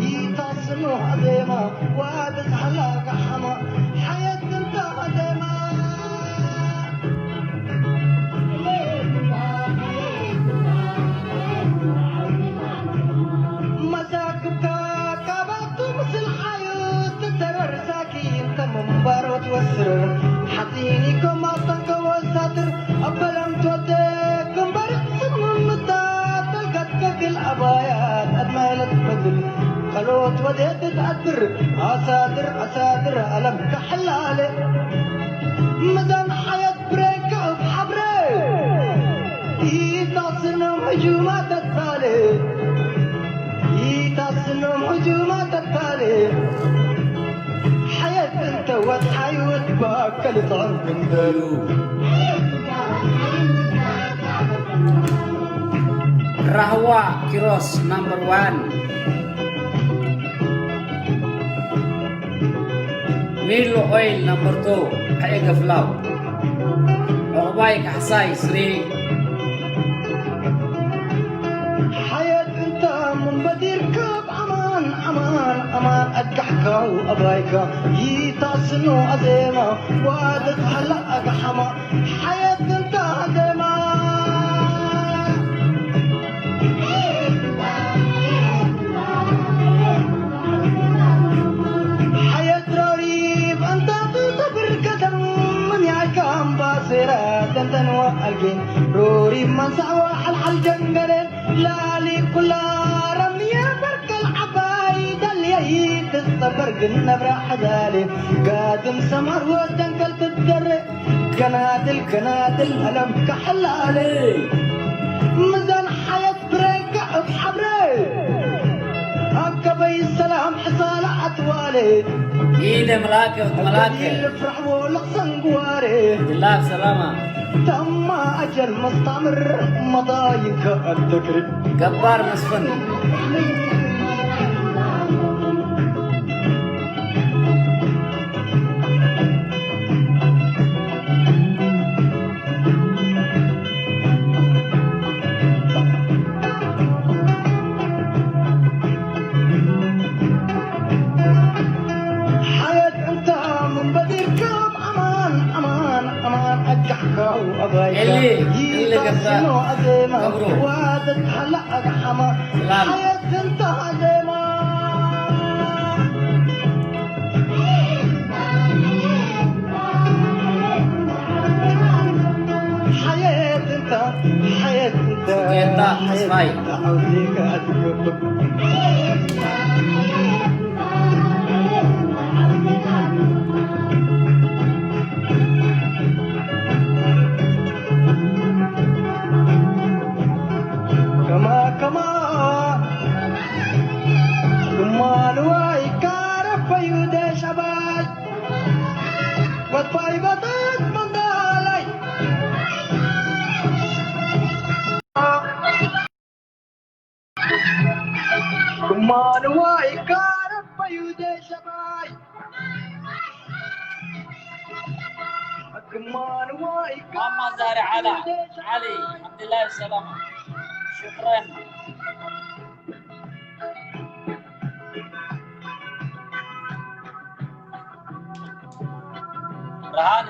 ይታስኑ ኣዜማ ዋደት ሃላ ጋሓማ ሓየት እንታ ኣዜማ መዛግብካ ካባቱ ምስል ሓዩት ተረርሳኪ እንተ ምንባሮ ትወስር ሓፂኒ ከማጠንከ ወሳትር ኣበለም ትወደ ግንባር ስምምታ ተልጋት ከግል ኣባያ ኣድማይለት መግል ቀሎት ወደ ትትኣድር ኣሳድር ኣሳድር ኣለም ከሐላለ ምዛን ሓየት ብሬን ከእብ ሓብረ ይታስኖም ህጁማ ተታለ ይታስኖም ህጁማ ተታለ ሓየት እንተ ወጽሓዩ እትባከል ጥዕም ክንደሉ ራህዋ ኪሮስ ናምበር ዋን ሚሎ ኦይል ናምበር ቱ ዓየ ገፍላው ዑቕባይ ካሕሳይ ስሪ ሓየት እንተ ምንበዲር ካብ ኣማን ኣማን ኣማን ኣጋሕካው ኣባይካ ይታስኖ ኣዜማ ዋደት ሃላ ኣግሓማ ሓየት እንተ ኣዜማ ሓየት ሮሪብ እንታ ትጠብር ከተም ምንያይካ ኣምባሴራ ተንተንዋ ኣልጌን ሮሪብ መንሳዕዋ ሓልሓል ጀንገሬን ላሊ ኩላ ረምየ በርከል ዓባይ ደልየይ ትጸበር ግን ነብራ ሓዛሌ ጋድም ሰማር ወደንከል ትደረ ገናድል ገናድል ኣለም ካሕላለ ምዛን ሓየት ብሬንካ እብ ሓብረ ኣከበይ ሰላም ሕሳላ ኣትዋለ ኢደ መላከ መላከ ልፍራሕዎ ለኽሰንግዋረ ድላብ ሰላማ ተማ ኣጀል መስታምር መዳይንካ ኣተክሪ ገባር መስፍን ሓየት እንታ ምንበዲርካ ኣማን ኣማን ኣማን ኣጋሕካው ኣባይካ እሊ፣ እሊ ገዛ ይታስኖ ኣዜማ ገብሩ። ዋደት ሃላ ኣግሓማ ሰላም። ሓየት እንታ ኣዜማ ሓየት እንታ ሓየት እንታ ጽጌረዳ ተስፋይ። ሓየት እንታ ዓውዲካ ኣትገብር ከማ ከማ ክማልዋ ይካረፈዩ ደሸባይ ወጥፋይ በታት መንዳላይ ክማልዋ ይካረፈዩ ደሸባይ ክማልዋ ማማ ዛሪ ዓላ ዓሊ ዓብድላይ ሰላማ ሽክረን ብርሃነ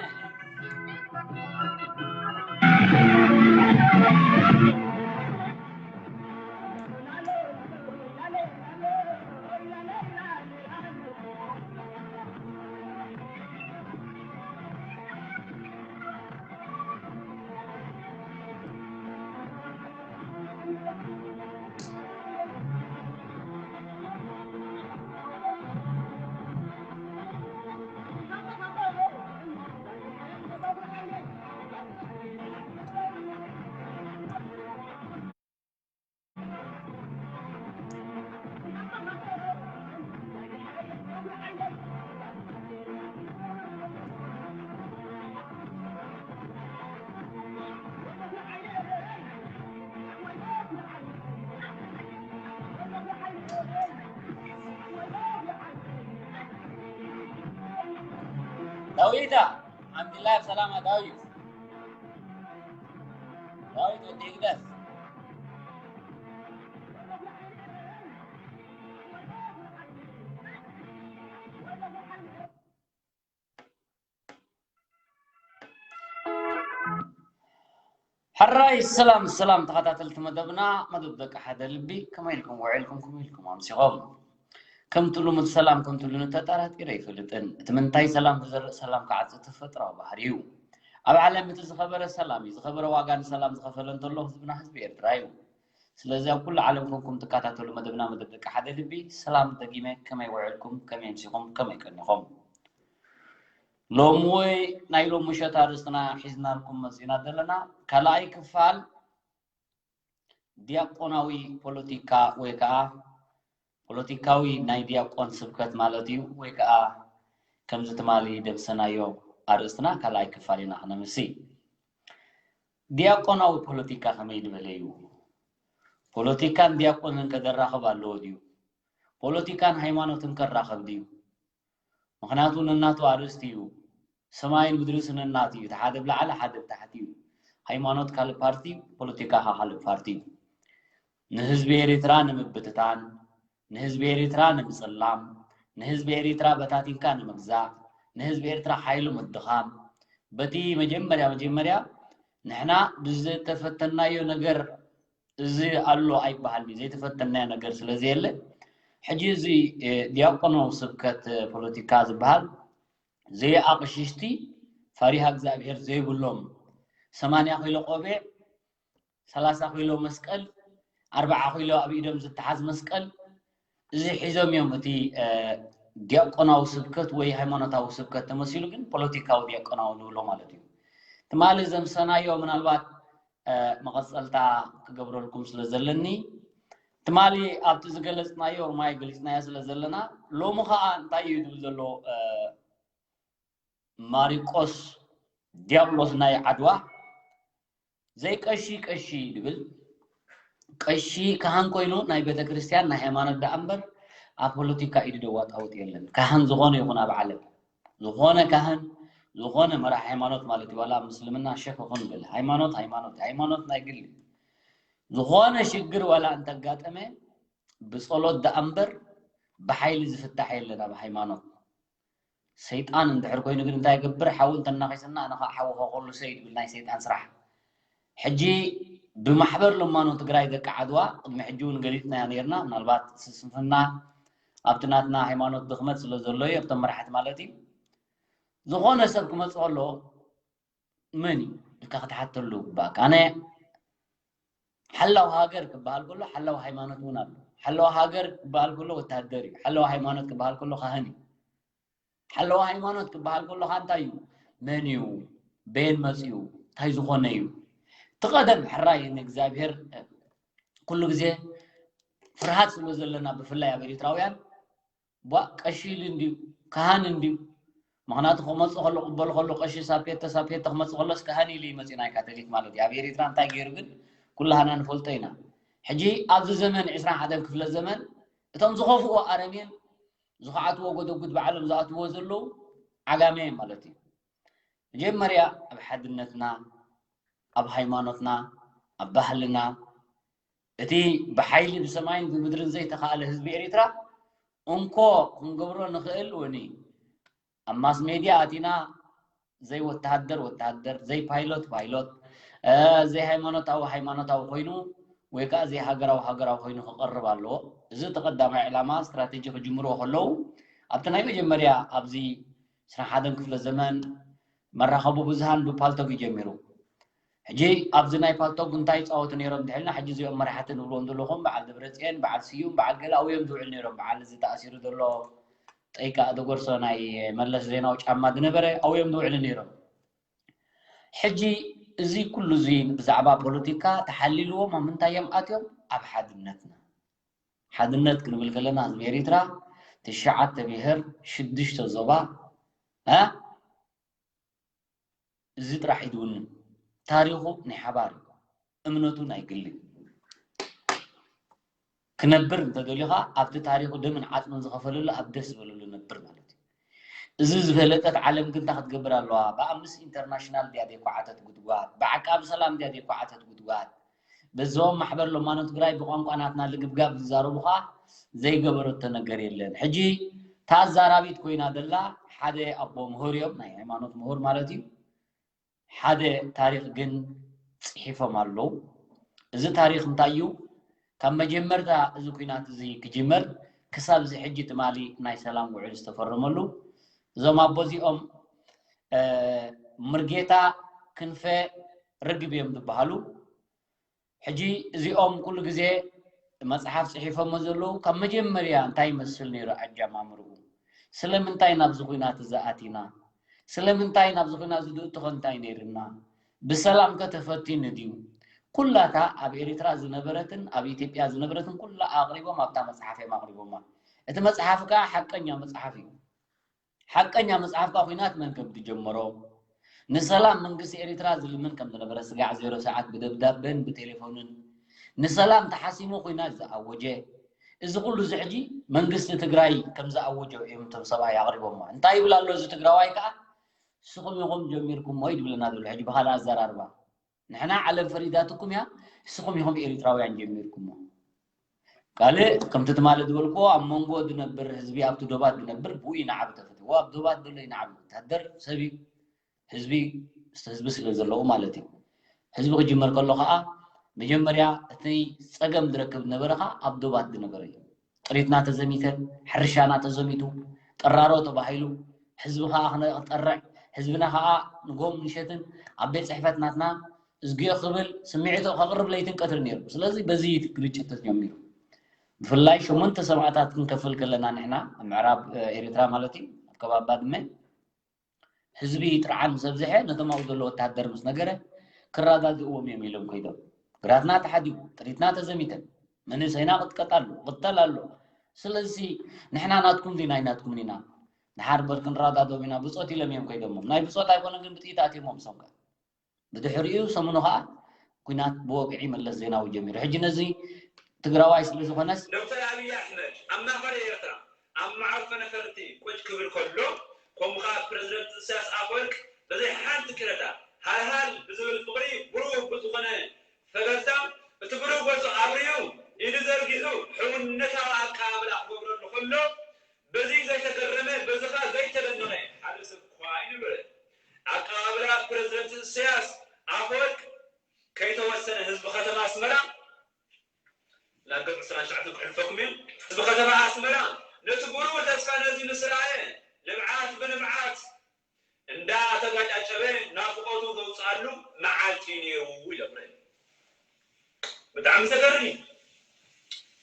ዳዊታ ኣምድላይ ሰላማ ዳዊት ዳዊት ወዲ ህግደፍ ሕራይ ሰላም ሰላም ተኸታተልቲ መደብና፣ መደብ ደቂ ሓደ ልቢ፣ ከመይ ኢልኩም ውዒልኩም፣ ከመይ ኢልኩም ኣምሲኹም? ከምቲ ልሙድ ሰላም ከምቲ ልሙድ ተጠራጢረ ኣይፈልጥን። እቲ ምንታይ ሰላም ክዘርእ ሰላም ክዓጽድ ተፈጥራዊ ባህሪ እዩ። ኣብ ዓለም እቲ ዝኸበረ ሰላም እዩ። ዝኸበረ ዋጋ ንሰላም ዝኸፈለ እንተሎ ህዝብና ህዝቢ ኤርትራ እዩ። ስለዚ ኣብ ኩሉ ዓለም ኮንኩም ትከታተሉ መደብና መደብ ደቂ ሓደ ልቢ፣ ሰላም ደጊመ፣ ከመይ ውዒልኩም፣ ከመይ ኣምሲኹም፣ ከመይ ቀኒኹም? ሎሚ ወይ ናይ ሎሚ ምሸት ኣርእስትና ሒዝናልኩም መጺና ዘለና ካልኣይ ክፋል ዲያቆናዊ ፖለቲካ ወይ ከዓ ፖለቲካዊ ናይ ዲያቆን ስብከት ማለት እዩ። ወይ ከዓ ከምዚ ትማሊ ደምሰናዮ ኣርእስትና ካልኣይ ክፋል ኢና ክነምሲ። ዲያቆናዊ ፖለቲካ ከመይ ዝበለ እዩ? ፖለቲካን ዲያቆንን ከደራኸብ ኣለዎ ድዩ? ፖለቲካን ሃይማኖትን ከራኸብ ድዩ? ምኽንያቱ ነናቱ ኣርእስቲ እዩ። ሰማይን ምድርስ ነናቱ እዩ። እቲ ሓደ ብላዕሊ ሓደ ብታሕቲ እዩ። ሃይማኖት ካልእ ፓርቲ፣ ፖለቲካ ከዓ ካልእ ፓርቲ እዩ። ንህዝቢ ኤሪትራ ንምብትታን፣ ንህዝቢ ኤሪትራ ንምጽላም፣ ንህዝቢ ኤሪትራ በታቲንካ ንምግዛእ፣ ንህዝቢ ኤርትራ ሓይሉ ምድኻም፣ በቲ መጀመርያ መጀመርያ ንሕና ብዝተፈተናዮ ነገር እዚ ኣሎ ኣይበሃልን እዩ። ዘይተፈተናዮ ነገር ስለ ዘየለ፣ ሕጂ እዚ ዲያቆናዊ ስብከት ፖለቲካ ዝበሃል፣ ዘይኣቕሽሽቲ፣ ፈሪሃ እግዚኣብሄር ዘይብሎም፣ ሰማንያ ኪሎ ቆቢዕ፣ ሰላሳ ኪሎ መስቀል፣ ኣርባዓ ኪሎ ኣብ ኢዶም ዝተሓዝ መስቀል፣ እዚ ሒዞም እዮም እቲ ዲያቆናዊ ስብከት ወይ ሃይማኖታዊ ስብከት ተመሲሉ፣ ግን ፖለቲካዊ ዲያቆናዊ ንብሎ ማለት እዩ። ትማሊ ዘምሰናዮ ምናልባት መቐጸልታ ክገብረልኩም ስለ ዘለኒ፣ ትማሊ ኣብቲ ዝገለጽናዮ ማይ ገሊጽናዮ ስለ ዘለና፣ ሎሚ ኸኣ እንታይ እዩ ዝብል ዘሎ? ማሪቆስ ዲያብሎስ ናይ ዓድዋ፣ ዘይቀሺ ቀሺ ድብል፣ ቀሺ ካህን ኮይኑ ናይ ቤተክርስትያን ናይ ሃይማኖት ደኣ እምበር ኣብ ፖለቲካ ኢዱ ደዋጣውጥ የለን። ካህን ዝኾነ ይኹን ኣብ ዓለም፣ ዝኾነ ካህን፣ ዝኾነ መራሒ ሃይማኖት ማለት እዩ። ዋላ ኣብ ምስልምና ሸክ ይኹን ብል፣ ሃይማኖት ሃይማኖት፣ ሃይማኖት ናይ ግሊ። ዝኾነ ሽግር ዋላ እንተጋጠመ ብጸሎት ደኣ እምበር ብሓይሊ ዝፍታሕ የለን ኣብ ሃይማኖት። ሰይጣን እንድሕር ኮይኑ ግን እንታይ ይገብር? ሓዊ እንተናኺስና ኣነ ከዓ ሓዊ ከኸሉ ሰይ ድብል ናይ ሰይጣን ስራሕ። ሕጂ ብማሕበር ለማኖ ትግራይ ደቂ ዓድዋ ቅድሚ ሕጂ እውን ገሊጽናዮ ነይርና። ምናልባት ስንፍና ኣብቲ ናትና ሃይማኖት ድኽመት ስለ ዘሎ እዩ፣ ኣብቶም መራሕቲ ማለት እዩ። ዝኾነ ሰብ ክመጽእ ከሎ መን እዩ ኢልካ ክትሓተሉ ይግባእካ። ኣነ ሓላው ሃገር ክበሃል ከሎ ሓላው ሃይማኖት እውን ኣሎ። ሓላው ሃገር ክበሃል ከሎ ወታደር እዩ። ሓላው ሃይማኖት ክበሃል ከሎ ካህን እዩ። ሓለዋ ሃይማኖት ክበሃል ከሎ ከዓ እንታይ እዩ? መን እዩ? በየን መፂኡ? እንታይ ዝኾነ እዩ? እቲ ቀደም ሕራይ ንእግዚኣብሔር ኩሉ ግዜ ፍርሃት ስለ ዘለና፣ ብፍላይ ኣብ ኤሪትራውያን፣ ቧ ቀሺ ኢሉ እንድዩ፣ ካህን እንድዩ። ምኽንያቱ ክመፅእ ከሎ፣ ቅበሉ ከሎ ቀሺ ሳፔተ፣ ሳፔተ ክመፅእ ከሎስ ካህን ኢሉ ይመፅእ፣ ናይ ካቶሊክ ማለት እዩ። ኣብ ኤሪትራ እንታይ ገይሩ ግን ኩላህና ንፈልጦ ኢና። ሕጂ ኣብዚ ዘመን ዕስራን ሓደን ክፍለ ዘመን እቶም ዝኸፍኡ ኣረሜን ዝኸዓትዎ ጎደጉድ ባዕሎም ዝኣትዎ ዘለዉ ዓጋመ ማለት እዩ። መጀመርያ ኣብ ሓድነትና፣ ኣብ ሃይማኖትና፣ ኣብ ባህልና፣ እቲ ብሓይሊ ብሰማይን ብምድርን ዘይተኻእለ ህዝቢ ኤሪትራ እንኮ ክንገብሮ ንኽእል ወኒ ኣብ ማስ ሜድያ ኣቲና ዘይወተሃደር ወተሃደር፣ ዘይፓይሎት ፓይሎት፣ ዘይሃይማኖታዊ ሃይማኖታዊ ኮይኑ ወይ ከዓ ዘይሃገራዊ ሃገራዊ ኮይኑ ክቐርብ ኣለዎ። እዚ እቲ ቀዳማይ ዕላማ ስትራቴጂ ክጅምርዎ ከለዉ ኣብቲ ናይ መጀመርያ ኣብዚ ዕስራን ሓደን ክፍለ ዘመን መራኸቢ ብዙሃን ብፓልቶግ እዩ ጀሚሩ። ሕጂ ኣብዚ ናይ ፓልቶግ እንታይ ይፃወቱ ነይሮም እንተሒልና፣ ሕጂ እዚኦም መራሕቲ ንብልዎም ዘለኹም በዓል ደብረፅዮን፣ በዓል ስዩም፣ በዓል ገለ ኣብዮም ዝውዕል ነይሮም። በዓል እዚ ተኣሲሩ ዘሎ ጠይቃ ደጎርሶ ናይ መለስ ዜናዊ ጫማ ዝነበረ ኣብዮም ዝውዕሉ ነይሮም። ሕጂ እዚ ኩሉ እዚ ብዛዕባ ፖለቲካ ተሓሊልዎም ኣብ ምንታይ እዮም ኣትዮም? ኣብ ሓድነትና። ሓድነት ክንብል ከለና ህዝቢ ኤሪትራ ትሽዓተ ብሄር፣ ሽዱሽተ ዞባ፣ እ? እዚ ጥራሕ እዩ ዝውንን። ታሪኹ ናይ ሓባር እዩ፣ እምነቱ ናይ ግሊ እዩ። ክነብር እንተደልዩ ኸዓ ኣብቲ ታሪኹ ደምን ዓፅምን ዝኸፈለሉ ኣብ ደስ ዝበለሉ ነብር ማለት እዩ። እዚ ዝፈለጠት ዓለም ግን እንታይ ክትገብር ኣለዋ? ብኣምነስቲ ኢንተርናሽናል ድያ ዘይኳዓተት ጉድጓድ? ብዓቃቢ ሰላም ድያ ዘይኳዓተት ጉድጓድ? በዞም ማሕበር ለማኖ ትግራይ ብቋንቋ ናትና ልግብጋብ ዝዛረቡ ኸዓ ዘይገበረቶ ነገር የለን። ሕጂ እታ ኣዛራቢት ኮይና ዘላ ሓደ ኣቦ ምሁር እዮም፣ ናይ ሃይማኖት ምሁር ማለት እዩ። ሓደ ታሪኽ ግን ጽሒፎም ኣለዉ። እዚ ታሪኽ እንታይ እዩ? ካብ መጀመርታ እዚ ኲናት እዚ ክጅመር ክሳብ እዚ ሕጂ ትማሊ ናይ ሰላም ውዕል ዝተፈረመሉ፣ እዞም ኣቦ እዚኦም፣ እ፣ ምርጌታ ክንፈ ርግብ እዮም ዝበሃሉ። ሕጂ እዚኦም ኩሉ ግዜ መጽሓፍ ጽሒፎሞ ዘለዉ፣ ካብ መጀመርያ እንታይ ይመስል ነይሩ ኣጀማምርኡ? ስለምንታይ ናብዚ ኲናት እዚ ኣቲና? ስለምንታይ ናብዚ ኲናት እዚ ዝእትኾ እንታይ ነይርና? ብሰላም ከ ተፈቲኑ ድዩ? ኩላታ ኣብ ኤሪትራ ዝነበረትን ኣብ ኢትዮጵያ ዝነበረትን ኩላ ኣቕሪቦም ኣብታ መጽሓፍ እዮም ኣቕሪቦማ። እቲ መጽሓፍ ከኣ ሓቀኛ መጽሓፍ እዩ። ሓቀኛ መጽሓፍ ከኣ ኲናት መን ከም ዝጀመሮ፣ ንሰላም መንግስቲ ኤሪትራ ዝልምን ከም ዝነበረ ስጋዕ ዜሮ ሰዓት ብደብዳበን ብቴሌፎንን ንሰላም ተሓሲሙ ኲናት ዝኣወጀ፣ እዚ ኩሉ እዚ ሕጂ መንግስቲ ትግራይ ከም ዝኣወጀ እዮም እቶም ሰብኣይ ኣቕሪቦሞ። እንታይ ይብል ኣሎ እዚ ትግራዋይ ከኣ? ንስኹም ኢኹም ጀሚርኩሞ እዩ ዝብለና ዘሎ ሕጂ ብኻልእ ኣዘራርባ። ንሕና ዓለም ፈሪዳትኩም እያ፣ ንስኹም ኢኹም ኤሪትራውያን ጀሚርኩሞ። ካልእ ከምቲ ትማሊ ዝበልክዎ ኣብ መንጎ ዝነብር ህዝቢ ኣብቲ ዶባት ዝነብር ብኡ ይንዓብ ተፈትዎ ኣብ ዶባት ዘሎ ይንዓብ ወታደር ሰብ እዩ። ህዝቢ ህዝቢ ስለ ዘለዉ ማለት እዩ። ህዝቢ ክጅመር ከሎ ከዓ መጀመርያ እቲ ፀገም ዝረክብ ዝነበረ ከዓ ኣብ ዶባት ዝነበረ እዩ። ጥሪትና ተዘሚተ፣ ሕርሻና ተዘሚቱ፣ ጠራሮ ተባሂሉ፣ ህዝቢ ከዓ ክነ- ክጠርዕ፣ ህዝብና ከዓ ንጎም ንሸትን ኣብ ቤት ፅሕፈት ናትና እዝግዮ ክብል ስምዒቱ ከቕርብ ለይትን ቀትሪ ነይሩ። ስለዚ በዚ እዩ እቲ ግርጭት ተጀሚሩ። ብፍላይ ሸሞንተ ሰማእታት ክንከፍል ከለና ንሕና ኣብ ምዕራብ ኤሪትራ ማለት እዩ ኣብ ከባቢ ባድመ ህዝቢ ጥርዓን ምስ ኣብዝሐ ነቶም ኣብኡ ዘሎ ወታደር ምስ ነገረ ክረጋግእዎም እዮም ኢሎም ከይዶም። ግራትና ተሓዲጉ፣ ጥሪትና ተዘሚተ፣ መንእሰይና ቅጥቀጥ ኣሎ፣ ቅተል ኣሎ። ስለዚ ንሕና ናትኩም ዲና ኣይናትኩምን ኢና፣ ድሓር በር ክንረጋግኦም ኢና ብጾት ኢሎም እዮም ከይዶሞም። ናይ ብጾት ኣይኮነ ግን ብጥይት ኣትዮሞም ሶም ከኣ ብድሕሪኡ ሰሙኑ ከኣ ኲናት ብወግዒ መለስ ዜናዊ ጀሚሩ። ሕጂ ነዚ ትግራዋይ ስለ ዝኾነስ ዶክተር ኣብይ ኣሕመድ ኣብ ማእኸል ኤርትራ ኣብ መዓርፎ ነፈርቲ ቁጭ ክብል ከሎ ከምኡ ከኣ ፕረዚደንት ኢሳያስ ኣፈወርቅ ብዘይ ሓንቲ ቅረታ ሃልሃል ብዝብል ፍቕሪ ብሩህ ብዝኾነ ፈገግታ እቲ ብሩህ ገጹ ኣብሪሁ ኢዱ ዘርጊሑ ሕውነታዊ ኣቀባብላ ክገብረሉ ከሎ በዚ ዘይተገረመ በዚ ከኣ ዘይተደነቐ ሓደ ሰብ እኳ ኣይነበረን። ኣቀባብላ ፕረዚደንት ኢሳያስ ኣፈወርቅ ከይተወሰነ ህዝቢ ከተማ ኣስመራ ናብ ገጽ ዕስራን ትሽዓተን ክሕልፈኩም እየ። ህዝቢ ከተማ ኣስመራ ነቲ ብሩህ ተስፋ ነዚ ምስ ረኣየ ንብዓት ብንብዓት እንዳተጋጫጨበ ናፍቖቱ ዘውፅኣሉ መዓልቲ እዩ ነይሩ ኢሎም። ብጣዕሚ ዘገርም እዩ።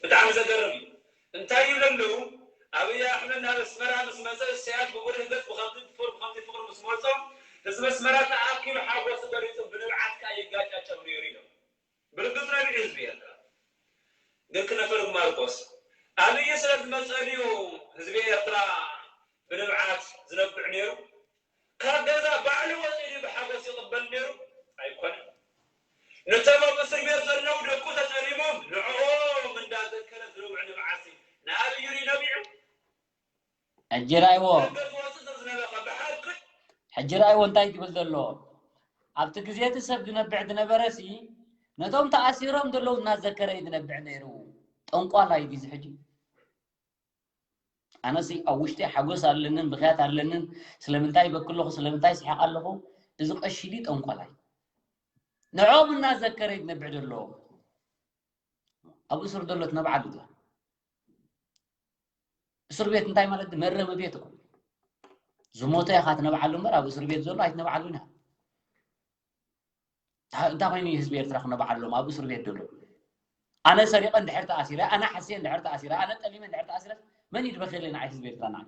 ብጣዕሚ ዘገርም እዩ። እንታይ ይብሉ ኣለዉ? ኣብይ ኣሕመድ ናብ ኣስመራ ምስ መፀ ኢሳያስ ብብሩህ ገፅ ብኸምዚ ፍቕሪ ብኸምዚ ፍቕሪ ምስ መፆ ህዝቢ ኣስመራ ተኣኪቡ ሓጎሱ ገሊፁ ብንብዓት ከዓ ይጋጫጨብ ነይሩ ኢሎም። ብርግፅ ነቢዑ ህዝቢ ኤርትራ። ግን ክነፈር ማርቆስ ኣብይ ስለ ዝመፀ ድዩ ህዝቢ ኤርትራ ብንብዓት ዝነብዕ ነይሩ? ካብ ገዛ ባዕሉ ወፂኡ ድዩ ብሓጎስ ይቕበል ነይሩ? ኣይኮነን። ነቶም ኣብ እስር ቤት ዘለዉ ደቁ ተጠሊሞም ንዕኦም እንዳዘከረ ዝነብዕ ንብዓት ንኣብይ ድዩ ነቢዑ? ሕጂ ርኣይዎ። ሕጂ ርኣይዎ እንታይ ትብል ዘሎ። ኣብቲ ግዜ እቲ ሰብ ዝነብዕ ዝነበረ ሲ ነቶም ተኣሲሮም ዘለዉ እናዘከረ እዩ ዝነብዕ ነይሩ። ጠንቋላይ ድዩ እዚ ሕጂ? ኣነሲ ኣብ ውሽጢ ሓጎስ ኣለንን ብኽያት ኣለንን ስለምንታይ ይበኪ ኣለኹ ስለምንታይ ስሕቕ ኣለኹ እዚ ቀሺ ድዩ ጠንቋላይ? ንዕኦም እናዘከረ እዩ ዝነብዕ ዘሎ። ኣብ እስር ዘሎ ትነብዓሉ እያ። እስር ቤት እንታይ ማለት መረሚ ቤት እኮ ዝሞተ ኢኻ ትነብዓሉ እምበር ኣብ እስር ቤት ዘሎ ኣይትነብዓሉን ኢኻ። እንታይ ኮይኑ ህዝቢ ኤርትራ ክነብዓሎም ኣብ እስር ቤት ዘሎ ኣነ ሰሪቐ እንድሕር ተኣሲረ ኣነ ሓስየ እንድሕር ተኣሲረ ኣነ ጠሊመ እንድሕር ተኣሲረ መን ይድበኸለ ንዓይ ህዝቢ ኤርትራ ንዓይ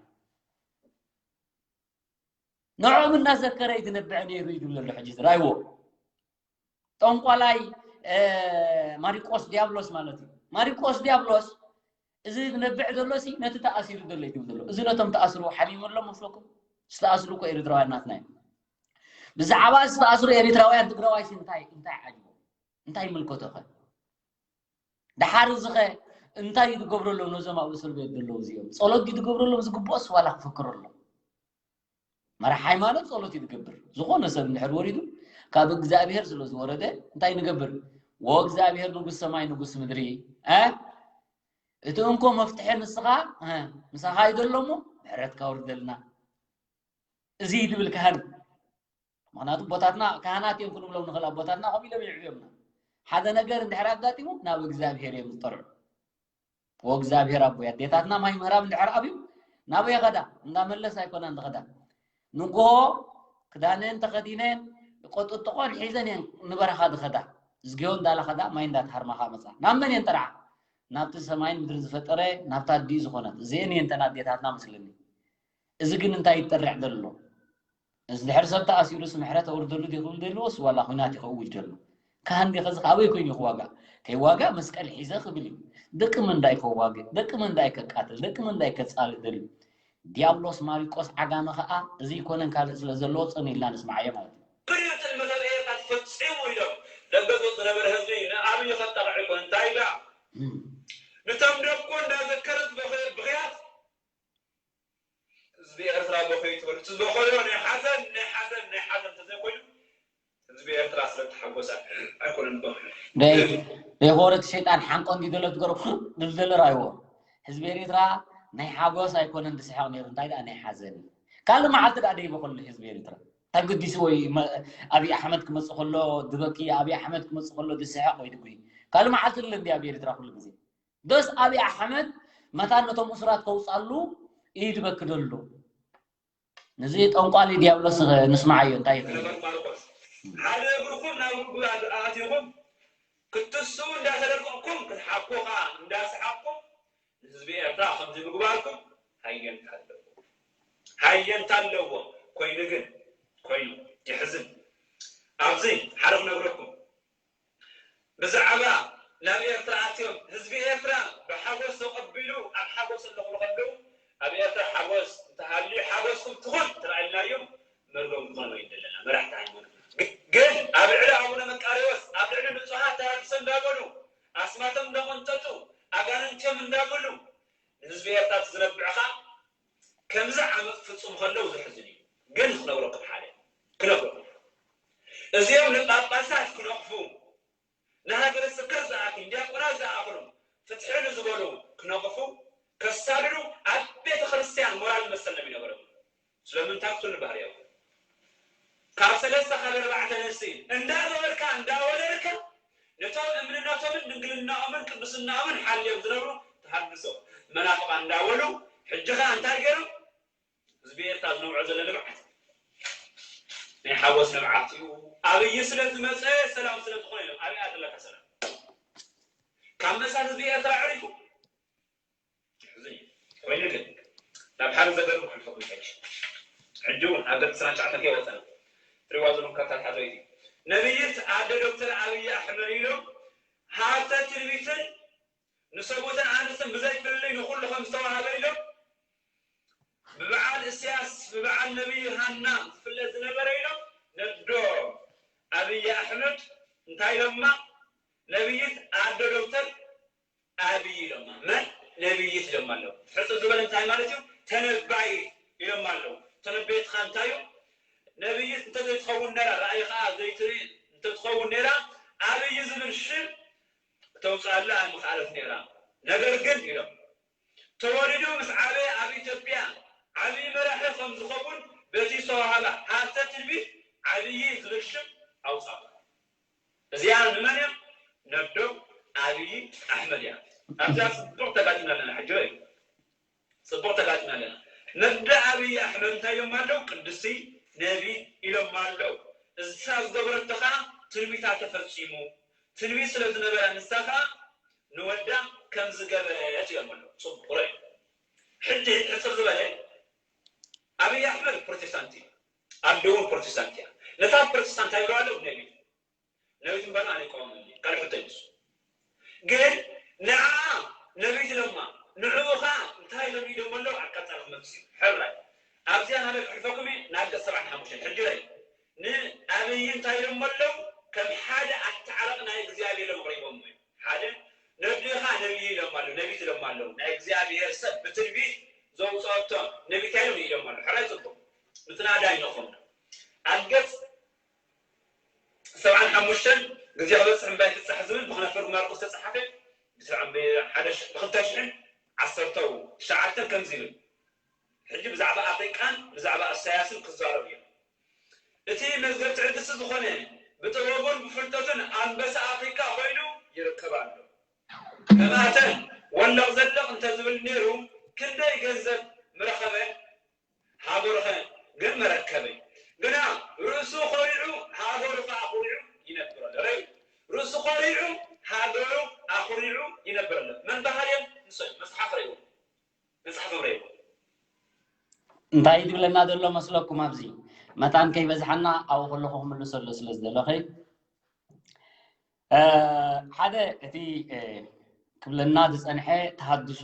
ንዕኦም እናዘከረ ይትነብዕ ነይሩ እዩ ዝብል ኣሎ ሕጂ ዝራይዎ ጠንቋላይ ማሪቆስ ዲያብሎስ ማለት እዩ። ማሪቆስ ዲያብሎስ እዚ ዝነብዕ ዘሎ ሲ ነቲ ተኣሲሩ ዘሎ እዩ ዝብል ዘሎ። እዚ ነቶም ተኣስሩ ሓሚሙ ኣሎ መስለኩም? ዝተኣስሩ እኮ ኤርትራውያን ናትና እዮም። ብዛዕባ ዝተኣስሩ ኤርትራውያን ትግራዋይ ሲ እንታይ እንታይ ዓጅቦ? እንታይ ይምልከቶ ኸ? ደሓር እዚ ኸ እንታይ እዩ ዝገብረሎም ነዞም ኣብ እስር ቤት ዘለዉ እዚኦም? ጸሎት ድዩ ዝገብረሎም ዝግብኦስ ዋላ ክፍክረሎም? መራሕ ሃይማኖት ጸሎት እዩ ዝገብር። ዝኾነ ሰብ እንድሕር ወሪዱ ካብ እግዚኣብሔር ስለ ዝወረደ እንታይ ንገብር? ወእግዚኣብሔር ንጉስ ሰማይ ንጉስ ምድሪ እ እቲ እንኮ መፍትሒ ንስኻ እ ምሳኻ እዩ ዘሎ እሞ ምሕረትካ ውርደልና። እዚ እዩ ዝብል ካህን። ምክንያቱ ኣቦታትና ካህናት እዮም ክንብሎም ንኽእል። ኣቦታትና ከምኡ ኢሎም የዕብዮምና። ሓደ ነገር እንድሕር ኣጋጢሙ ናብ እግዚኣብሔር እዮም ዝጠርዑ። ወእግዚኣብሔር ኣቦይ፣ ኣዴታትና ማይ ምህራም እንድሕር ኣብዩ ናበይ ኸዳ? እንዳመለስ ኣይኮናን ዝኸዳ። ንግሆ ክዳነን ተኸዲነን ቆጥጥቆን ሒዘን እየን ንበረኻ ዝኸዳ። ዝግዮ እንዳላኸዳ ማይ እንዳተሃርማ ከዓ መፃ። ናብ መን እየን ጠርዓ? ናብቲ ሰማይን ምድሪ ዝፈጠረ፣ ናብታ ኣዲኡ ዝኾነት። እዚአን እየን እተን ኣዴታትና መስለኒ። እዚ ግን እንታይ ይጠርዕ ዘሎ? እዚ ድሕሪ ሰብ ተኣሲሩስ ምሕረት ኣውርደሉ ድዩ ክብል ደልዎስ ዋላ ኹናት እዩ ከእውጅ ደሎ? ካህን ድዩ ከዚ ኣበይ ኮይኑ ክዋጋእ? ከይዋጋእ መስቀል ሒዘ ክብል እዩ። ደቂ መን ዳይ ከዋግእ? ደቂ መን ዳይ ከቃትል? ደቂ መን ዳይ ከጻልእ ደልዩ? ዲያብሎስ ማሪቆስ ዓጋመ ኸኣ እዚ ይኮነን ካልእ ስለ ዘለዎ ጽን ኢልና ንስምዓዮ ማለት እዩ። ብሪዮ ጥልመተ ብሄርታት ፈጺሙ ኢሎም ደገ ዝወጽእ ዝነበረ ህዝቢ ንኣብይ ከጠቕዕ ይኮን እንታይ ኢላ? እም። ንቶም ደቁ እንዳዘከረት ብኽ- ብኽያት ህዝቢ ኤርትራ በኸዩ ትበሉ። እቲ ዝበኸዮ ናይ ሓዘን፣ ናይ ሓዘን፣ ናይ ሓዘን እንተዘይኮይኑ፣ ህዝቢ ኤርትራ ስለ እተሓጎሰ ኣይኮነን በኸዩ። ደይ ደይኮረት ሸይጣን ሓንቆ እንዲ ዘሎ ትገርኩ ድልደለ ራይዎ። ህዝቢ ኤርትራ ናይ ሓጎስ ኣይኮነን ዝስሕቕ ነይሩ፣ እንታይ ደኣ ናይ ሓዘን እዩ። ካልእ መዓልቲ ደኣ ደይበኸሉ ህዝቢ ኤርትራ። እንታይ ገዲሱ ወይ መ- ኣብይ ኣሕመድ ክመጽእ ከሎ ድበኪ፣ ኣብይ ኣሕመድ ክመጽእ ከሎ ድስሕቕ ወይ ድጉይ። ካልእ መዓልቲ ድለ እንዲ ኣብ ኤርትራ ኩሉ ግዜ። ዶስ ኣብይ ኣሕመድ መታን ነቶም እሱራት ከውጻሉ እዩ ድበኪ ደሎ። ነዚ ጠንቋሊ ዲያብሎስ ንስምዓዮ እንታይ ይብል። ነበር ማርቆስ፣ ሓደ እግርኩም ናብ ጉድጓድ ኣእቲኹም ክትስኡ እንዳተደቀቕኩም ክትሓኩ ኸኣ እንዳሰሓቕኩም ንህዝቢ ኤርትራ ከምዚ ምግባርኩም ሃየንታ ኣለዎ። ሃየንታ ኣለዎ። ኮይኑ ግን፣ ኮይኑ የሕዝን። ኣብዚ ሓደ ክነግረኩም። ብዛዕባ ናብ ኤርትራ ኣትዮም ህዝቢ ኤርትራ ብሓጎስ ተቐቢሉ ኣብ ሓጎስ ኣለኹ ከለዉ ኣብ ኤርትራ ሓጎስ እንተሃልዩ ሓጎስኩም ትኹን ተራእይናዮም መርገም ክኾኑ ይደለና መራሕቲ ሃይማኖት። ግ- ግን ኣብ ልዕሊ ኣቡነ መቃርዮስ ኣብ ልዕሊ ንጹሃት ተሃድሶ እንዳበሉ ኣስማቶም እንዳቐንጠጡ ኣጋንንትዮም እንዳበሉ ንህዝቢ ኤርትራ ዝነብዕኻ ከምዚ ዓመፅ ፍፁም ከለዉ ዘሕዝን እዩ። ግን ክነግረኩም ሓደ ክነግረኩም እዚኦም ንጳጳሳት ክነቕፉ ንሃገረ ስብከት ዝኣክል ዲያቆናት ዝኣኽሉ ፍትሒ ንዝበሉ ክነቕፉ ከሳድዱ ኣብ ቤተ ክርስቲያን ሞራል መሰሎም ይነበሮም። ስለምንታይ ክትብሉ ባህርያዊ ካብ ሰለስተ ካብ ኣርባዕተ ነሲ እንዳገበርካ እንዳወለድካ ነቶም እምንነቶምን ድንግልናኦምን ቅዱስናኦምን ሓልዮም ዝነብሩ ተሃድሶ መናፍቓን እንዳበሉ ሕጂ ኸኣ እንታይ ገይሮም ህዝቢ ኤርትራ ዝነብዖ ዘሎ ልምዓት ናይ ሓጎስ ልምዓት እዩ። ኣብይ ስለ ዝመፀ ሰላም ስለ ዝኾነ ኢሎም ኣብይ ኣለካ ሰላም ካብ መሳት ህዝቢ ኤርትራ ዕሪፉ ሕዚ ኮይኑ ግን ናብ ሓደ ዘገርም ክሕልፈኩም ይፈጅ ሕጂ እውን ኣብ ገፅ ስራን ጫዕተን ከይወፀና ትሪዋ ዘለኩም ካብታ ሓዘይቲ ነብይት ኣደ ዶክተር ኣብይ ኣሕመድ ኢሎም ሃብተ ትንቢትን ንሰብኡትን ኣንስትን ብዘይ ፍልልይ ንኹሉ ከም ዝተዋሃበ ኢሎም ብበዓል እስያስ ብበዓል ነብይ ሃና ዝፍለጥ ዝነበረ ኢሎም ነዶ ኣብይ ኣሕመድ እንታይ ኢሎማ ነብይት ኣዶ ዶክተር ኣብይ ኢሎማ መን ነብይት ኢሎማ ኣለዉ ሕፅር ዝበለ እንታይ ማለት እዩ ተነባይት ኢሎማ ኣለዉ ተነብየትካ እንታይ እዩ ነብይት እንተዘይትኸውን ነራ ራእይ ከዓ ዘይትርኢ እንተትኸውን ነራ ኣብይ ዝብል ሽም ክተውፅኣላ ኣይምኽኣለት ነራ ነገር ግን ኢሎም ተወሊዱ ምስ ዓበየ ኣብ ኢትዮጵያ ዓብዪ መራሒ ከም ዝኸውን በቲ ዝተዋሃበ ሃብተ ትንቢት ዓብዪ ዝብል ሽም ኣውፃእዋ። እዚኣ ንመን እዮም? ነዶ ኣብዪ ኣሕመድ እያ። ኣብዚኣ ፅቡቕ ተጋጢምና ኣለና። ሕጂ ርኣዩ። ፅቡቕ ተጋጢምና ኣለና። ነዶ ኣብዪ ኣሕመድ እንታይ ኢሎም ኣለዉ? ቅድስቲ ነቢ ኢሎም ኣለዉ። እሳ ዝገበረቶ ከዓ ትንቢታ ተፈፂሙ። ትንቢት ስለ ዝነበራ ንሳ ከዓ ንወዳ ከም ዝገበረት እዮም ኣለዉ። ፅቡቕ ርኣዩ። ሕጂ ሕፅር ዝበለ ኣብይ ኣሕመድ ፕሮቴስታንት እዩ። ኣደ እውን ፕሮቴስታንት እያ። ነታ ፕሮቴስታንት እንታይ ይብሉ ኣለዉ? ነቢት ነቢት እምበር ኣነ ይቃወም ካልእ ሕቶ ይንሱ ግን ንዓ ነቢት ለማ ንዕኡ ኸዓ እንታይ ኢሎም ኢሎም ኣለዉ ኣቃጻሊ ክመልስ እዩ ሕራይ ኣብዚኣ ናበይ ክሕልፈኩም እየ ናብ ገጽ ሰብዓን ሓሙሽተን ሕጂ ርኣይ ንኣብይ እንታይ ኢሎም ኣለዉ ከም ሓደ ኣተዓረቕ ናይ እግዚኣብሔር ኢሎም ኣቕሪቦም እዮም ሓደ ነቢኻ ነቢይ ኢሎም ኣለዉ ነቢት ኢሎም ኣለዉ ናይ እግዚኣብሔር ሰብ ብትንቢት ዘውፅኦቶ ነቢት ኢሎም ኢሎም ኣለዉ ሕራይ ጽቡቕ ምትናዳ ይነኹም ኣብ ገጽ ሰብዓን ሓሙሽተን ግዜ ክበጽሕ እምባይ ፍጻሕ ዝብል ብኽነፈር ማርቆስ ዝተጻሓፈ ብስርዓን ብሓደ ሽ- ብኽልተ ሽሕን ዓሰርተው ትሽዓተን ከምዚ ይብል ሕጂ ብዛዕባ ኣፍሪቃን ብዛዕባ እሳያስን ክዛረቡ እዮም እቲ መዝገብ ትዕድስቲ ዝኾነ ብጥበቡን ብፍልጠቱን ኣንበሳ ኣፍሪቃ ኮይኑ ይርከብ ኣሎ። ከምኣተን ወለቕ ዘለቕ እንተዝብል ነይሩ ክንደይ ገንዘብ ምረኸበ፣ ሃገሩኸ ግን መረከበ። ግና ርእሱ ኾሪዑ ሃገሩኸ ኣኹሪዑ ይነብር ኣሎ። ርእይ፣ ርእሱ ኾሪዑ ሃገሩ ኣኹሪዑ ይነብር ኣሎ። መን በሃልዮም ንሶም መጽሓፍ ረይዎም። መጽሓፎም ረይዎም። እንታይ ድብለና ዘሎ መስለኩም? ኣብዚ መታን ከይበዝሓና ኣብኡ ከለኹ ክምልሰሉ ስለ ዝደለኹ ሓደ እቲ ክብለና ዝፀንሐ ተሃድሶ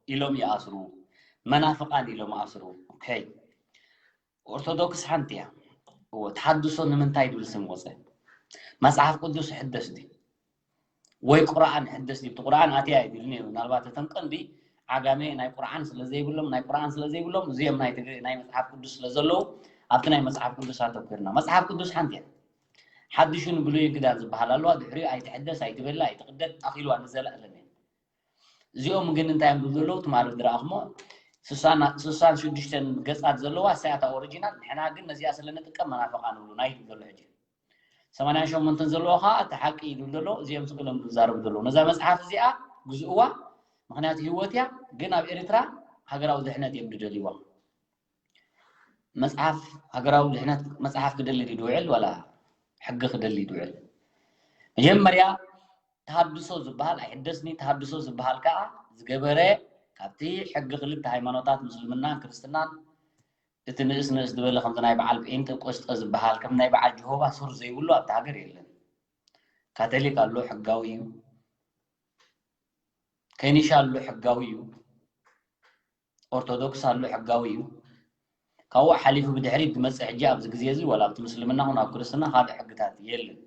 ኢሎም ይኣስሩ፣ መናፍቃን ኢሎም ኣስሩ። ኦርቶዶክስ ሓንቲ እያ። ተሃድሶ ንምንታይ ድብል ስም ወፀ? መፅሓፍ ቅዱስ ሕደስ ድዩ ወይ ቁርኣን ሕደስ ድዩ? ቁርኣን ኣትያ ይብልኒ እዩ። ምናልባት እቶም ቀንዲ ዓጋመ ናይ ቁርኣን ስለ ዘይብሎም ናይ ቁርኣን ስለ ዘይብሎም እዚኦም ናይ ትግሪ ናይ መፅሓፍ ቅዱስ ስለ ዘለዉ ኣብቲ ናይ መፅሓፍ ቅዱስ ኣተኩርና። መፅሓፍ ቅዱስ ሓንቲ እያ። ሓድሽን ብሉይን ክዳን ዝበሃል ኣለዋ። ድሕሪኡ ኣይትሕደስ፣ ኣይትበላ፣ ኣይትቕደድ፣ ኣኺልዋ ንዘለኣለም እያ። እዚኦም ግን እንታይ እዮም ዝብሉ ዘለዉ? ትማሊ ዝረኣኹሞ ስሳን ሽዱሽተን ገፃት ዘለዋ እሳያታ ኦሪጂናል፣ ንሕና ግን ነዚኣ ስለ ንጥቀም መናፍቓን ንብሉ ናይ ዝብል ዘሎ ሕጂ ሰማንያን ሸሞንተን ዘለዎ ከዓ እቲ ሓቂ እዩ ዝብል ዘሎ። እዚኦም ስቕሎም ዝዛረቡ ዘለዉ ነዛ መፅሓፍ እዚኣ ግዝእዋ፣ ምክንያቱ ህይወት እያ። ግን ኣብ ኤርትራ ሃገራዊ ድሕነት እዮም ዝደልይዋ። መፅሓፍ ሃገራዊ ድሕነት መፅሓፍ ክደሊ ድውዕል ዋላ ሕጊ ክደሊ ድውዕል? መጀመርያ ተሃድሶ ዝበሃል ኣይሕደስኒ። ተሃድሶ ዝበሃል ከዓ ዝገበረ ካብቲ ሕጊ ክልተ ሃይማኖታት ምስልምናን ክርስትናን እቲ ንእስ ንእስ ዝበለ ከምዚ ናይ በዓል ጴንጠቆስጠ ዝበሃል ከም ናይ በዓል ጀሆባ ሱር ዘይብሉ ኣብቲ ሃገር የለን። ካቶሊክ ኣሎ ሕጋዊ እዩ። ከኒሻ ኣሎ ሕጋዊ እዩ። ኦርቶዶክስ ኣሎ ሕጋዊ እዩ። ካብኡ ሓሊፉ ብድሕሪት ዝመፅእ ሕጂ ኣብዚ ግዜ እዚ ዋላ ኣብቲ ምስልምና ኹን ኣብ ክርስትና ካልእ ሕግታት የለን።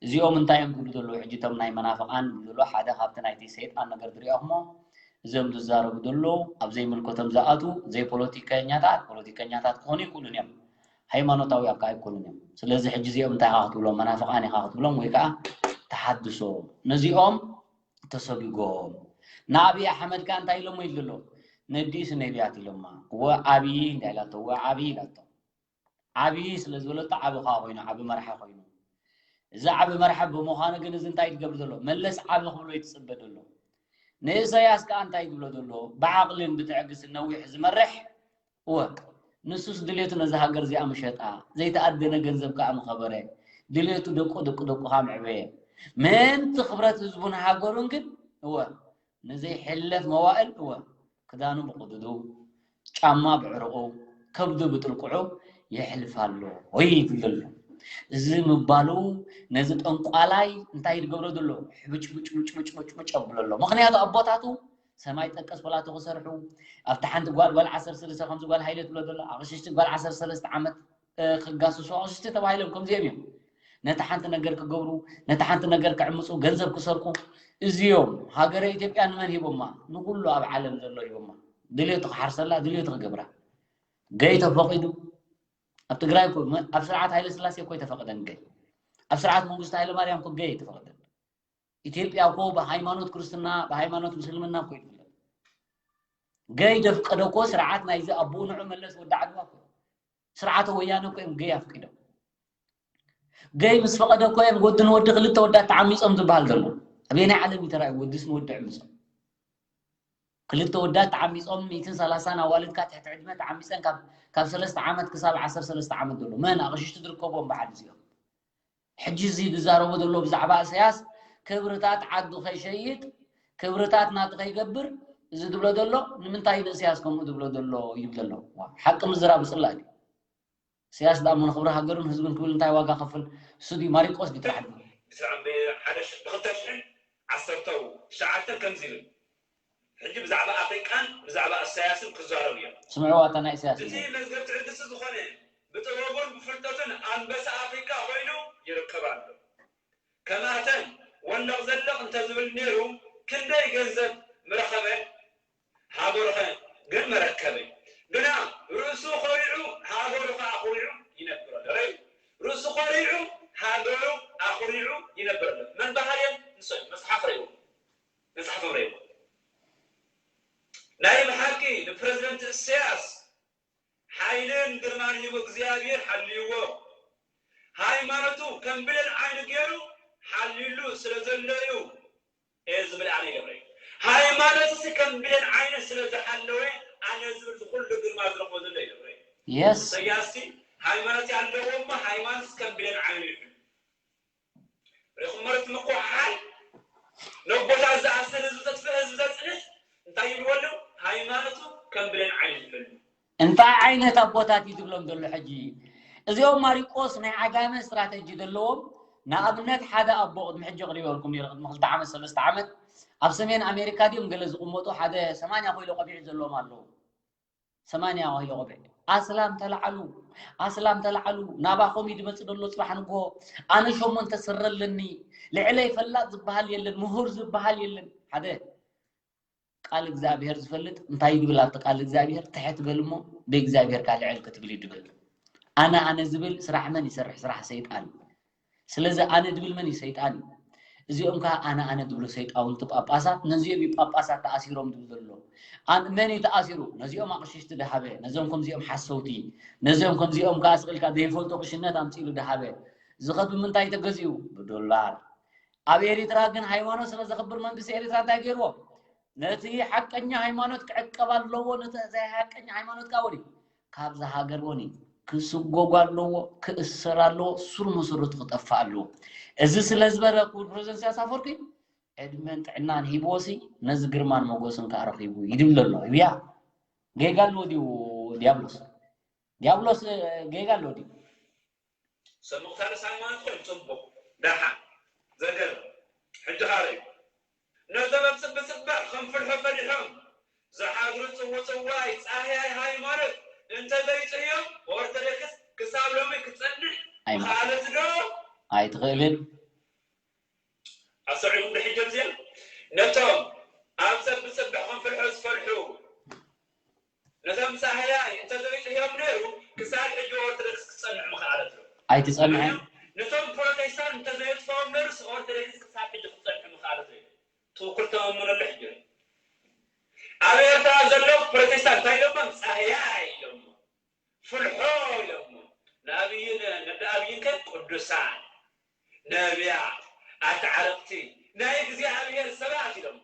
እዚኦም እንታይ እዮም ዝብሉ ዘለዉ? ሕጂ እቶም ናይ መናፍቃን ዝብሉ ዘለዉ ሓደ ካብቲ ናይቲ ሰይጣን ነገር ዝሪኦኹሞ እዞም ዝዛረቡ ዘለዉ ኣብ ዘይምልከቶም ዝኣትዉ ዘይፖለቲከኛታት ፖለቲከኛታት ክኾኑ ይክእሉን እዮም። ሃይማኖታዊ ኣብ ከዓ ኣይኮኑን እዮም። ስለዚ ሕጂ እዚኦም እንታይ ኢኻ ክትብሎም? መናፍቃን ኢኻ ክትብሎም ወይ ከዓ ተሓድሶ። ነዚኦም ተሰጉጎም ንኣብይ ኣሕመድ ከ እንታይ ኢሎሞ ኢሉ ዘሎ? ነዲእስ ነቢያት ኢሎማ። እወ ኣብይ እንታይ ኢላቶ? እወ ዓብዪ ኢላቶ። ዓብዪ ስለ ዝበለቶ ዓቢ ከዓ ኮይኑ ዓቢ መርሓ ኮይኑ እዚ ዓቢ መርሓ ብምዃኑ ግን እዚ እንታይ ትገብር ዘሎ? መለስ ዓቢ ክብሎ ይትፅበ ዘሎ። ንእሰያስ ከዓ እንታይ ትብሎ ዘሎ? ብዓቕልን ብትዕግስትን ነዊሕ ዝመርሕ እወ ንሱስ ድሌቱ ነዛ ሃገር እዚኣ ምሸጣ ዘይተኣደነ ገንዘብ ከዓ ምኸበረ ድሌቱ ደቁ ደቁ ደቁ ከዓ ምዕበየ ምእንቲ ክብረት ህዝቡን ሃገሩን ግን እወ ንዘይሕለፍ መዋእል እወ ክዳኑ ብቕድዱ ጫማ ብዕርቑ ከብዱ ብጥልቁዑ የሕልፍ ኣሎ ወይ ይብል ዘሎ። እዚ ምባሉ ነዚ ጠንቋላይ እንታይ ዝገብሮ ዘሎ? ሕብጭ ብጭ ብጭ ብጭ ብጭ ብጭ ኣብሎ ኣሎ። ምክንያቱ ኣቦታቱ ሰማይ ጠቀስ ፖላቶ ክሰርሑ ኣብቲ ሓንቲ ጓል ጓል ዓሰርተ ሰለስተ ከምዚ ጓል ሃይለ ትብሎ ዘሎ ኣቕሽሽቲ ጓል ዓሰርተ ሰለስተ ዓመት ክጋስሱ ኣቕሽሽቲ ተባሂሎም ከምዚኦም እዮም። ነቲ ሓንቲ ነገር ክገብሩ ነቲ ሓንቲ ነገር ክዕምፁ ገንዘብ ክሰርቁ እዚኦም ሃገረ ኢትዮጵያ ንመን ሂቦማ? ንኩሉ ኣብ ዓለም ዘሎ ሂቦማ። ድልዮቱ ክሓርሰላ ድልዮቱ ክገብራ ገይ ተፈቂዱ ኣብ ትግራይ ኣብ ስርዓት ሃይለ ስላሴ እኮ ኣይተፈቀደን ገይ ኣብ ስርዓት መንግስቱ ሃይለ ማርያም እኮ ገይ ኣይተፈቀደን። ኢትዮጵያ እኮ ብሃይማኖት ክርስትና ብሃይማኖት ምስልምና እኮ ይፍለጥ። ገይ ደፍቀደ እኮ ስርዓት ናይዚ ኣቦኡ ንዑ መለስ ወዲ ዓድዋ እኮ ስርዓተ ወያነ እኮ እዮም ገይ ኣፍቂዶም። ገይ ምስ ፈቐደ እኮ እዮም ወዲ ንወዲ ክልተ ወዳት ተዓሚፆም ዝበሃል ዘሎ። ኣበየናይ ዓለም እዩ ተራእዩ ወዲስ ንወዲ ዕሚፆም? ክልተ ወዳት ተዓሚፆም ሚእትን ሰላሳን ኣዋልድካ ትሕቲ ዕድመ ተዓሚፀን ካብ ሰለስተ ዓመት ክሳብ ዓሰርተ ሰለስተ ዓመት ዘሎ መን ኣቕሽሽቲ ዝርከብዎም በዓል እዚኦም። ሕጂ እዚ ዝዛረቦ ዘሎ ብዛዕባ እሰያስ ክብርታት ዓዱ ከይሸይጥ ክብርታት ናቱ ከይገብር እዚ ዝብሎ ዘሎ ንምንታይ ንእሰያስ ከምኡ ዝብሎ ዘሎ ይብል ዘሎ። ሓቂ ምዝራብ ፅላእ ድዩ? እሰያስ ደኣ እሞ ንክብሪ ሃገሩን ህዝብን ክብል እንታይ ዋጋ ከፍል? እሱ ድዩ ማሪቆስ ድዩ ጥራሕ ድዩ? ብክልተ ሽሕን ዓሰርተ ትሽዓተን ከምዚ ይብል ሕጂ ብዛዕባ ኣፍሪቃን ብዛዕባ እሰያስን ክዛረቡ እዮም። ስምዕዋ እታ ናይ እሰያስ እቲ መዝገብ ትዕድስቲ ዝኾነ ብጥበቡን ብፍልጠቱን ኣንበሳ ኣፍሪቃ ኮይኑ ይርከብ ኣሎ። ከምኣተን ወለቕ ዘለቕ እንተዝብል ነይሩ ክንደይ ገንዘብ ምረኸበ? ሃገሩኸ ግን መረከበ። ግና ርእሱ ኾሪዑ ሃገሩ ኸዓ ኹሪዑ ይነብር ኣሎ። ርእዩ ርእሱ ኾሪዑ ሃገሩ ኣኹሪዑ ይነብር ኣሎ። መን በሃልዮም? ንሶም መፅሓፍ ረእይዎ መፅሓፎም ረእይዎ። ናይ ብሓቂ ንፕረዚደንት እሰያስ ሓይልን ግርማን ሂቡ እግዚኣብሔር ሓልይዎ። ሃይማኖቱ ከም ብሌን ዓይኑ ገይሩ ሓልዩሉ ስለ ዘሎ እዩ። እየ ዝብል ኣነ ይገብረ። ሃይማኖትሲ ከም ብሌን ዓይነ ስለ ዝሓለወ ኣነ ዝብል ዝኩሉ ግርማ ዝረኽቦ ዘሎ ይገብረ። የስ ኢሳያስሲ ሃይማኖት ኣለዎ እሞ ሃይማኖትሲ ከም ብሌን ዓይኑ ይሕሉ። ሪኹም ማለት ምቁሓል ነቦታ ዝኣስር ህዝቢ ዘጥፍእ ህዝቢ ዘፅንት እንታይ ይብልዎ ኣለዉ? ሃይማኖቱ ከም ብሌን ዓይኑ ይሕሉ። እንታይ ዓይነት ኣቦታት እዩ ዝብሎም ዘሎ ሕጂ? እዚኦም ማሪቆስ ናይ ዓጋመ ስትራተጂ ዘለዎም። ንኣብነት ሓደ ኣቦ ቅድሚ ሕጂ ኣቕሪበልኩም ነይረ፣ ቅድሚ ክልተ ዓመት ሰለስተ ዓመት ኣብ ሰሜን ኣሜሪካ ድዮም ገለ ዝቕመጡ ሓደ ሰማንያ ኮይሎ ቆቢዕ ዘለዎም ኣለዉ። ሰማንያ ኮይሎ ቆቢዕ ኣስላም ተላዓሉ፣ ኣስላም ተላዓሉ፣ ናባኹም እዩ ዝመፅእ ዘሎ ፅባሕ ንግሆ። ኣነ ሸሞንተ ስረ ኣለኒ፣ ልዕለይ ፈላጥ ዝበሃል የለን፣ ምሁር ዝበሃል የለን። ሓደ ቃል እግዚኣብሔር ዝፈልጥ እንታይ ይብል ኣብቲ ቃል እግዚኣብሔር? ትሕት በል እሞ ብእግዚኣብሔር ካልዕል ክትብል እዩ ድብል። ኣነ ኣነ ዝብል ስራሕ መን ይሰርሕ? ስራሕ ሰይጣን። ስለዚ ኣነ ድብል መን እዩ? ሰይጣን እዩ። እዚኦም ከዓ ኣነ ኣነ ድብሉ ሰይጣውንቲ ጳጳሳት፣ ነዚኦም እዩ ጳጳሳት ተኣሲሮም ድብል ዘሎ። ኣን- መን እዩ ተኣሲሩ? ነዚኦም ኣቕሽሽቲ ድሃበ፣ ነዞም ከምዚኦም ሓሰውቲ፣ ነዚኦም ከምዚኦም ከዓ ስቕ ኢልካ ዘይፈልጦ ቅሽነት ኣምፂሉ ድሃበ። ዝኸ ብምንታይ ተገዚኡ? ብዶላር። ኣብ ኤሪትራ ግን ሃይማኖት ስለ ዘኽብር መንግስቲ ኤሪትራ እንታይ ገይርዎ? ነቲ ሓቀኛ ሃይማኖት ክዕቀብ ኣለዎ፣ ነቲ ዘይሓቀኛ ሃይማኖት ከዓ ወዲ ካብዛ ሃገር ወኒ ክስጎጉ ኣለዎ፣ ክእሰር ኣለዎ፣ ሱር መሰረቱ ክጠፍእ ኣለዎ። እዚ ስለ ዝበረ ክቡር ፕሬዚደንት ኢሳያስ ኣፈወርቂ ዕድመን ጥዕናን ሂብዎሲ ነዚ ግርማን ሞገስን ከዓ ረኺቡ ይድብል ኣሎ። ይብያ ጌጋ ኣለዎ ድዩ ዲያብሎስ? ዲያብሎስ ጌጋ ኣለዎ ድዩ? ሰብ ምቕታልስ ሃይማኖት ኮይኑ ፅቡቕ ደሓን ዘገርም። ሕጂ ኻልእ ነቶም ኣብ ፅብፅባዕ ከም ፍልሖ ፈሊሖም ዝሓድሩ ፅውፅዋይ ፃህያይ ሃይማኖት እንተዘይፅህዮም ኦርቶዶክስ ክሳብ ሎሚ ክፀንሕ ምኽኣለት ዶ? ኣይትኽእልን። ኣሰዒቡ ብሕጂ እዚኣ ነቶም ኣብ ፀብፅብዕ ከም ፍልሖ ዝፈልሑ ነቶም ሳህያይ እንተዘይፅህዮም ነይሩ ክሳብ ሕጂ ኦርቶዶክስ ክፀንዕ ምኽኣለት እዩ። ኣይትፀንዕን። ነቶም ፕሮቴስታንት እንተዘየጥፍኦም ነይሩስ ኦርቶዶክስ ክሳብ ሕጂ ክትፀንዕ ምኽኣለት እዩ። ትውክል ተመምነሉ ሕጂ ኣብ ኤርትራ ዘለዉ ፕሮቴስታንት እንታይ ኢሎሞም? ፃህያይ ኢሎሞ፣ ፍልሖ ኢሎሞ፣ ንኣብይን ነዳ ኣብይን ከ ቅዱሳን ነቢያት ኣተዓረቕቲ ናይ እግዚኣብሔር ሰባት ኢሎሞ።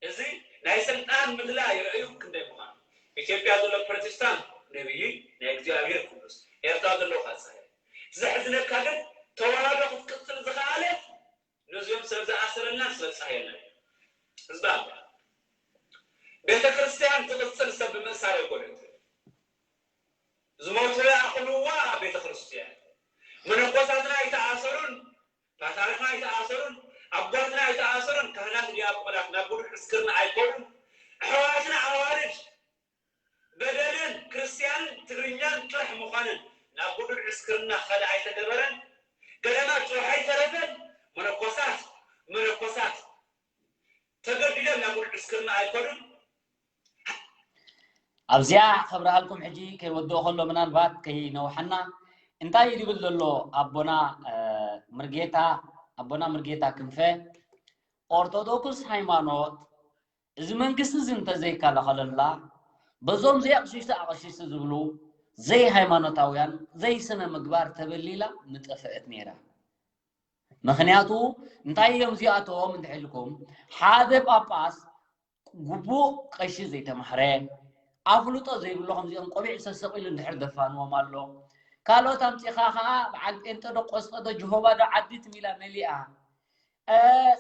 እዚ ናይ ስልጣን ምድላ ይረእዩ ክንደይ ምዃኑ። ኢትዮጵያ ዘሎ ፕሮቴስታንት ነብይ ናይ እግዚኣብሔር ቅዱስ፣ ኤርትራ ዘለዉ ካፀ። ዘሕዝነካ ግን ተዋህዶ ክትቅፅል ዝኸኣለት ነዚኦም ሰብ ዝኣሰረልና ሰብ ፃህየና እዩ። ህዝቢ ኣባ ቤተ ክርስቲያን ትቕፅል ሰብ ብምእሳር ኣይኮነትን። ዝሞቱ ይኣኽልዋ ቤተ ክርስቲያን። መነኮሳትና ኣይተኣሰሩን፣ ፓትርያርክና ኣይተኣሰሩን፣ ኣቦታትና ኣይተኣሰሩን፣ ካህናት ዲያቆናት ናብ ጉዱድ ዕስክርና ኣይኮኑን። ኣሕዋትና ኣዋልድ በደልን ክርስትያንን ትግርኛን ጥራሕ ምዃንን ናብ ጉዱድ ዕስክርና ኸደ ኣይተገበረን። ገዳማት ጭርሖ ኣይተረፈን። መነኮሳት መነኮሳት ተገዲዶም ናብ ጉዱድ ዕስክርና ኣይኮኑን። ኣብዚኣ ከብርሃልኩም ሕጂ ከይወድኦ ከሎ ምናልባት ከይነውሓና እንታይ እዩ ዝብል ዘሎ ኣቦና ምርጌታ ኣቦና ምርጌታ ክንፈ ኦርቶዶክስ ሃይማኖት እዚ መንግስቲ እዚ እንተዘይከላኸለላ በዞም ዘይኣቕሽሽቲ ኣቕሽሽቲ ዝብሉ ዘይሃይማኖታውያን ዘይስነ ምግባር ተበሊላ ምጠፍአት ነይራ። ምክንያቱ እንታይ እዮም እዚኣቶም እንድሕልኩም ሓደ ጳጳስ ግቡእ ቀሺ ዘይተማህረ ኣፍልጦ ዘይብሎ ከምዚኦም ቆቢዕ ሰሰቂሉ እንድሕር ደፋንዎም ኣሎ ካልኦት ኣምፂኻ ከዓ በዓል ጴንጠ ዶ ቆስጠ ዶ ጅሆባ ዶ ዓዲ ትሚላ መሊኣ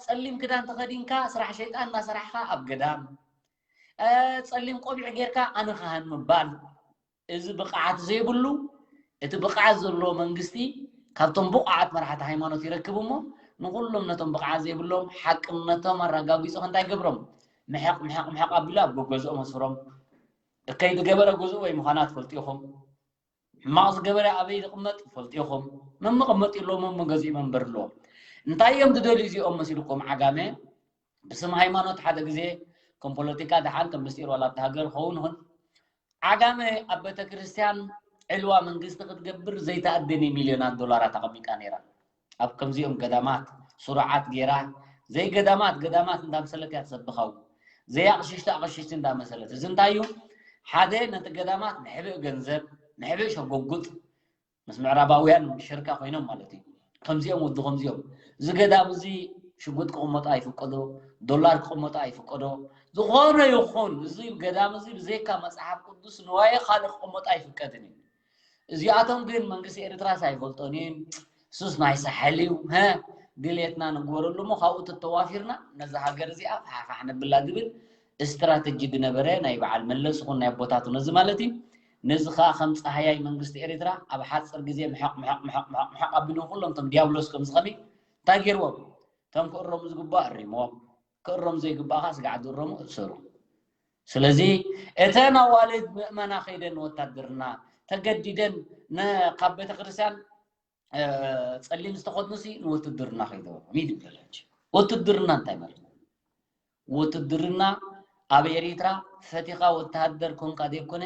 ፀሊም ክዳን ተኸዲንካ ስራሕ ሸይጣን እናሰራሕካ ኣብ ገዳም ፀሊም ቆቢዕ ጌርካ ኣነ ካህን ምባል እዚ ብቕዓት ዘይብሉ እቲ ብቕዓት ዘለዎ መንግስቲ ካብቶም ብቑዓት መራሕቲ ሃይማኖት ይረክብ እሞ ንኩሎም ነቶም ብቕዓት ዘይብሎም ሓቅነቶም ኣረጋጊፁ እንታይ ገብሮም ምሕቕ ምሕቕ ምሕቕ ኣቢሉ ኣብ ገገዝኦም ኣስፍሮም እከይ ዝገበረ ገዝኡ ወይ ምዃና ትፈልጡ ኢኹም ሕማቕ ዝገበረ ኣበይ ዝቕመጥ ትፈልጡ ኢኹም መመቐመጢ ኣለዎም መገዝኡ መንበር ኣለዎም እንታይ እዮም ዝደልዩ እዚኦም መሲልኩም ዓጋመ ብስም ሃይማኖት ሓደ ግዜ ከም ፖለቲካ ደሓን ከም ምስጢር ዋላ ኣብቲ ሃገር ኸውን ይኹን ዓጋመ ኣብ ቤተክርስትያን ዕልዋ መንግስቲ ክትገብር ዘይተኣደነ ሚልዮናት ዶላራት ኣቐሚጣ ነይራ ኣብ ከምዚኦም ገዳማት ስሩዓት ገይራ ዘይገዳማት ገዳማት እንዳመሰለት እያ ትሰብኻው ዘይኣቕሽሽቲ ኣቕሽሽቲ እንዳመሰለት እዚ እንታይ እዩ ሓደ ነቲ ገዳማት ንሕብእ ገንዘብ ንሕብእ ሸጎጉጥ ምስ ምዕራባውያን ሽርካ ኮይኖም ማለት እዩ። ከምዚኦም ወዲ ከምዚኦም፣ እዚ ገዳም እዚ ሽጉጥ ክቕመጦ ኣይፍቀዶ፣ ዶላር ክቕመጦ ኣይፍቀዶ። ዝኾነ ይኹን እዚ ገዳም እዚ ብዘይካ መጽሓፍ ቅዱስ ንዋየ ካልእ ክቕመጦ ኣይፍቀድን እዩ። እዚኣቶም ግን መንግስቲ ኤርትራስ ኣይፈልጦን እዩ። ሱስ ናይ ሳሕል እዩ። ሀ፣ ድሌትና ንግበረሉ እሞ ካብኡ ተተዋፊርና ነዛ ሃገር እዚኣ ፋሕፋሕ ነብላ ዝብል ስትራተጂ ዝነበረ ናይ በዓል መለስ ይኹን ናይ ኣቦታቱ ነዚ ማለት እዩ። ነዚ ከዓ ከም ፃህያይ መንግስቲ ኤርትራ ኣብ ሓፅር ግዜ ምሕቕ ምሕቕ ምሕቕ ምሕቕ ምሕቕ ኣቢሉ ኩሎም እቶም ዲያብሎስ ከምዚ ከመይ እንታይ ገይርዎም? እቶም ክእረሙ ዝግባእ ኣሪምዎም፣ ክእረሙ ዘይግባእ ከዓ ስጋዕ ዝእረሙ እሰሩ። ስለዚ እተን ኣዋልድ ምእመና ከይደን ንወታደርና ተገዲደን ን-፣ ካብ ቤተክርስትያን እ፣ ጸሊም ዝተኸድኑሲ ንውትድርና ከይደወሎም እዩ ዝብል ዘሎ ሕጂ። ውትድርና እንታይ ማለት እዩ? ውትድርና ኣብ ኤሪትራ ፈቲኻ ወተሃደር ኮንካ ዘይኮነ፣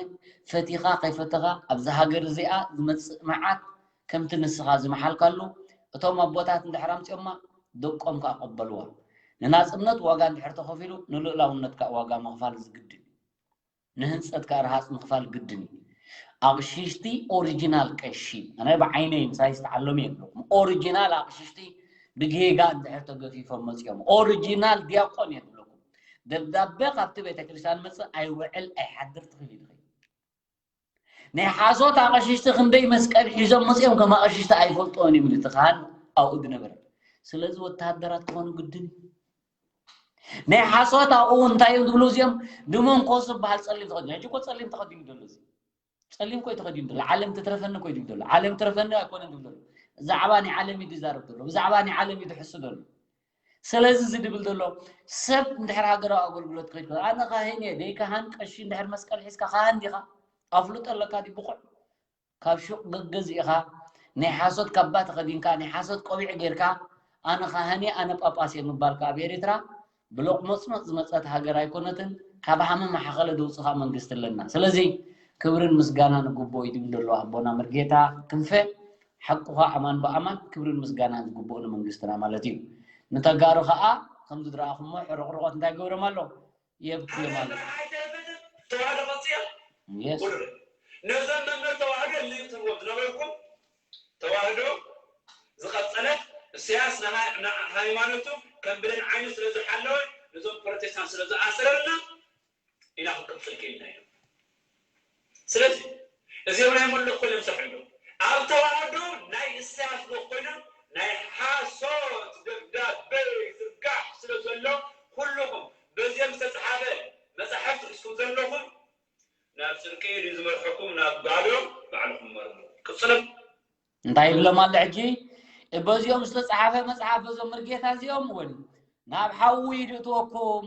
ፈቲኻ ከይፈተኻ ኣብዛ ሃገር እዚኣ ዝመጽእ መዓት ከምቲ ንስኻ ዝመሓልካሉ እቶም ኣቦታት እንድሕር ኣምጺኦማ ደቆም ከኣ ቀበልዋ። ንናጽነት ዋጋ እንድሕር ተኸፊሉ ንልኡላውነት ከኣ ዋጋ ምኽፋል ዝግድን እዩ። ንህንጸት ከኣ ረሃጽ ምኽፋል ግድን እዩ። ኣቕሽሽቲ ኦሪጂናል ቀሺ፣ ኣነ ብዓይነይ ምሳይ ዝተዓለሙ የብለኩም። ኦሪጂናል ኣቕሽሽቲ ብጌጋ እንድሕር ተገፊፎም መጺኦም፣ ኦሪጂናል ዲያቆን እየ ዝብለኩም። ደብዳበ ካብቲ ቤተክርስትያን መጽእ ኣይውዕል ኣይሓድር ትኽእል እዩ ትኽእል። ናይ ሓሶት ኣቕሽሽቲ ክንደይ መስቀል ሒዞም መጺኦም ከም ኣቕሽሽቲ ኣይፈልጥዎን እዮም ኢሉ እቲ ካህን ኣብኡ ዝነበረ። ስለዚ ወተሃደራት ክኾኑ ግድን እዩ። ናይ ሓሶት ኣብኡ እንታይ እዮም ዝብሉ እዚኦም? ድመንኮስ ዝበሃል ጸሊም ተኸዲኑ። ሕጂ እኮ ጸሊም ተኸዲኑ ዘሎ እዚ። ጸሊም እኮ እዩ ተኸዲኑ ዘሎ። ዓለም ትትረፈኒ እኮ እዩ ዝብል ዘሎ። ዓለም ትረፈኒ ኣይኮነን ዝብል ዘሎ። ብዛዕባ ናይ ዓለም እዩ ዝዛረብ ዘሎ። ብዛዕባ ናይ ዓለም እዩ ዝሕሱ ዘሎ። ስለዚ እዚ ዝብል ዘሎ ሰብ እንድሕር ሃገራዊ ኣገልግሎት ክኸይድ ከሎ፣ ኣነ ካህን እየ፣ ደይ ካህን ቀሺ እንድሕር መስቀል ሒዝካ ካህን ዲኻ? ኣፍልጦ ኣለካ ድዩ ብቑዕ? ካብ ሹቕ ገገዚእኻ፣ ናይ ሓሶት ካባ ተኸዲንካ፣ ናይ ሓሶት ቆቢዕ ጌርካ፣ ኣነ ካህን እየ፣ ኣነ ጳጳስ እየ ምባልካ ኣብ ኤርትራ ብሎቕሞጽሞጽ ዝመጸት ሃገር ኣይኮነትን፣ ካብ ሃመ ማሕኸለ ዘውጽኻ መንግስቲ ኣለና። ስለዚ ክብርን ምስጋናን ዝግብኦ እዩ ዝብል ዘሎ ኣቦና መርጌታ ክንፈ፣ ሓቁኻ ኣማን ብኣማን ክብርን ምስጋናን ዝግብኦ ንመንግስትና ማለት እዩ። ንተጋሩ ኸኣ ከምዚ ዝረኣኹሞ ሕርቕርቖት እንታይ ገብሮም ኣሎ? የብክዮም ኣሎ። ኣይተረፈትን ተዋህዶ መጽያ የስ። ነዞም መምህር ተዋህዶ ልዩ ትብዎም ዝነበርኩም ተዋህዶ ዝቐጸለት፣ እሰያስ ንሃ-፣ ንሃይማኖቱ ከም ብሌን ዓይኑ ስለ ዝሓለወ፣ ነዞም ፕሮቴስታንት ስለ ዝኣሰረልና ኢና ክንቅጽል ክኢልና ኢና። ስለዚ እዚኦም ናይ መለኮ እዮም ሰሕሉ። ኣብ ተዋህዶ ናይ እሰያስ ዶ ኮይኖም ናይ ሓሶት ደብዳቤ ይዝርጋሕ ስለ ዘሎ፣ ኩልኹም በዚኦም ዝተጻሓፈ መጻሕፍቲ ሒዝኩም ዘለኹም ናብ ጽድቂ ድዩ ዝመርሐኩም ናብ ባዶ ባዕልኹም መርምሩ። ቅጽሎም። እንታይ ይብሎም ኣሎ ሕጂ? በዚኦም ዝተጻሓፈ መጽሓፍ በዞም መርጌታ እዚኦም እውን ናብ ሓዊ ይድእትወኩም፣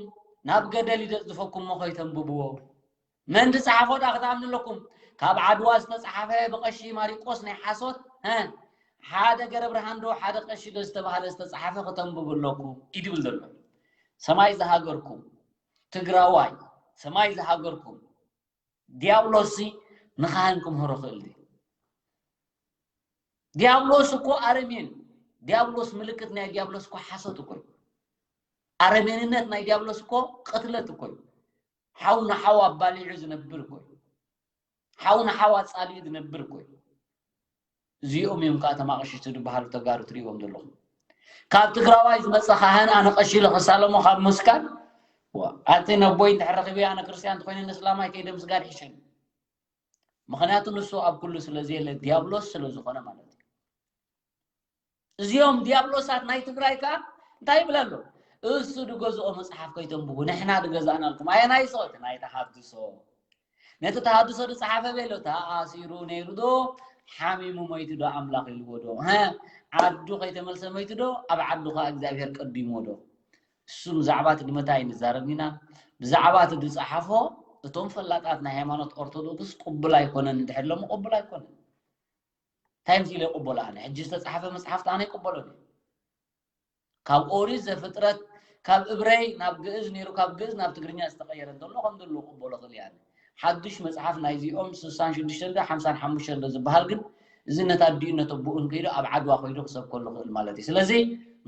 ናብ ገደል ይደጽድፈኩም እሞ ከይተንብብዎ። መን ዝጸሓፎ ደኣ ክትኣምኑ ኣለኩም? ካብ ዓድዋ ዝተጻሓፈ ብቐሺ ማሪቆስ ናይ ሓሶት፣ ሀ፣ ሓደ ገረብርሃን ዶ ሓደ ቀሺ ዶ ዝተባህለ ዝተጻሓፈ ከተንብቡ ኣለኩም እዩ ዝብል ዘሎ። ሰማይ ዝሃገርኩም ትግራዋይ፣ ሰማይ ዝሃገርኩም ዲያብሎስሲ ንኻህን ክምህሮ ክእል ድዩ? ዲያብሎስ እኮ ኣረሜን፣ ዲያብሎስ ምልክት ናይ ዲያብሎስ እኮ ሓሶት እኮ እዩ። ኣረሜንነት ናይ ዲያብሎስ እኮ ቅትለት እኮ እዩ። ሓው ንሓው ኣባሊዑ ዝነብር እኮ እዩ። ሓው ንሓው ኣጻሊኡ ዝነብር እኮ እዩ። እዚኦም እዮም ከዓ ተማቕሽቲ ዝበሃሉ ተጋሩ ትሪእዎም ዘለኹም። ካብ ትግራዋይ ዝመፀ ካህን ኣነ ቀሺ ኢለ ክሳለሞ ካብ ምስጋድ፣ ዋ፣ ኣቲ ነቦይ እንድሕር ረኺበ ኣነ ክርስትያን እንተኾይነ ንእስላማይ ከይደ ምስጋድ ይሕሸኒ። ምኽንያቱ ንሱ ኣብ ኩሉ ስለ ዘየለ ዲያብሎስ ስለ ዝኾነ ማለት እዩ። እዚኦም ዲያብሎሳት ናይ ትግራይ ከዓ እንታይ ይብል ኣሎ? እሱ ድገዝኦ መፅሓፍ ከይተንብቡ ንሕና ድገዛእናልኩም። ኣየናይ ሰው? እቲ ናይ ተሃድሶ። ነቲ ተሃድሶ ዝፀሓፈ በሎ ተኣሲሩ ነይሩ ዶ ሓሚሙ መይቱ ዶ ኣምላኽ ኢልዎ ዶ? ሀ፣ ዓዱ ከይተመልሰ መይቱ ዶ ኣብ ዓዱ ከዓ እግዚኣብሔር ቀዲምዎ ዶ? እሱ ብዛዕባ እቲ ድመታ ኣይንዛረብ ኢና። ብዛዕባ እቲ ዝፀሓፎ እቶም ፈላጣት ናይ ሃይማኖት ኦርቶዶክስ ቅቡል ኣይኮነን እንድሕር ኢሎሞ ቅቡል ኣይኮነን። እንታይ ምስ ኢለ ይቅበሎ ኣነ? ሕጂ ዝተጻሕፈ መጽሓፍቲ ኣነ ይቅበሎ ድየ? ካብ ኦሪት ዘፍጥረት ካብ እብራይ ናብ ግእዝ ነይሩ፣ ካብ ግእዝ ናብ ትግርኛ ዝተቐየረ እንተሎ ከም ዘሎ ክቅበሎ ክእል እየ ኣነ። ሓዱሽ መጽሓፍ ናይዚኦም ስሳን ሽዱሽተን ዶ ሓምሳን ሓሙሽተን ዶ ዝበሃል ግን እዚ ነታ ኣዲኡ ነተ ኣቦኡን ከይዱ ኣብ ዓድዋ ከይዱ ክሰብከሉ ክእል ማለት እዩ። ስለዚ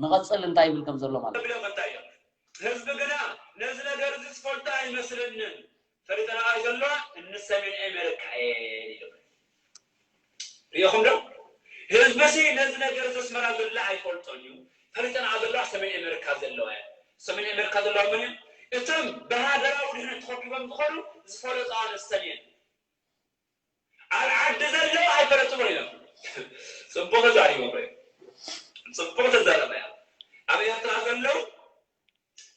ንቐጽል እንታይ ይብል ከም ዘሎ ማለት እዩ። ህዝቢ ግና ነዚ ነገር እዚ ዝፈልጦ ኣይመስለንን። ፈሊጠናዮ ዘለዋ እንሰሚዐ መልካ እየ ኢሉ። ሪኢኹም ዶ? ህዝቢ ሲ ነዚ ነገር እዚ ኣስመራ ዘሎ ኣይፈልጦን እዩ። ፈሊጠን ኣብ ዘለዋ ሰሜን ኣሜሪካ ዘለዋ እያ። ሰሜን ኣሜሪካ ዘለዋ መን እዮም? እቶም ብሃገራዊ ድሕነት ተኸቢቦም ዝኾኑ ዝፈለጡ ኣነስተን እየን። ኣብ ዓዲ ዘለዉ ኣይፈለጥዎ ኢሎም። ጽቡቕ ተዛሪቦም እዮም። ጽቡቕ ተዛረበ እያ። ኣብ ኤርትራ ዘለዉ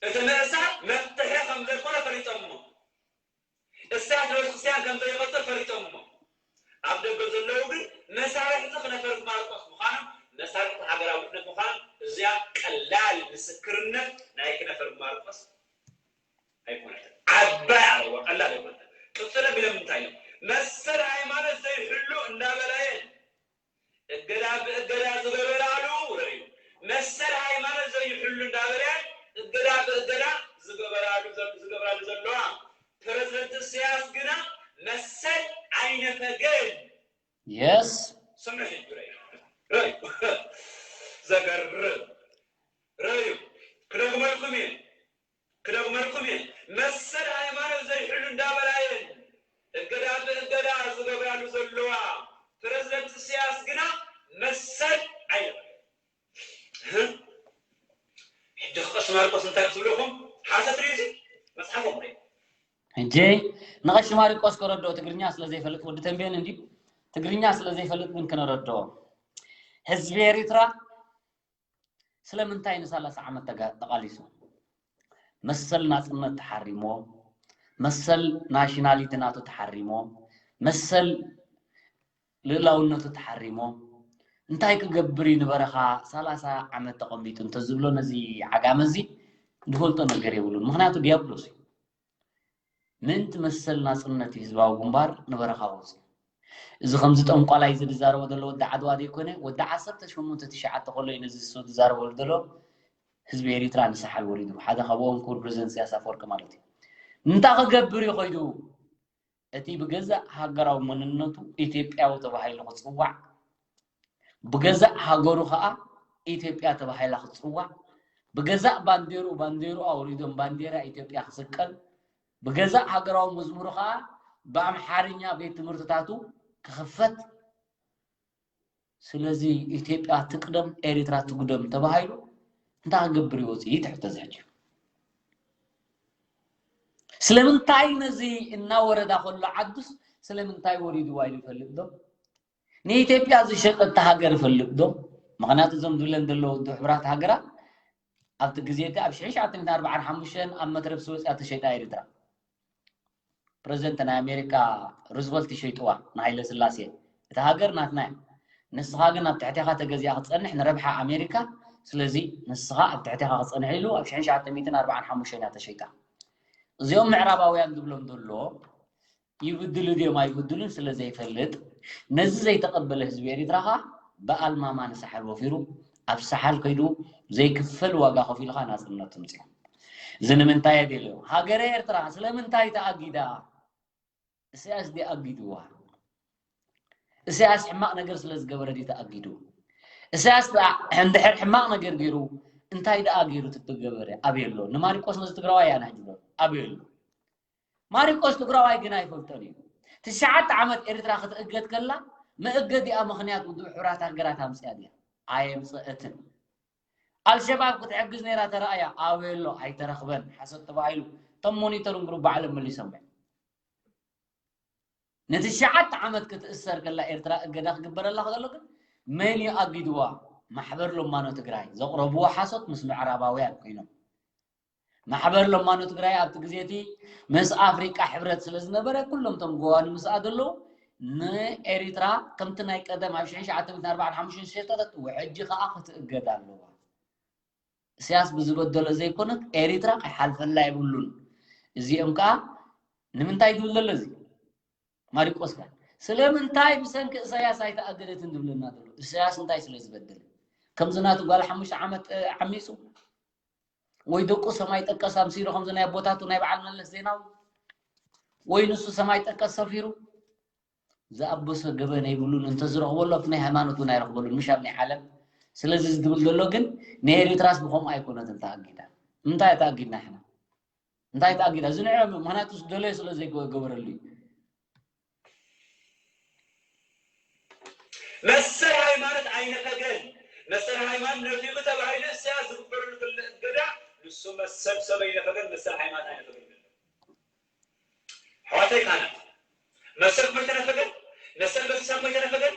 እቲ ምእሳር መፍትሒ ከም ዘይኮነ ፈሊጦም እሞ እሳት ቤተክርስትያን ከም ዘይመጽእ ፈሊጦም እሞ ኣብ ደገ ዘለዉ ግን መሳርሕቲ ክነፈርግ ማርቆስ ምዃኖም መሳርሕቲ ሃገራዊ ድሕነት ምዃኖም እዚኣ ቀላል ምስክርነት ናይ ክነፈርግ ማርቆስ ኣይኮነትን። ዓባይ ኣለዎ ቀላል ኣይኮነትን። ቅጽለ ቢሎም እንታይ እዮም መሰል ሃይማኖት ዘይሕሉ እንዳበላየን እገዳ ብእገዳ ዝገበራሉ ረዩ መሰል ሃይማኖት ዘይሕሉ እንዳበለ እገዳ ብእገዳ ዝገበራሉ ዝገብራሉ ዘለዋ ፕረዚደንት ኢሳያስ ግና መሰል ኣይነፈገን። የስ ስምዑ ሕጂ ረዩ ረዩ ዘገርም ረዩ ክደግመልኩም እየ ክደግመልኩም እየ መሰል ሃይማኖት ዘይሕሉ እንዳበላየን እገዳ ብእገዳ ዝገብራሉ ዘለዋ ፕረዚደንት ኢሳያስ ግና መሰል ኣይነበረን። ሕጂ ቀሺ ማርቆስ እንታይ ክትብሉ ኢኹም? ሓሰት ድዩ እዚ? መፅሓፎም ዶ? ሕጂ ንቐሺ ማርቆስ ከረድኦ ትግርኛ ስለ ዘይፈልጥ ወዲ ተንቤን እንዲ ትግርኛ ስለ ዘይፈልጥ ግን ክነረድኦ ህዝቢ ኤሪትራ ስለምንታይ ንሰላሳ ዓመት ተቃሊሱ? መሰል ናጽነት ተሓሪሞ፣ መሰል ናሽናሊቲ ናቱ ተሓሪሞ፣ መሰል ልእላውነቱ ተሓሪሞ እንታይ ክገብር እዩ ንበረኻ ሰላሳ ዓመት ተቐሚጡ እንተዝብሎ ነዚ ዓጋመ እዚ ዝፈልጦ ነገር የብሉን። ምኽንያቱ ዲያብሎስ እዩ። ምእንቲ መሰል ናጽነት ህዝባዊ ግንባር ንበረኻ ወጺኡ። እዚ ከምዚ ጠንቋላይ እዚ ዝዛረቦ ዘሎ ወዲ ዓድዋ ዘይኮነ ወዲ ዓሰርተ ሸሞንተ ትሽዓተ ከሎ እዩ ነዚ ዝዛረበሉ ዘሎ ህዝቢ ኤሪትራ ንሳሓል ወሪዱ ሓደ ካብኦም ክቡር ፕረዚደንት ኢሳያስ ኣፈወርቂ ማለት እዩ። እንታይ ክገብር እዩ ከይዱ? እቲ ብገዛእ ሃገራዊ መንነቱ ኢትዮጵያዊ ተባሂሉ ክጽዋዕ ብገዛእ ሃገሩ ከኣ ኢትዮጵያ ተባሂላ ክትጽዋዕ ብገዛእ ባንዴሩ ባንዴሩ ኣውሪዶም ባንዴራ ኢትዮጵያ ክስቀል ብገዛእ ሃገራዊ መዝሙሩ ከኣ ብኣምሓርኛ ቤት ትምህርትታቱ ክኽፈት ስለዚ ኢትዮጵያ ትቅደም ኤሪትራ ትጉደም ተባሂሉ እንታይ ክገብር ይወፅእ ይትሕተዝ ሕጂ ስለምንታይ ነዚ እናወረዳ ከሎ ዓዱስ ስለምንታይ ወሪድዋ ኢሉ ይፈልጥ ዶ ንኢትዮጵያ ዝሸጠ እታ ሃገር ይፈልጥ ዶ ምክንያቱ እዞም ዝብለን ዘለዉ ውድብ ሕቡራት ሃገራት ኣብቲ ግዜ እቲ ኣብ ሽሕን ትሽዓተ ሚእትን ኣርባዓን ሓሙሽተን ኣብ መትረብ ስወፅያ ተሸይጣ ኤሪትራ ፕረዚደንት ናይ ኣሜሪካ ሩዝቨልት ይሸይጥዋ ንሃይለ ስላሴ እታ ሃገር ናትና እያ ንስኻ ግን ኣብ ትሕቴኻ ተገዚኣ ክትፀንሕ ንረብሓ ኣሜሪካ ስለዚ ንስኻ ኣብ ትሕቴኻ ክትፀንሕ ኢሉ ኣብ ሽሕን ትሽዓተ ሚእትን ኣርባዓን ሓሙሽተን እያ ተሸይጣ እዚኦም ምዕራባውያን ዝብሎም ዘሎ ይብድሉ ድዮም ኣይብድሉን ስለ ዘይፈልጥ ነዚ ዘይተቐበለ ህዝቢ ኤሪትራ ኸዓ ብኣልማማ ንሳሕል ወፊሩ ኣብ ሳሓል ከይዱ ዘይክፈል ዋጋ ከፊሉ ኸዓ ናፅነቱ ኣምፂኡ። እዚ ንምንታይ ኣደልዮ? ሃገረ ኤርትራ ስለምንታይ ተኣጊዳ? ኢሳያስ ድዩ ኣጊድዋ? ኢሳያስ ሕማቕ ነገር ስለ ዝገበረ ድዩ ተኣጊዱ? ኢሳያስ ደኣ እንድሕር ሕማቕ ነገር ገይሩ እንታይ ደኣ ገይሩ እቲ ገበረ? ኣበይ ኣሎ? ንማሪቆስ ነዚ ትግራዋይ እያ ነሕድሮ። ኣበይ ኣሎ? ማሪቆስ ትግራዋይ ግን ኣይፈልጦን እዩ። ትሽዓተ ዓመት ኤርትራ ክትእገድ ከላ መእገዲኣ ምኽንያት ውድብ ሕቡራት ሃገራት ኣምፅያ ድያ? ኣየምፀአትን። ኣልሸባብ ክትሕግዝ ነይራ ተራእያ ኣበይ ኣሎ? ኣይተረኽበን። ሓሶት ተባሂሉ እቶም ሞኒተሪንግ ግሩፕ ባዕሎም መሊሶም እዮም። ንትሽዓተ ዓመት ክትእሰር ከላ ኤርትራ እገዳ ክግበረላ ከሎ ግን መን እዩ ኣጊድዋ? ማሕበር ለማኖ ትግራይ ዘቕረብዎ ሓሶት ምስ ምዕራባውያን ኮይኖም ማሕበር ለማኖ ትግራይ ኣብቲ ግዜ እቲ ምስ ኣፍሪቃ ሕብረት ስለ ዝነበረ ኩሎም እቶም ጎዋኒ ምስኣ ዘለዉ ንኤሪትራ ከምቲ ናይ ቀደም ኣብ ሽሕን ትሽዓተ ሚእትን ኣርባዓን ሓሙሽተን ዝሸጠተትዎ ሕጂ ከዓ ክትእገድ ኣለዋ። ኢሳያስ ብዝበደሎ ዘይኮነት ኤሪትራ ከይሓልፈላ የብሉን። እዚኦም ከዓ ንምንታይ ዝብል ዘሎ እዚ ማሪቆስ ከ ስለምንታይ ብሰንኪ ኢሳያስ ኣይተኣገደትን ዝብለና ዘሎ ኢሳያስ እንታይ ስለ ዝበደለ ከምዚ ናቱ ጓል ሓሙሽተ ዓመት ዓሚፁ ወይ ደቁ ሰማይ ጠቀስ ኣምሲሉ ከምዚ ናይ ኣቦታቱ ናይ በዓል መለስ ዜናዊ ወይ ንሱ ሰማይ ጠቀስ ሰፊሩ ዝኣበሶ ገበን የብሉን እንተዝረኽበሉ ኣብቲ ናይ ሃይማኖት እውን ኣይረኽበሉን ምሽ ኣብ ናይ ዓለም ስለዚ ዝድብል ዘሎ ግን ናይ ኤሪትራስ ብከምኡ ኣይኮነትን ተኣጊዳ እንታይ ተኣጊድና ሕና እንታይ ተኣጊዳ እዚ ንዕኦም ምክንያቱ ዝደለዮ ስለ ዘይገበረሉ እዩ መሰል ሃይማኖት ኣይነፈገን። መሰል ሃይማኖት ነፊጉ ተባሂሉ እስያ ዝግበረሉ ዘሎ እገዳ፣ ንሱ መሰል ሰብ ኣይነፈገን፣ መሰል ሃይማኖት ኣይነፈገን። ኣሕዋተይ ካህናት፣ መሰልኩም ኣይተነፈገን፣ መሰል በዚሳኩም ኣይተነፈገን።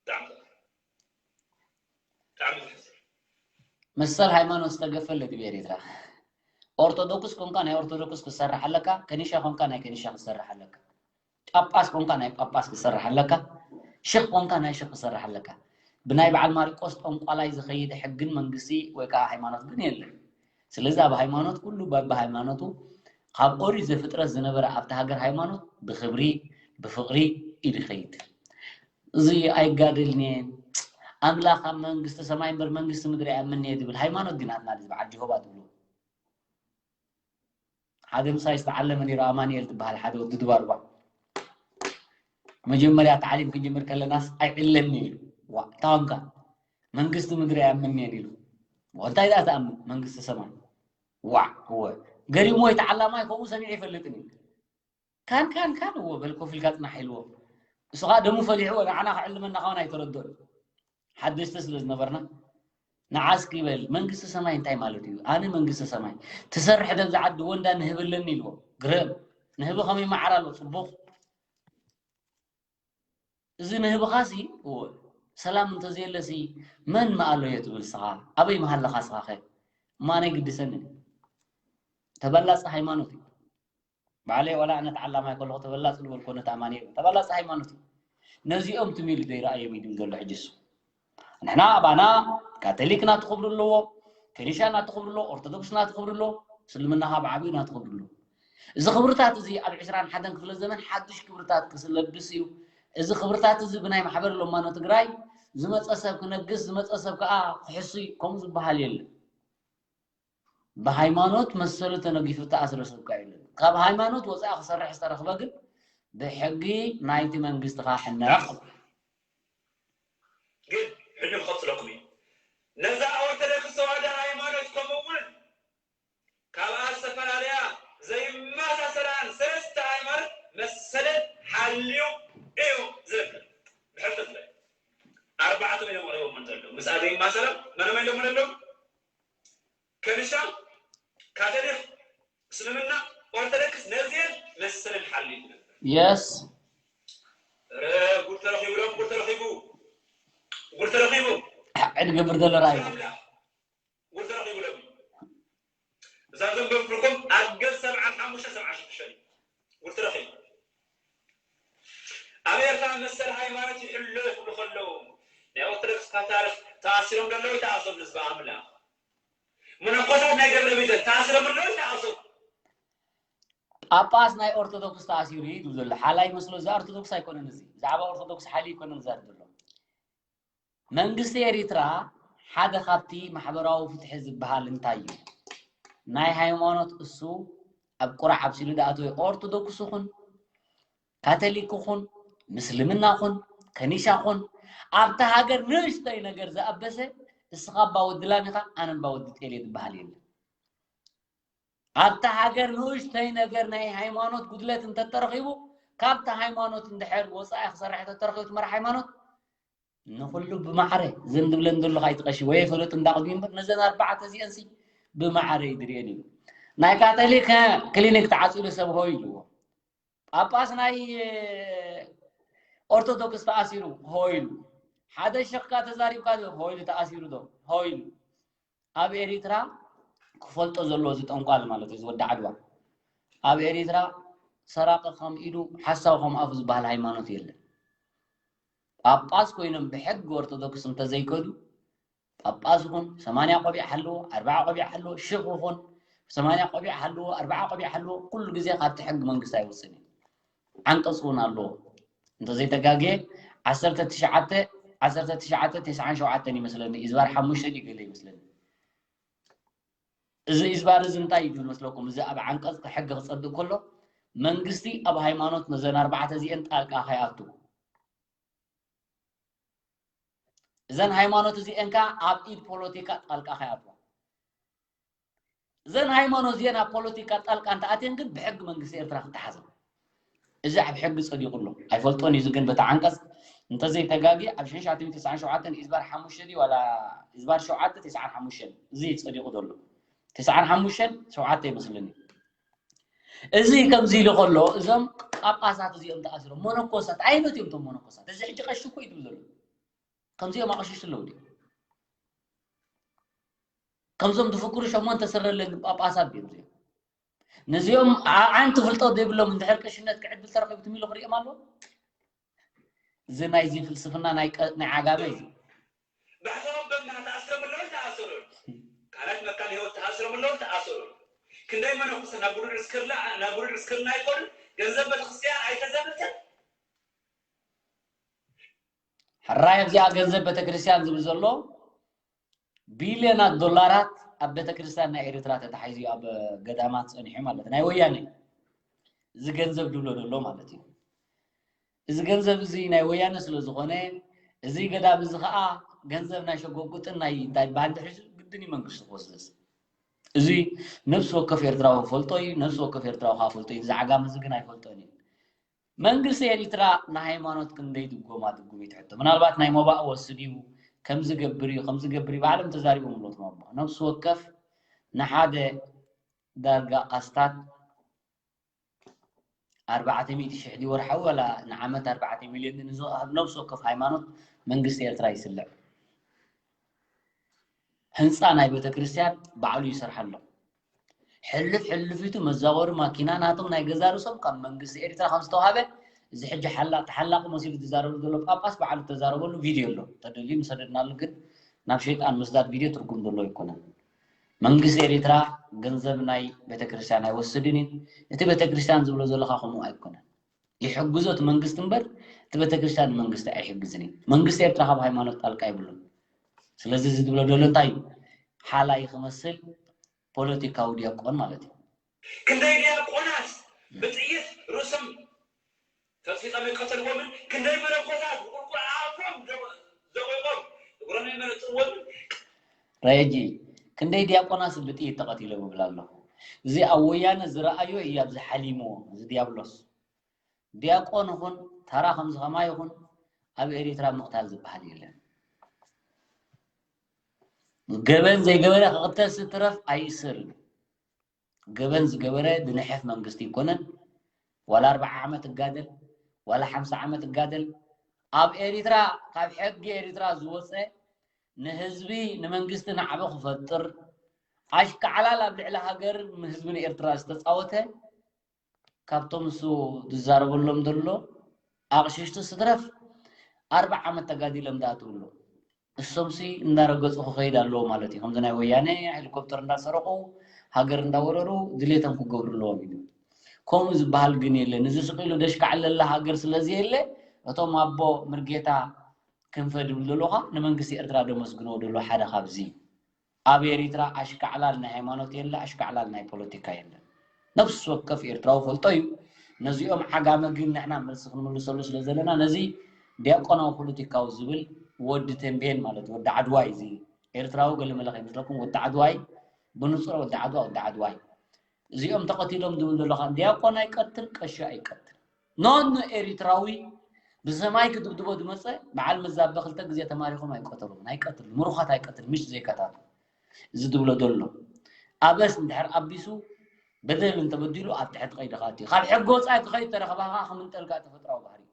ብጣዕሚ፣ ብጣዕሚ ዘሕዝን። መሰል ሃይማኖት ዝተገፈለ ድብ ኤርትራ። ኦርቶዶክስ ኮንካ ናይ ኦርቶዶክስ ክትሰርሕ ኣለካ፣ ከኒሻ ኮንካ ናይ ከኒሻ ክትሰርሕ ኣለካ። ጳጳስ ኮንካ ናይ ጳጳስ ክትሰርሕ ኣለካ፣ ሽኽ ኮንካ ናይ ሽኽ ክትሰርሕ ኣለካ። ብናይ በዓል ማሪቆስ ጠንቋላይ ዝኸይድ ሕግን መንግስቲ ወይ ከዓ ሃይማኖት ግን የለን። ስለዚ ኣብ ሃይማኖት ኩሉ በብሃይማኖቱ ካብ ኦሪት ዘፍጥረት ዝነበረ ኣብቲ ሃገር ሃይማኖት ብክብሪ ብፍቕሪ እዩ ዝኸይድ። እዚ ኣይጋደልንየን ኣምላኽ ኣብ መንግስቲ ሰማይ እምበር መንግስቲ ምድሪ ኣይኣምንየ ዝብል ሃይማኖት ግን ኣትና እዚ በዓል ጀሆባ ትብሎ ሓደ ምሳይ ዝተዓለመ ነይሩ ኣማንኤል ዝበሃል ሓደ ወዲ ድባርባ መጀመርያ ታዕሊም ክንጅምር ከለናስ ኣይዕለኒ ኢሉ ዋ ታንካ መንግስቲ ምድሪ ኣይኣምንየን ኢሉ እንታይ ዳ ተኣምን መንግስቲ ሰማይ ዋ እወ ገሪሞ ወይ ተዓላማይ ከምኡ ሰሚዑ ይፈልጥን እዩ ካን ካን ካን እወ በል ኮፍ ኢልካ ጽናሕ ኢልዎ እሱ ከዓ ደሙ ፈሊሕዎ ንዓና ክዕልመና ከውን ኣይተረድኦን ሓደሽቲ ስለ ዝነበርና ንዓስኪ ይበል መንግስቲ ሰማይ እንታይ ማለት እዩ ኣነ መንግስቲ ሰማይ ትሰርሕ ደብዚ ዓዲ ወንዳ ንህቢ ኣለኒ ኢልዎ ግረም ንህቢ ከመይ መዓር ኣሎ ጽቡቕ እዚ ንህብኻሲ እወ ሰላም እንተዘየለሲ መን መኣለዮ ትብል ስኻ ኣበይ መሃለኻ ስኻኸ እማነይ ግድሰኒ ተበላፂ ሃይማኖት እዩ ባዕለይ ዋላ ኣነ ተዓላማይ ከለኹ ተበላፂ ዝበልኮ ነቲ ኣማንኤል ተበላፂ ሃይማኖት እዩ ነዚኦም ትም ኢሉ ዘይረኣዮም እዩ ድብል ዘሎ ሕጂ እሱ ንሕና ኣባና ካቶሊክ ናቱ ክብሪ ኣለዎ ከኒሻ ናቱ ክብሪ ኣለዎ ኦርቶዶክስ ናቱ ክብሪ ኣለዎ እስልምና ካብ ዓብዩ ናቱ ክብሪ ኣለዎ እዚ ክብርታት እዚ ኣብ ዕስራን ሓደን ክፍለ ዘመን ሓዱሽ ክብርታት ክስለብስ እዩ እዚ ክብርታት እዚ ብናይ ማሕበር ለማኖ ትግራይ ዝመፀ ሰብ ክነግስ ዝመፀ ሰብ ከዓ ክሕሱይ ከምኡ ዝበሃል የለን ብሃይማኖት መሰሉ ተነጊፉ ተኣስረ ሰብ ከዓ የለን ካብ ሃይማኖት ወፃኢ ክሰርሕ ዝተረኽበ ግን ብሕጊ ናይቲ መንግስቲ ከዓ ሕነቕ ግን ሕጂ ክቐፅለኩም እዩ ነዛ ኦርቶዶክስ ተዋህዶ ሃይማኖት ከምኡ እውን ካብኣ ዝተፈላለያ ዘይመሳሰላን ሰለስተ ሃይማኖት መሰለን ሓልዩ እዩ ዝርከብ ብሕልጠት ላይ ኣርባዕተ እዮም ኣቕሪቦም ዘለዉ ምስኣ ዘይመሳሰላ መነመ ኢሎም ኣለዉ ከኒሻ ካቶሊክ እስልምና ኦርቶዶክስ ነዚኤን መሰለን ሓልዩ ዝነበር የስ ረ ጉድ ተረኺቡ ሎም ጉድ ተረኺቡ ጉድ ተረኺቡ ዕድ ግብር ዘሎ ራእዩ ኣምላኽ ጉድ ተረኺቡ ሎም እዛ ዘንበብኩልኩም ኣገዝ ሰብዓን ሓሙሽተ ሰብዓ ሽዱሽተ እዩ ጉድ ተረኺቡ ኣብ ኤርትራ መሰል ሃይማኖት ይሕሎ ይኽብሉ ከለዉ ናይ ኦርቶዶክስ ካታርክ ተኣሲሮም ዘለዉ ይተኣሰሩ ህዝቢ ኣምላኽ መነኮሳት ናይ ገብረ ሚካኤል ተኣሲሮም ኣለዉ ይተኣሰሩ ጳጳስ ናይ ኦርቶዶክስ ተኣሲሩ እዩ ዝብል ዘሎ ሓላይ መስሎ እዚ ኦርቶዶክስ ኣይኮነን እዚ ብዛዕባ ኦርቶዶክስ ሓሊ ይኮነን ዝዛርብ ዘሎ መንግስቲ ኤሪትራ ሓደ ካብቲ ማሕበራዊ ፍትሒ ዝበሃል እንታይ እዩ ናይ ሃይማኖት እሱ ኣብ ቁራዕ ኣብሲሉ ዝኣተወ ኦርቶዶክስ ኹን ካቶሊክ ኹን ምስልምና ኹን ከኒሻ ኹን ኣብታ ሃገር ንእሽተይ ነገር ዝኣበሰ እስኻ እባ ወዲ ላም ኢኻ ኣነ እባ ወዲ ጤል እየ ዝበሃል የለን ኣብታ ሃገር ንእሽተይ ነገር ናይ ሃይማኖት ጉድለት እንተተረኺቡ ካብታ ሃይማኖት እንድሕር ወፃኢ ክሰርሕ ተተረኺቡ ትመራሕ ሃይማኖት ንኹሉ ብማዕረ ዘን ዝብለን ዘለኹ ኣይትቐሺ ወይ ፈለጡ እንዳቕድሚ እምበር ነዘን ኣርባዕተ እዚአንሲ ብማዕረ እዩ ድርእየን እዩ ናይ ካቶሊክ ክሊኒክ ተዓፂሉ ሰብ ሆ ኢልዎ ጳጳስ ናይ ኦርቶዶክስ ተኣሲሩ ሆ ኢሉ ሓደ ሸኽካ ተዛሪብካ ሆ ኢሉ ተኣሲሩ ዶ ሆ ኢሉ ኣብ ኤሪትራ ክፈልጦ ዘለዎ እዚ ጠንቋል ማለት እዩ ዝወዲ ዓድዋ ኣብ ኤሪትራ ሰራቂ ከም ኢዱ ሓሳዊ ከም ኣፉ ዝበሃል ሃይማኖት የለን ጳጳስ ኮይኖም ብሕጊ ኦርቶዶክስ እንተዘይከዱ ጳጳስ ይኹን ሰማንያ ቆቢዕ ሓልዎ ኣርባዓ ቆቢዕ ሓልዎ ሽኽ ይኹን ሰማንያ ቆቢዕ ሓልዎ ኣርባዓ ቆቢዕ ሓልዎ ኩሉ ግዜ ካብቲ ሕጊ መንግስቲ ኣይወፅን እዩ ዓንቀፅ እውን ኣለዎ እንተዘይተጋግየ ዓሰርተ ትሽዓተ ዓሰርተ ትሽዓተ ተስዓን ሸውዓተን ይመስለኒ ኢዝባር ሓሙሽተ ድዩ ገለ ይመስለኒ እዚ ኢዝባር እዚ እንታይ እዩ ዝብል መስለኩም እዚ ኣብ ዓንቀፅ ሕጊ ክፀድቅ ከሎ መንግስቲ ኣብ ሃይማኖት ነዘን ኣርባዕተ እዚአን ጣልቃ ከይኣቱ እዘን ሃይማኖት እዚአን ከዓ ኣብ ኢድ ፖለቲካ ጣልቃ ከይኣትዋ እዘን ሃይማኖት እዚአን ኣብ ፖለቲካ ጣልቃ እንተኣትየን ግን ብሕጊ መንግስቲ ኤርትራ ክተሓዘ እዚ ኣብ ሕጊ ጸዲቑ ኣሎ። ኣይፈልጦን እዩ፣ እዚ ግን በቲ ዓንቀጽ እንተዘይተጋጊ ኣብ ሽሕን ትሽዓተ ሚእትን ተስዓን ሸውዓተን ኢዝባር ሓሙሽተ ድዩ ዋላ ኢዝባር ሸውዓተ ተስዓን ሓሙሽተን፣ እዚ እዩ ጸዲቑ ዘሎ። ተስዓን ሓሙሽተን ሸውዓተ ይመስለኒ። እዚ ከምዚ ኢሉ ከሎ እዞም ጳጳሳት እዚኦም ተኣሲሮም፣ መነኮሳት ዓይነት እዮም እቶም መነኮሳት። እዚ ሕጂ ቀሺ እኮ እዩ ዝብል ዘሎ። ከምዚኦም ኣቕሽሽቲ ኣለዉ ድዮም? ከምዞም ዝፍክሩ ሸሞንተ ስረ ኣለኒ ጳጳሳት ድዮም እዚኦም? ነዚኦም ዓ-፣ ዓንቲ ፍልጠት ዘይብሎም እንድሕር ቅሽነት ክዕድል ተረኺቡ ትም ኢሉ ክርእዮም ኣለዎ? እዚ ናይዚ ፍልስፍና ናይ ቀ-፣ ናይ ዓጋመ እዩ። ባሕቶም በምና ተኣስሮም ኣለዉ ተኣሰሩ። ቃላት መካን ህይወት ተኣስሮም ኣለዉ ተኣሰሩ። ክንደይ መነኮሰ ናብ ጉዱዕ ዕስክርና፣ ናብ ጉዱዕ ዕስክርና ኣይኮኑን። ገንዘብ ቤተክርስትያን ኣይተዘበተን። ሕራይ ኣብዚኣ ገንዘብ ቤተክርስትያን ዝብል ዘሎ ቢልዮናት ዶላራት ኣብ ቤተክርስትያን ናይ ኤርትራ ተታሒዙ ኣብ ገዳማት ጸኒሑ ማለት ናይ ወያነ እዚ ገንዘብ ድብሎ ዘሎ ማለት እዩ። እዚ ገንዘብ እዚ ናይ ወያነ ስለ ዝኾነ እዚ ገዳም እዚ ኸኣ ገንዘብ ናይ ሸጎጉጥን ናይ እንታይ ባንድ ሒዙ ግድን እዩ መንግስቲ ክወስደስ። እዚ ነፍሲ ወከፍ ኤርትራዊ ፈልጦ እዩ። ነፍሲ ወከፍ ኤርትራዊ ከዓ ፈልጦ እዩ። እዚ ዓጋመ እዚ ግን ኣይፈልጦን እዩ። መንግስቲ ኤሪትራ ንሃይማኖት ክንደይ ድጎማ ድጉም እዩ ትሕቶ። ምናልባት ናይ ሞባእ ወስድ እዩ፣ ከምዚ ገብር እዩ፣ ከምዚ ገብር እዩ፣ ባዕሎም ተዛሪቦም ኣለዉ እቶም ኣቦ። ነፍሲ ወከፍ ንሓደ ዳርጋ ኣስታት ኣርባዕተ ሚእቲ ሽሕ ድዩ ወርሓዊ ዋላ ንዓመት ኣርባዕተ ሚልዮን ንዝወሃብ ነፍሲ ወከፍ ሃይማኖት መንግስቲ ኤርትራ ይስልዕ። ህንፃ ናይ ቤተክርስትያን ባዕሉ ይሰርሓሎም። ሕልፍ ሕልፊቱ መዛወሪ ማኪና ናቶም ናይ ገዛ ርእሶም ካብ መንግስቲ ኤርትራ ከም ዝተዋሃበ እዚ ሕጂ ሓላ-፣ ተሓላቂ መሲሉ ዝዛረበሉ ዘሎ ጳጳስ ባዕሉ ዝተዛረበሉ ቪድዮ ኣሎ። ተደልዩ ንሰደድናሉ፣ ግን ናብ ሸይጣን ምስዳድ ቪድዮ ትርጉም ዘለዎ ኣይኮነን። መንግስቲ ኤርትራ ገንዘብ ናይ ቤተክርስትያን ኣይወስድን እዩ። እቲ ቤተክርስትያን ዝብሎ ዘለኻ ከምኡ ኣይኮነን። ይሕግዞ እቲ መንግስቲ እምበር እቲ ቤተክርስትያን ንመንግስቲ ኣይሕግዝን እዩ። መንግስቲ ኤርትራ ካብ ሃይማኖት ጣልቃ የብሉን። ስለዚ እዚ ዝብሎ ዘሎ እንታይ እዩ? ሓላይ ክመስል ፖለቲካዊ ዲያቆን ማለት እዩ። ክንደይ ዲያቆናት ብጥይት ርእሶም ፈጥፊጦም ይቀተልዎምን ክንደይ መነኮሳት ብቁልቁል ኣፎም ዘ-፣ ዘቑቖም እግሮም ይመነጥርዎምን። ረጂ፣ ክንደይ ዲያቆናት ብጥይት ተቐቲሎም ይብል ኣለኹ። እዚ ኣብ ወያነ ዝረኣዮ እዩ ኣብዚ ሓሊምዎ፣ እዚ ዲያብሎስ። ዲያቆን ይኹን ተራ ከምዚ ከማይ ይኹን ኣብ ኤሪትራ ምቕታል ዝበሃል የለን። ገበን ዘይገበረ ክቕተል ስትረፍ ኣይእሰርን። ገበን ዝገበረ ድንሕፍ መንግስቲ ይኮነን። ዋላ ኣርብዓ ዓመት እጋደል፣ ዋላ ሓምሳ ዓመት እጋደል፣ ኣብ ኤሪትራ ካብ ሕጊ ኤሪትራ ዝወፀ ንህዝቢ ንመንግስቲ ናዕቢ ክፈጥር ኣሽካዕላል ኣብ ልዕሊ ሃገር ህዝቢ ንኤርትራ ዝተፃወተ ካብቶም እሱ ዝዛረበሎም ዘሎ ኣቕሽሽቲ ስትረፍ ኣርብዓ ዓመት ተጋዲሎም ደኣ ትብሎ። እሶምሲ እንዳረገጹ ክኸይድ ኣለዎ ማለት እዩ። ከምዚ ናይ ወያነ ሄሊኮፕተር እንዳሰረቑ ሃገር እንዳወረሩ ድሌቶም ክገብሩ ኣለዎም እዩ። ከምኡ ዝበሃል ግን የለን። እዚ ስቕ ኢሉ ደሽካዕለላ ሃገር ስለ ዘየለ እቶም ኣቦ ምርጌታ ክንፈ ድብል ዘለኻ ንመንግስቲ ኤርትራ ደመስግንዎ ደሎ ሓደ ካብዚ ኣብ ኤሪትራ ኣሽካዕላል ናይ ሃይማኖት የለ፣ ኣሽካዕላል ናይ ፖለቲካ የለ። ነፍሲ ወከፍ ኤርትራዊ ፈልጦ እዩ። ነዚኦም ዓጋመ ግን ንሕና መልሲ ክንምልሰሉ ስለ ዘለና ነዚ ዲያቆናዊ ፖለቲካዊ ዝብል ወዲ ተንቤን ማለት ወዲ ዓድዋይ እዚ ኤርትራዊ ገለመለ ከይመስለኩም ወዲ ዓድዋይ ብንጹር ወዲ ዓድዋ ወዲ ዓድዋይ እዚኦም ተቐቲሎም ዝብል ዘለኻ ዲያቆን ኣይቀትል ቀሺ ኣይቀትል ኖኖ ኤሪትራዊ ብሰማይ ክድብድቦ ዝመፀ በዓል መዛበ ክልተ ግዜ ተማሪኾም ኣይቀተሉን ኣይቀትል ምሩኻት ኣይቀትል ምሽ ዘይካታቱ እዚ ዝብሎ ዘሎ ኣበስ እንድሕር ኣቢሱ በደል እንተበዲሉ ኣብ ትሕቲ ቀይዲ ክኣቱ እዩ ካብ ሕጊ ወፃኢ ክኸይድ ተረኸባኻ ክምንጠልካ ተፈጥራዊ ባህሪ እዩ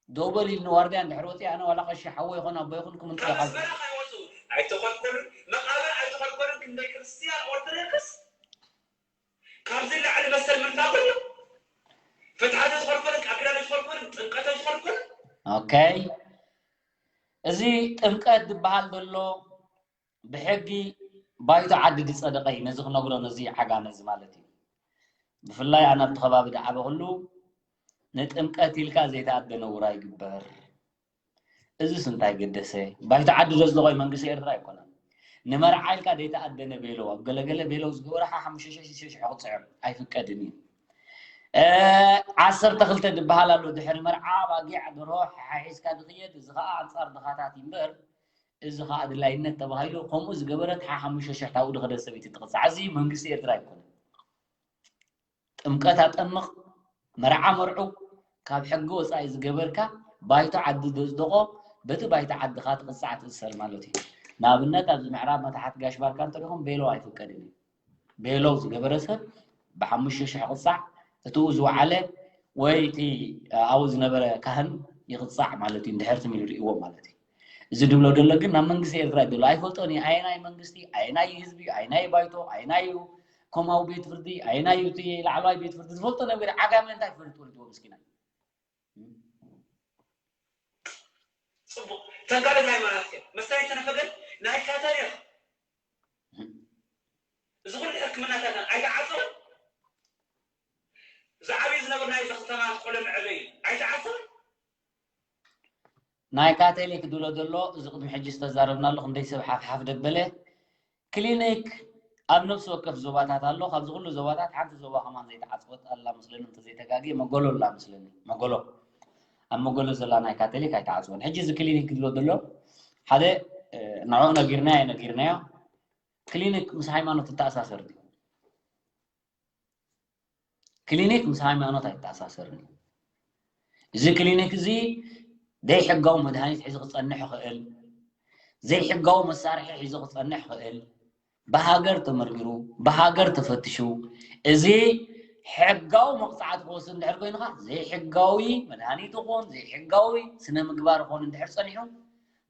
ደው በል ኢልኒ ዋርድያ እንድሕር ወፂኣ ኣነ ዋላ ቀሺ ሓወ ይኹን ኣቦ ይኹን ክምንጥለካ ካብ ኣስመራ ከይወፁ ኣይተኸልከሉን መቃብር ኣይተኸልከሉን ክንደይ ክርስትያን ኦርቶዶክስ ካብዚ ላዕሊ መሰል ምንታ ኮይኑ ፍትሓ ተዝኸልከሉን ቃል ኪዳን ተዝኸልከሉን ጥምቀት ተዝኸልከሉን ኦኬ እዚ ጥምቀት ዝበሃል ዘሎ ብሕጊ ባይቶ ዓዲ ዝፀደቐ እዩ ነዚ ክነግሮ ነዚ ዓጋመ እዚ ማለት እዩ ብፍላይ ኣነ ኣብቲ ከባቢ ዝዓበኹሉ ንጥምቀት ኢልካ ዘይተኣደነ ውራ ይግበር እዚስ እንታይ ገደሰ ባይቶ ዓዲ ዘፅደቖ እዩ መንግስቲ ኤርትራ ኣይኮነን ንመርዓ ኢልካ ዘይተኣደነ ቤሎ ኣብ ገለገለ ቤሎ ዝገበረ ሓሙሽተ ሽሕ ሽዱሽተ ሽሕ ክፅዕር ኣይፍቀድን እዩ ዓሰርተ ክልተ ዝበሃል ኣሎ ድሕሪ መርዓ ባጊዕ ደርሆ ሓሒዝካ ዝኽየድ እዚ ከዓ ኣንፃር ድኻታት እዩ እምበር እዚ ከዓ ኣድላይነት ተባሂሉ ከምኡ ዝገበረት ሓሓሙሽተ ሽሕ ታብኡ ዝኸደት ሰበይቲ ትቕፃዕ እዚ መንግስቲ ኤርትራ ኣይኮነን ጥምቀት ኣጠምቕ መርዓ መርዑ ካብ ሕጊ ወፃኢ ዝገበርካ ባይቶ ዓዲ ዘፅደቖ በቲ ባይቶ ዓድኻ ትቕፃዕ ትእሰር ማለት እዩ። ንኣብነት ኣብዚ ምዕራብ መታሕት ጋሽ ባርካ እንተሪኹም ቤሎ ኣይፍቀድን እዩ። ቤሎ ዝገበረ ሰብ ብሓሙሽተ ሽሕ ቅፃዕ፣ እትኡ ዝወዓለ ወይ እቲ ኣብኡ ዝነበረ ካህን ይቕፃዕ ማለት እዩ። እንድሕር ትም ኢሉ ርእይዎ ማለት እዩ። እዚ ድብሎ ደሎ ግን ናብ መንግስቲ ኤርትራ እዩ ደሎ። ኣይፈልጦን እዩ። ኣየናይ መንግስቲ፣ ኣየናይ ህዝቢ፣ ኣየናይ ባይቶ፣ ኣየናይ እዩ ኮማዊ ቤት ፍርዲ፣ ኣየናይ እዩ እቲ ላዕለዋይ ቤት ፍርዲ ዝፈልጦ ነገር ዓጋመ እንታይ ክፈልጥ ወሪድዎ ምስኪናይ። ፅቡቅ ተጋደል ሃይማኖት መስተይ ተነፈገን ናይ ካታሪክ እዚ ኩሉ ሕክምናታት ኣይተዓፀወን። ዝዓብዩ ዝነበር ናይ ከተማ ቆሎ መዕበይ ኣይተዓፀወን። ናይ ካቶሊክ ድብሎ ዘሎ እዚ ቅድሚ ሕጂ ዝተዛረብናሉ ክንደይ ሰብ ሓፍሓፍ ደበለ ክሊኒክ ኣብ ነፍሲ ወከፍ ዞባታት ኣሎ። ካብዚ ኩሉ ዞባታት ሓንቲ ዞባ ከማን ዘይተዓፅወት ኣላ ምስለኒ እንተዘይተጋግየ መጎሎ ኣላ ምስለኒ። መጎሎ ኣብ መጎሎ ዘላ ናይ ካቶሊክ ኣይተዓፅወን። ሕጂ እዚ ክሊኒክ ድብሎ ዘሎ ሓደ ንዕኡ ነጊርናዮ ነጊርናዮ ክሊኒክ ምስ ሃይማኖት ይተኣሳሰር ድዩ? ክሊኒክ ምስ ሃይማኖት ኣይተኣሳሰርን እዩ። እዚ ክሊኒክ እዚ ዘይሕጋዊ መድሃኒት ሒዙ ክፀንሕ ይኽእል፣ ዘይሕጋዊ መሳርሒ ሒዙ ክፀንሕ ይኽእል፣ ብሃገር ተመርሚሩ ብሃገር ተፈትሹ እዚ ሕጋዊ መቕፃዕቲ ክወስድ እንድሕር ኮይኑ ከዓ ዘይሕጋዊ መድሃኒት ይኹን ዘይሕጋዊ ስነ ምግባር ይኹን እንድሕር ፀኒሑ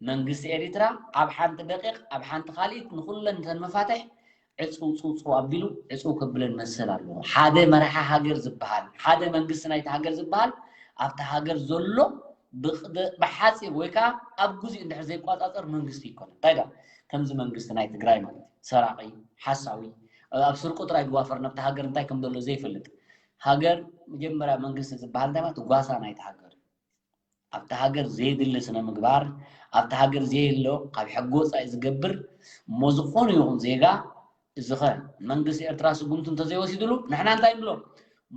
መንግስቲ ኤሪትራ ኣብ ሓንቲ ደቂቕ ኣብ ሓንቲ ካሊኢት ንኹለን እተን መፋትሕ ዕፅው ፅውፅው ኣቢሉ ዕፅው ከብለን መሰል ኣለዎ። ሓደ መራሒ ሃገር ዝበሃል ሓደ መንግስቲ ናይቲ ሃገር ዝበሃል ኣብቲ ሃገር ዘሎ ብሓፂር ወይ ከዓ ኣብ ግዜኡ እንድሕር ዘይቋፃፀር መንግስቲ ይኮነ እንታይ ዳ ከምዚ መንግስቲ ናይ ትግራይ ማለት እዩ ሰራቂ ሓሳዊ ኣብ ስርቁ ጥራይ ዝዋፈር ነብቲ ሃገር እንታይ ከም ዘሎ ዘይፈልጥ ሃገር መጀመርያ መንግስቲ ዝበሃል እንታይ ማለት ጓሳ ናይቲ ሃገር ኣብቲ ሃገር ዘየድሊ ስነ ምግባር ኣብቲ ሃገር ዘየሎ ካብ ሕጊ ወፃኢ ዝገብር እሞ ዝኾነ ይኹን ዜጋ እዚ ኸ መንግስቲ ኤርትራ ስጉምቲ እንተዘይወሲድሉ ንሕና እንታይ ንብሎ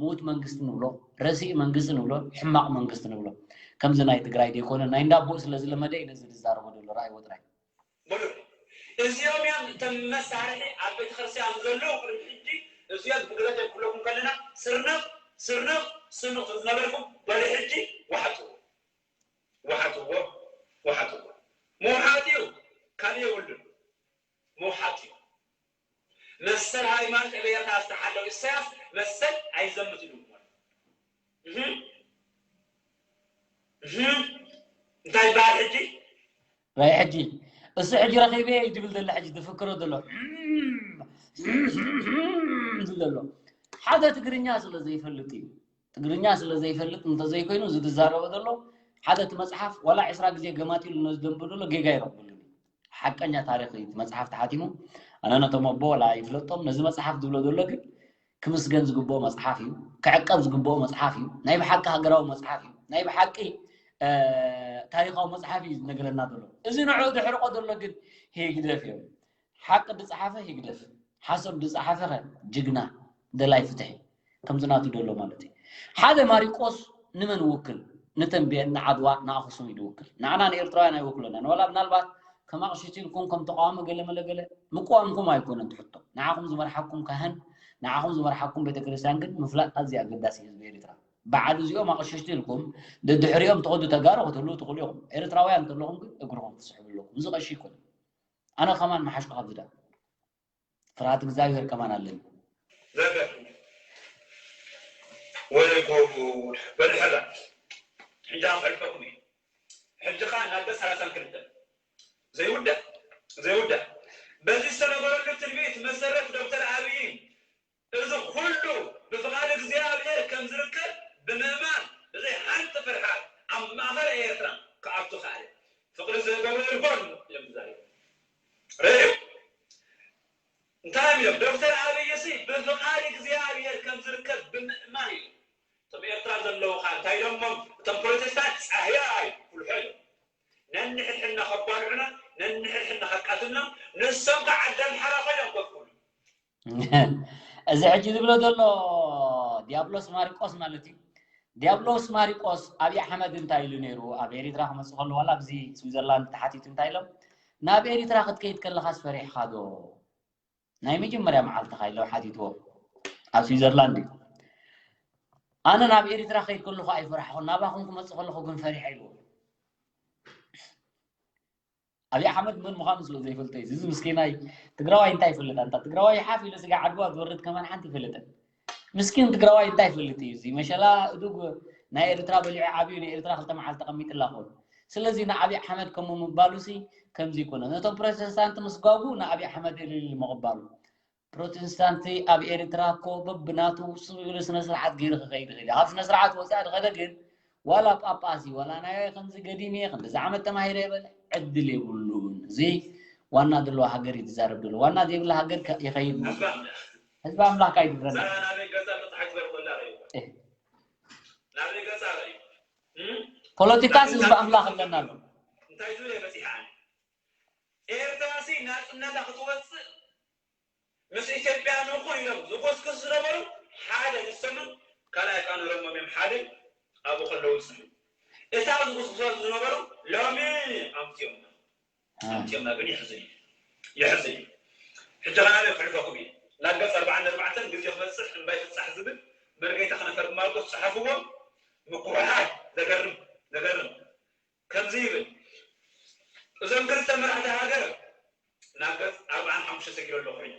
ምዉት መንግስቲ ንብሎ ረሲእ መንግስቲ ንብሎ ሕማቕ መንግስቲ ንብሎ ከምዚ ናይ ትግራይ ደይኮነ ናይ እንዳቦ ስለ ዝለመደ እዩ ነዚ ዝዛረቦ ዘሎ ረኣይዎ ጥራይ እዚኦም እዮም እቶም መሳርሒ ኣብ ቤተክርስትያን ዘለዉ ቅድሚ ሕጂ እዚኦም ብግዘት ኩለኩም ከለና ስርነቕ ስርነቕ ስርንቕ ዝነበርኩም በሉ ሕጂ ወሓጥዎ ወሓጥዎ ወሓጥዎ ምውሓጥ እዩ ካልእ የብሉን ምውሓጥ እዩ መሰል ሃይማኖት ኤርትራ ዝተሓለው ኢሳያስ መሰል ኣይዘምት ኢሉ እንታይ ይበሃል ሕጂ ራይ ሕጂ እሱ ሕጂ ረኺበ እዩ ዝብል ዘሎ ሕጂ ዝፍክሮ ዘሎ ዝብል ዘሎ ሓደ ትግርኛ ስለ ዘይፈልጥ እዩ ትግርኛ ስለ ዘይፈልጥ እንተዘይኮይኑ እዚ ዝዛረቦ ዘሎ ሓደ እቲ መፅሓፍ ዋላ ዕስራ ግዜ ገማት ኢሉ ነዝደንቡ ዘሎ ጌጋ ይረክብሉ ሓቀኛ ታሪክ እዩ መፅሓፍ ተሓቲሙ ኣነ ነቶም ኣቦ ዋላ ይፍለጦም ነዚ መፅሓፍ ዝብሎ ዘሎ ግን ክምስገን ዝግብኦ መፅሓፍ እዩ ክዕቀብ ዝግብኦ መፅሓፍ እዩ ናይ ብሓቂ ሃገራዊ መፅሓፍ እዩ ናይ ብሓቂ ታሪኻዊ መፅሓፍ እዩ ዝነግረና ዘሎ እዚ ንዑ ድሕርቆ ዘሎ ግን ህግደፍ እዮም ሓቂ ዝፀሓፈ ህግደፍ ሓሶት ዝፀሓፈ ከ ጅግና ደላይ ፍትሒ ከምዚ ናቱ ዘሎ ማለት እዩ ሓደ ማሪቆስ ንመን ውክል ንተንቤን ንዓድዋ ንኣክሱም እዩ ዝውክል ንዓና ንኤርትራውያን ኣይወክለና ንዋላ ምናልባት ከም ኣቕሽቲ ኢልኩም ከም ተቃዋሚ ገለ መለ ገለ ምቅዋምኩም ኣይኮነን ትሕቶ ንዓኹም ዝመርሓኩም ካህን ንዓኹም ዝመርሓኩም ቤተክርስትያን ግን ምፍላጥ ኣዝዩ ኣገዳሲ ህዝቢ ኤርትራ በዓል እዚኦም ኣቕሽሽቲ ኢልኩም ደድሕሪኦም ትኸዱ ተጋሩ ክትህልው ትኽእሉ ኢኹም ኤርትራውያን እንተለኹም ግን እግርኹም ክትስሕቡ ኣለኩም እዚ ቀሺ ይኮነ ኣነ ከማን መሓሽኩ ካብዚ ዳ ፍርሃት እግዚኣብሔር ከማን ኣለኒ ዘገ ወይ ጉድ በል ሕራ ሕጂ ኣፈልጠኩም እዩ ሕጂ ኸዓ ናብ ገጽ ሰላሳን ክልተን ዘይውዳእ ዘይውዳእ በዚ ዝተነገረሉ ትንቢት መሰረት ዶክተር ኣብይ እዚ ኩሉ ብፍቓድ እግዚኣብሔር ከም ዝርከብ ብምእማን ብዘይ ሓንቲ ፍርሓት ኣብ ማእኸል ኤርትራ ክኣቱ ከኣለ ፍቕሪ ዘገብር ጎን እዮም ዝዛረቡ ርእዩ እንታይ እዮም ዶክተር ኣብይ ሲ ብፍቓድ እግዚኣብሔር ከም ዝርከብ ብምእማን እዩ እቶም ኤርትራ ዘለዉ ከዓ እንታይ ኢሎሞም እቶም ፕሮቴስታንት ፃህያ እዩ ኩልሖ እዮም ነንሕድሕድና ከባልዑና ነንሕድሕድና ከቃትልና ንሶም ከዓ ዓዲ ኣምሓራ ኮይኖም ኮፍ ክብሉ እዚ ሕጂ ዝብሎ ዘሎ ዲያብሎስ ማሪቆስ ማለት እዩ ዲያብሎስ ማሪቆስ ኣብይ ኣሕመድ እንታይ ኢሉ ነይሩ ኣብ ኤሪትራ ክመፅእ ከሎ ዋላ ኣብዚ ስዊዘርላንድ ተሓቲቱ እንታይ ኢሎም ናብ ኤሪትራ ክትከይድ ከለኻስ ፈሪሕኻ ዶ ናይ መጀመርያ መዓልትኻ ኢሎም ሓቲትዎ ኣብ ስዊዘርላንድ እዩ ኣነ ናብ ኤርትራ ከይድ ከለኹ ኣይፈራሕኹን፣ ናባኹም ክመጽእ ከለኹ ግን ፈሪሐ ኢልዎ። ኣብይ ኣሕመድ መን ምዃኑ ስለ ዘይፈልጦ እዩ። እዚ ምስኪናይ ትግራዋይ እንታይ ይፈልጥ? ኣንታ ትግራዋይ ሓፍ ኢሉ ስጋ ዓድዋ ዝወርድ ከማን ሓንቲ ይፈልጥን። ምስኪን ትግራዋይ እንታይ ይፈልጥ እዩ? እዚ መሸላ እዱግ ናይ ኤርትራ በሊዑ ዓብዩ ንኤርትራ ክልተ መዓልቲ ተቐሚጥላ ኾን። ስለዚ ንኣብይ ኣሕመድ ከምኡ ምባሉ ሲ ከምዚ ይኮነ። ነቶም ፕሮቴስታንት ምስጓጉ ንኣብይ ኣሕመድ እልል ምቕባሉ። ፕሮቴስታንት ኣብ ኤርትራ እኮ በብናቱ ስቕ ኢሉ ስነ ስርዓት ገይሩ ክኸይድ ይኽእል እዩ። ካብ ስነ ስርዓት ወፃኢ ዝኸደ ግን ዋላ ጳጳስ እዩ፣ ዋላ ናይ ከምዚ ገዲም እየ፣ ክንዲዚ ዓመት ተማሂረ ይበል ዕድል የብሉን። እዚ ዋና ዘለዎ ሃገር እዩ ዝዛረብ ዘሎ። ዋና ዘይብላ ሃገር ከ- ይኸይድ ማለት እዩ። ህዝቢ ኣምላኽ ካይድረና። እዛ ናበይ ገጻ መጽሓፍ ዝበልኩላ ርእይዋ። እህ። ናበይ ገጻ ርእዩ። እም? ፖለቲካስ ህዝቢ ኣምላኽ ኣለና ኣሎ። እንታይ ዝብል እየ በጺሐ ኣነ? ኤርትራ ሲ ናጽነታ ክትወጽእ ምስ ኢትዮጵያ ንኹን ኢሎም ዝጎስጎስ ዝነበሩ ሓደ ንሶምን ካልኣይ ቃንሮሞም እዮም ሓደ ኣብኡ ከለዉ ዝስሑ። እታ ዝጉስጉሶ ዝነበሩ ሎሚ ኣምፅኦምና። ኣምፅኦምና ግን የሕዝን እዩ። የሕዝን እዩ። ሕጂ ከኣ ኣበይ ክሕልፈኩም እየ? ናብ ገጽ ኣርባዓን ኣርባዕተን ግዜ ክበጽሕ እምባይ ፍጻሕ ዝብል መርገይታ ክነፈር ማርቆስ ጸሓፍዎ። ምኩሕሓል ዘገርም ዘገርም ከምዚ ይብል። እዞም ክልተ መራሕቲ ሃገር ናብ ገጽ ኣርባዓን ሓሙሽተን ሰጊረ ኣለኹ ሕጂ።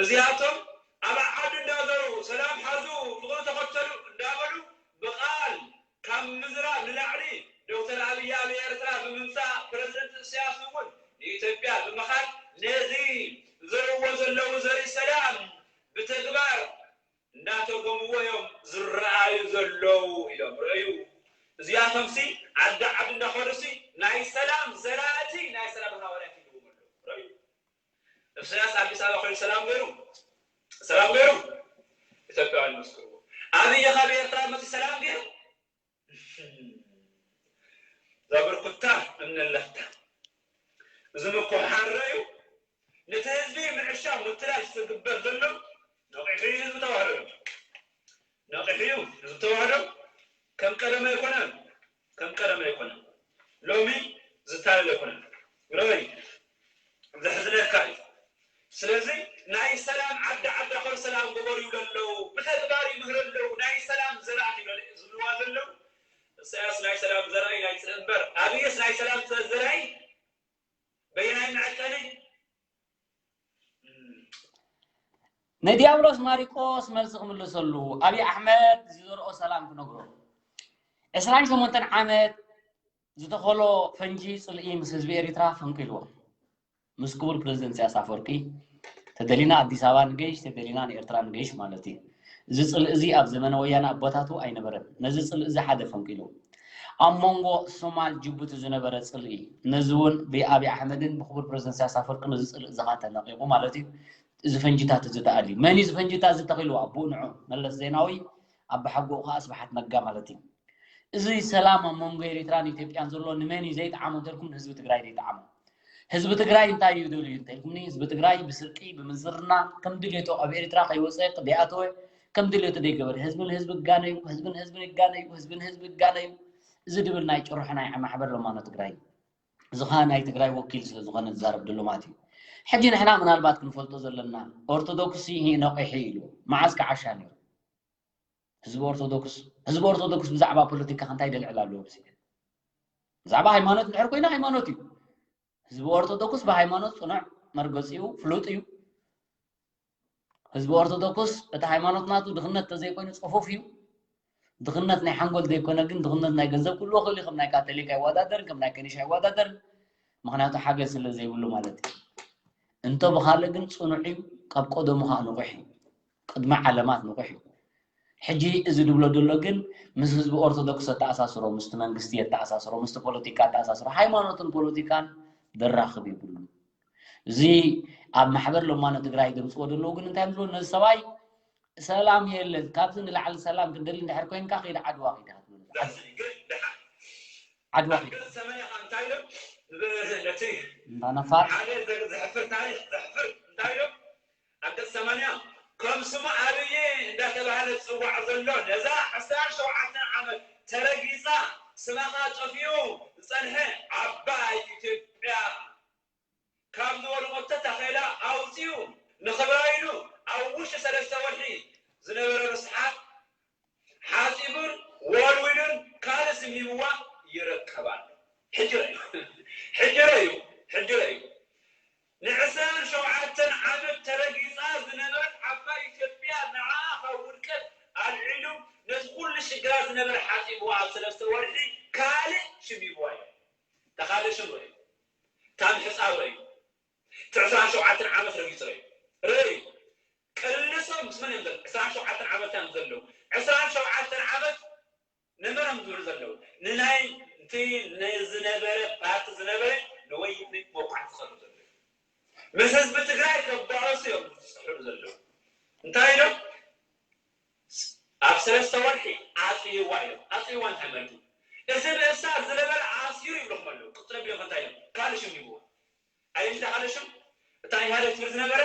እዚኣቶም ኣብ ዓዲ እንዳዞሩ ሰላም ሓዙ ፍቕሪ ተኸተሉ እንዳበሉ ብቓል ካብ ምዝራብ ንላዕሊ ዶክተር ኣብይ ኣብ ኤርትራ ብምምጻእ ፕረዚደንት እስያስ እውን ንኢትዮጵያ ብምኻድ ነዚ ዘርእዎ ዘለዉ ዘርኢ ሰላም ብተግባር እንዳተርጎምዎ እዮም ዝረኣዩ ዘለዉ ኢሎም ርእዩ። እዚኣቶምሲ ዓዲ ዓዲ እንዳኸዱሲ ናይ ሰላም ዘራእቲ ናይ ሰላም ሃዋርያት ይብልዎም ኣለዉ። ርእዩ። ኢሳያስ ኣዲስ ኣበባ ኮይኑ ሰላም ገይሩ ሰላም ገይሩ ኢትዮጵያውያን ይመስክርዎ። ኣብይ ካብ ኤርትራ መፂ ሰላም ገይሩ ዘብርኩታ እምነለፍታ እዚ ምኩሕሓር ርእዩ። ነቲ ህዝቢ ምዕሻ ምትላል ዝግበር ዘሎ ነቒሑ እዩ ህዝቢ ተዋህዶ። ነቒሑ እዩ ህዝቢ ተዋህዶ። ከም ቀደም ኣይኮነን፣ ከም ቀደም ኣይኮነን። ሎሚ ዝታለል ኣይኮነን። ርኣይ፣ ዘሕዝነካ እዩ። ስለዚ ናይ ሰላም ዓዲ ዓዳ ከም ሰላም ግበሩ ይብሉ ኣለዉ። ብተግባር ይምህሩ ኣለዉ። ናይ ሰላም ዘራእቲ ይብሉ- ዝብልዋ ዘለዉ። ኢሳያስ ናይ ሰላም ዘራኢ ናይ ጽ- እምበር ኣብይስ ናይ ሰላም ዘራኢ በየናይ መዐቀኒ? ንዲያብሎስ ማሪቆስ መልሲ ክምልሰሉ ኣብይ ኣሕመድ ዝዘርኦ ሰላም ክነግሮ ዕስራን ሸሞንተን ዓመት ዝተኸሎ ፈንጂ ጽልኢ ምስ ህዝቢ ኤሪትራ ፈንቂልዎ። ምስ ክቡር ፕረዚደንት ኢሳያስ ኣፈወርቂ ተደሊና ኣዲስ ኣበባ ንገይሽ፣ ተደሊና ንኤርትራ ንገይሽ ማለት እዩ። እዚ ጽልኢ እዚ ኣብ ዘመነ ወያነ ኣቦታቱ ኣይነበረን። ነዚ ጽልኢ እዚ ሓደ ፈንቂሉ። ኣብ መንጎ ሶማል ጅቡቲ ዝነበረ ጽልኢ፣ ነዚ እውን ብኣብይ ኣሕመድን ብክቡር ፕረዚደንት ኢሳያስ ኣፈወርቂ ነዚ ጽልኢ እዚ ኸዓ ተነቂቑ ማለት እዩ። እዚ ፈንጂታት እዚ ተኣልዩ። መን እዩ እዚ ፈንጂታት እዚ ተኺልዎ? ኣቦኡ ንዑ መለስ ዜናዊ፣ ኣባሓጎኡ ኸዓ ስብሓት ነጋ ማለት እዩ። እዚ ሰላም ኣብ መንጎ ኤሪትራን ኢትዮጵያን ዘሎ ንመን እዩ ዘይጠዓሞ እንተልኩም ንህዝቢ ትግራይ ዘይጠዓሞ። ህዝቢ ትግራይ እንታይ እዩ ደልዩ እንተልኩምኒ ህዝቢ ትግራይ ብስርቂ ብምንዝርና ከም ድሌቱ ኣብ ኤሪትራ ከይወፀ ከይኣተወ ከም ድሌቱ ዘይገበረ ህዝቢ ንህዝቢ ይጋነዩ ህዝቢ ንህዝቢ ይጋነዩ ህዝቢ ንህዝቢ ይጋነዩ እዚ ድብል ናይ ጭርሖ ናይ ማሕበር ለማኖ ትግራይ እዚ ኸዓ ናይ ትግራይ ወኪል ስለ ዝኾነ ዝዛረብ ደሎ ማለት እዩ። ሕጂ ንሕና ምናልባት ክንፈልጦ ዘለና ኦርቶዶክስ ነቂሑ ኢሉ መዓዝ ክዓሻ ነይሩ? ህዝቢ ኦርቶዶክስ ህዝቢ ኦርቶዶክስ ብዛዕባ ፖለቲካ እንታይ ደልዕል ኣለዎ? ብሲ ብዛዕባ ሃይማኖት እንድሕር ኮይና ሃይማኖት እዩ። ህዝቢ ኦርቶዶክስ ብሃይማኖት ፅኑዕ መርገፂኡ ፍሉጥ እዩ። ህዝቢ ኦርቶዶክስ እቲ ሃይማኖት ናቱ ድኽነት ተዘይኮይኑ ፅፉፍ እዩ። ድኽነት ናይ ሓንጎል ዘይኮነ ግን ድኽነት ናይ ገንዘብ ክህልዎ ክእል እዩ። ከም ናይ ካቶሊክ ኣይወዳደርን፣ ከም ናይ ከኒሻ ኣይወዳደርን። ምክንያቱ ሓገዝ ስለ ዘይብሉ ማለት እዩ። እንተ ብኻልእ ግን ፅኑዕ እዩ፣ ካብ ቀደሙ ከዓ ንቑሕ እዩ። ቅድሚ ዓለማት ንቑሕ እዩ። ሕጂ እዚ ድብሎ ዘሎ ግን ምስ ህዝቢ ኦርቶዶክስ ኣተኣሳስሮ፣ ምስቲ መንግስቲ ኣተኣሳስሮ፣ ምስቲ ፖለቲካ ኣተኣሳስሮ፣ ሃይማኖትን ፖለቲካን ዘራኽብ የብሉን። እዚ ኣብ ማሕበር ለማኖ ትግራይ ዘምፅዎ ዘለዉ ግን እንታይ ምስሎ ነዚ ሰብኣይ ሰላም የለን። ካብዚ ንላዕሊ ሰላም ክትደሊ እንድሕር ኮይንካ ከይድ ዓድዋ ከይድ ክትብል። ዓድዋ ከይድ። ሰመያ እንታይ ኢሎም ነቲ እንዳነፋር ሓደ ዘሕፍር ታሪክ ዘሕፍር እንታይ ኢሎም ኣብ ገጽ ሰማንያ ከም ስሙ ኣብይ እንዳተባህለ ዝጽዋዕ ዘሎ ነዛ ዕስራን ሸውዓተን ዓመት ተረጊጻ ስማኻ ጠፊኡ ዝጸንሐ ዓባይ ኢትዮጵያ ካብ ዝወደቐቶ ታኼላ ኣውጺኡ ንኽብራ ኢሉ ኣብ ውሽጢ ሰለስተ ወርሒ ዝነበረ ርስሓት ሓጺ ሽግራ ዝነበረ ሓፂብዋ ኣብ ሰለስተ ወርሒ ካልእ ሽም ሂብዋ እዩ። ተኻለ ሽም ርእዩ። ታም ሕፃብ ርእዩ። ትዕስራን ሸውዓተን ዓመት ረጊፁ ርእዩ። ርእዩ። ቅልሶም ምስ መን እዮም ዘለዉ? ዕስራን ሸውዓተን ዓመት እዮም ዘለዉ። ዕስራን ሸውዓተን ዓመት ንመን እዮም ዝብሉ ዘለዉ? ንናይ እቲ ንዝነበረ ፓርቲ ዝነበረ ንወያነ መውቃዕቲ ዝኸዱ ዘለዉ። ምስ ህዝቢ ትግራይ ከባእሱ እዮም ዝፅሕሉ ዘለዉ። እንታይ ኢሎም? ኣብ ሰለስተ ወርሒ ኣፅይዋ እዮም። ኣፅይዋ እንታይ ማለት እዩ? እዚ ብእሳ ዝነበረ ኣሲሩ ይብልኹም ኣለዉ። ቅፅሎ ቢሎም እንታይ እዮም? ካልእ ሽም ይብዎ። ኣየንታ ካልእ ሽም? እታ ኢህወዴግ ትብል ዝነበረ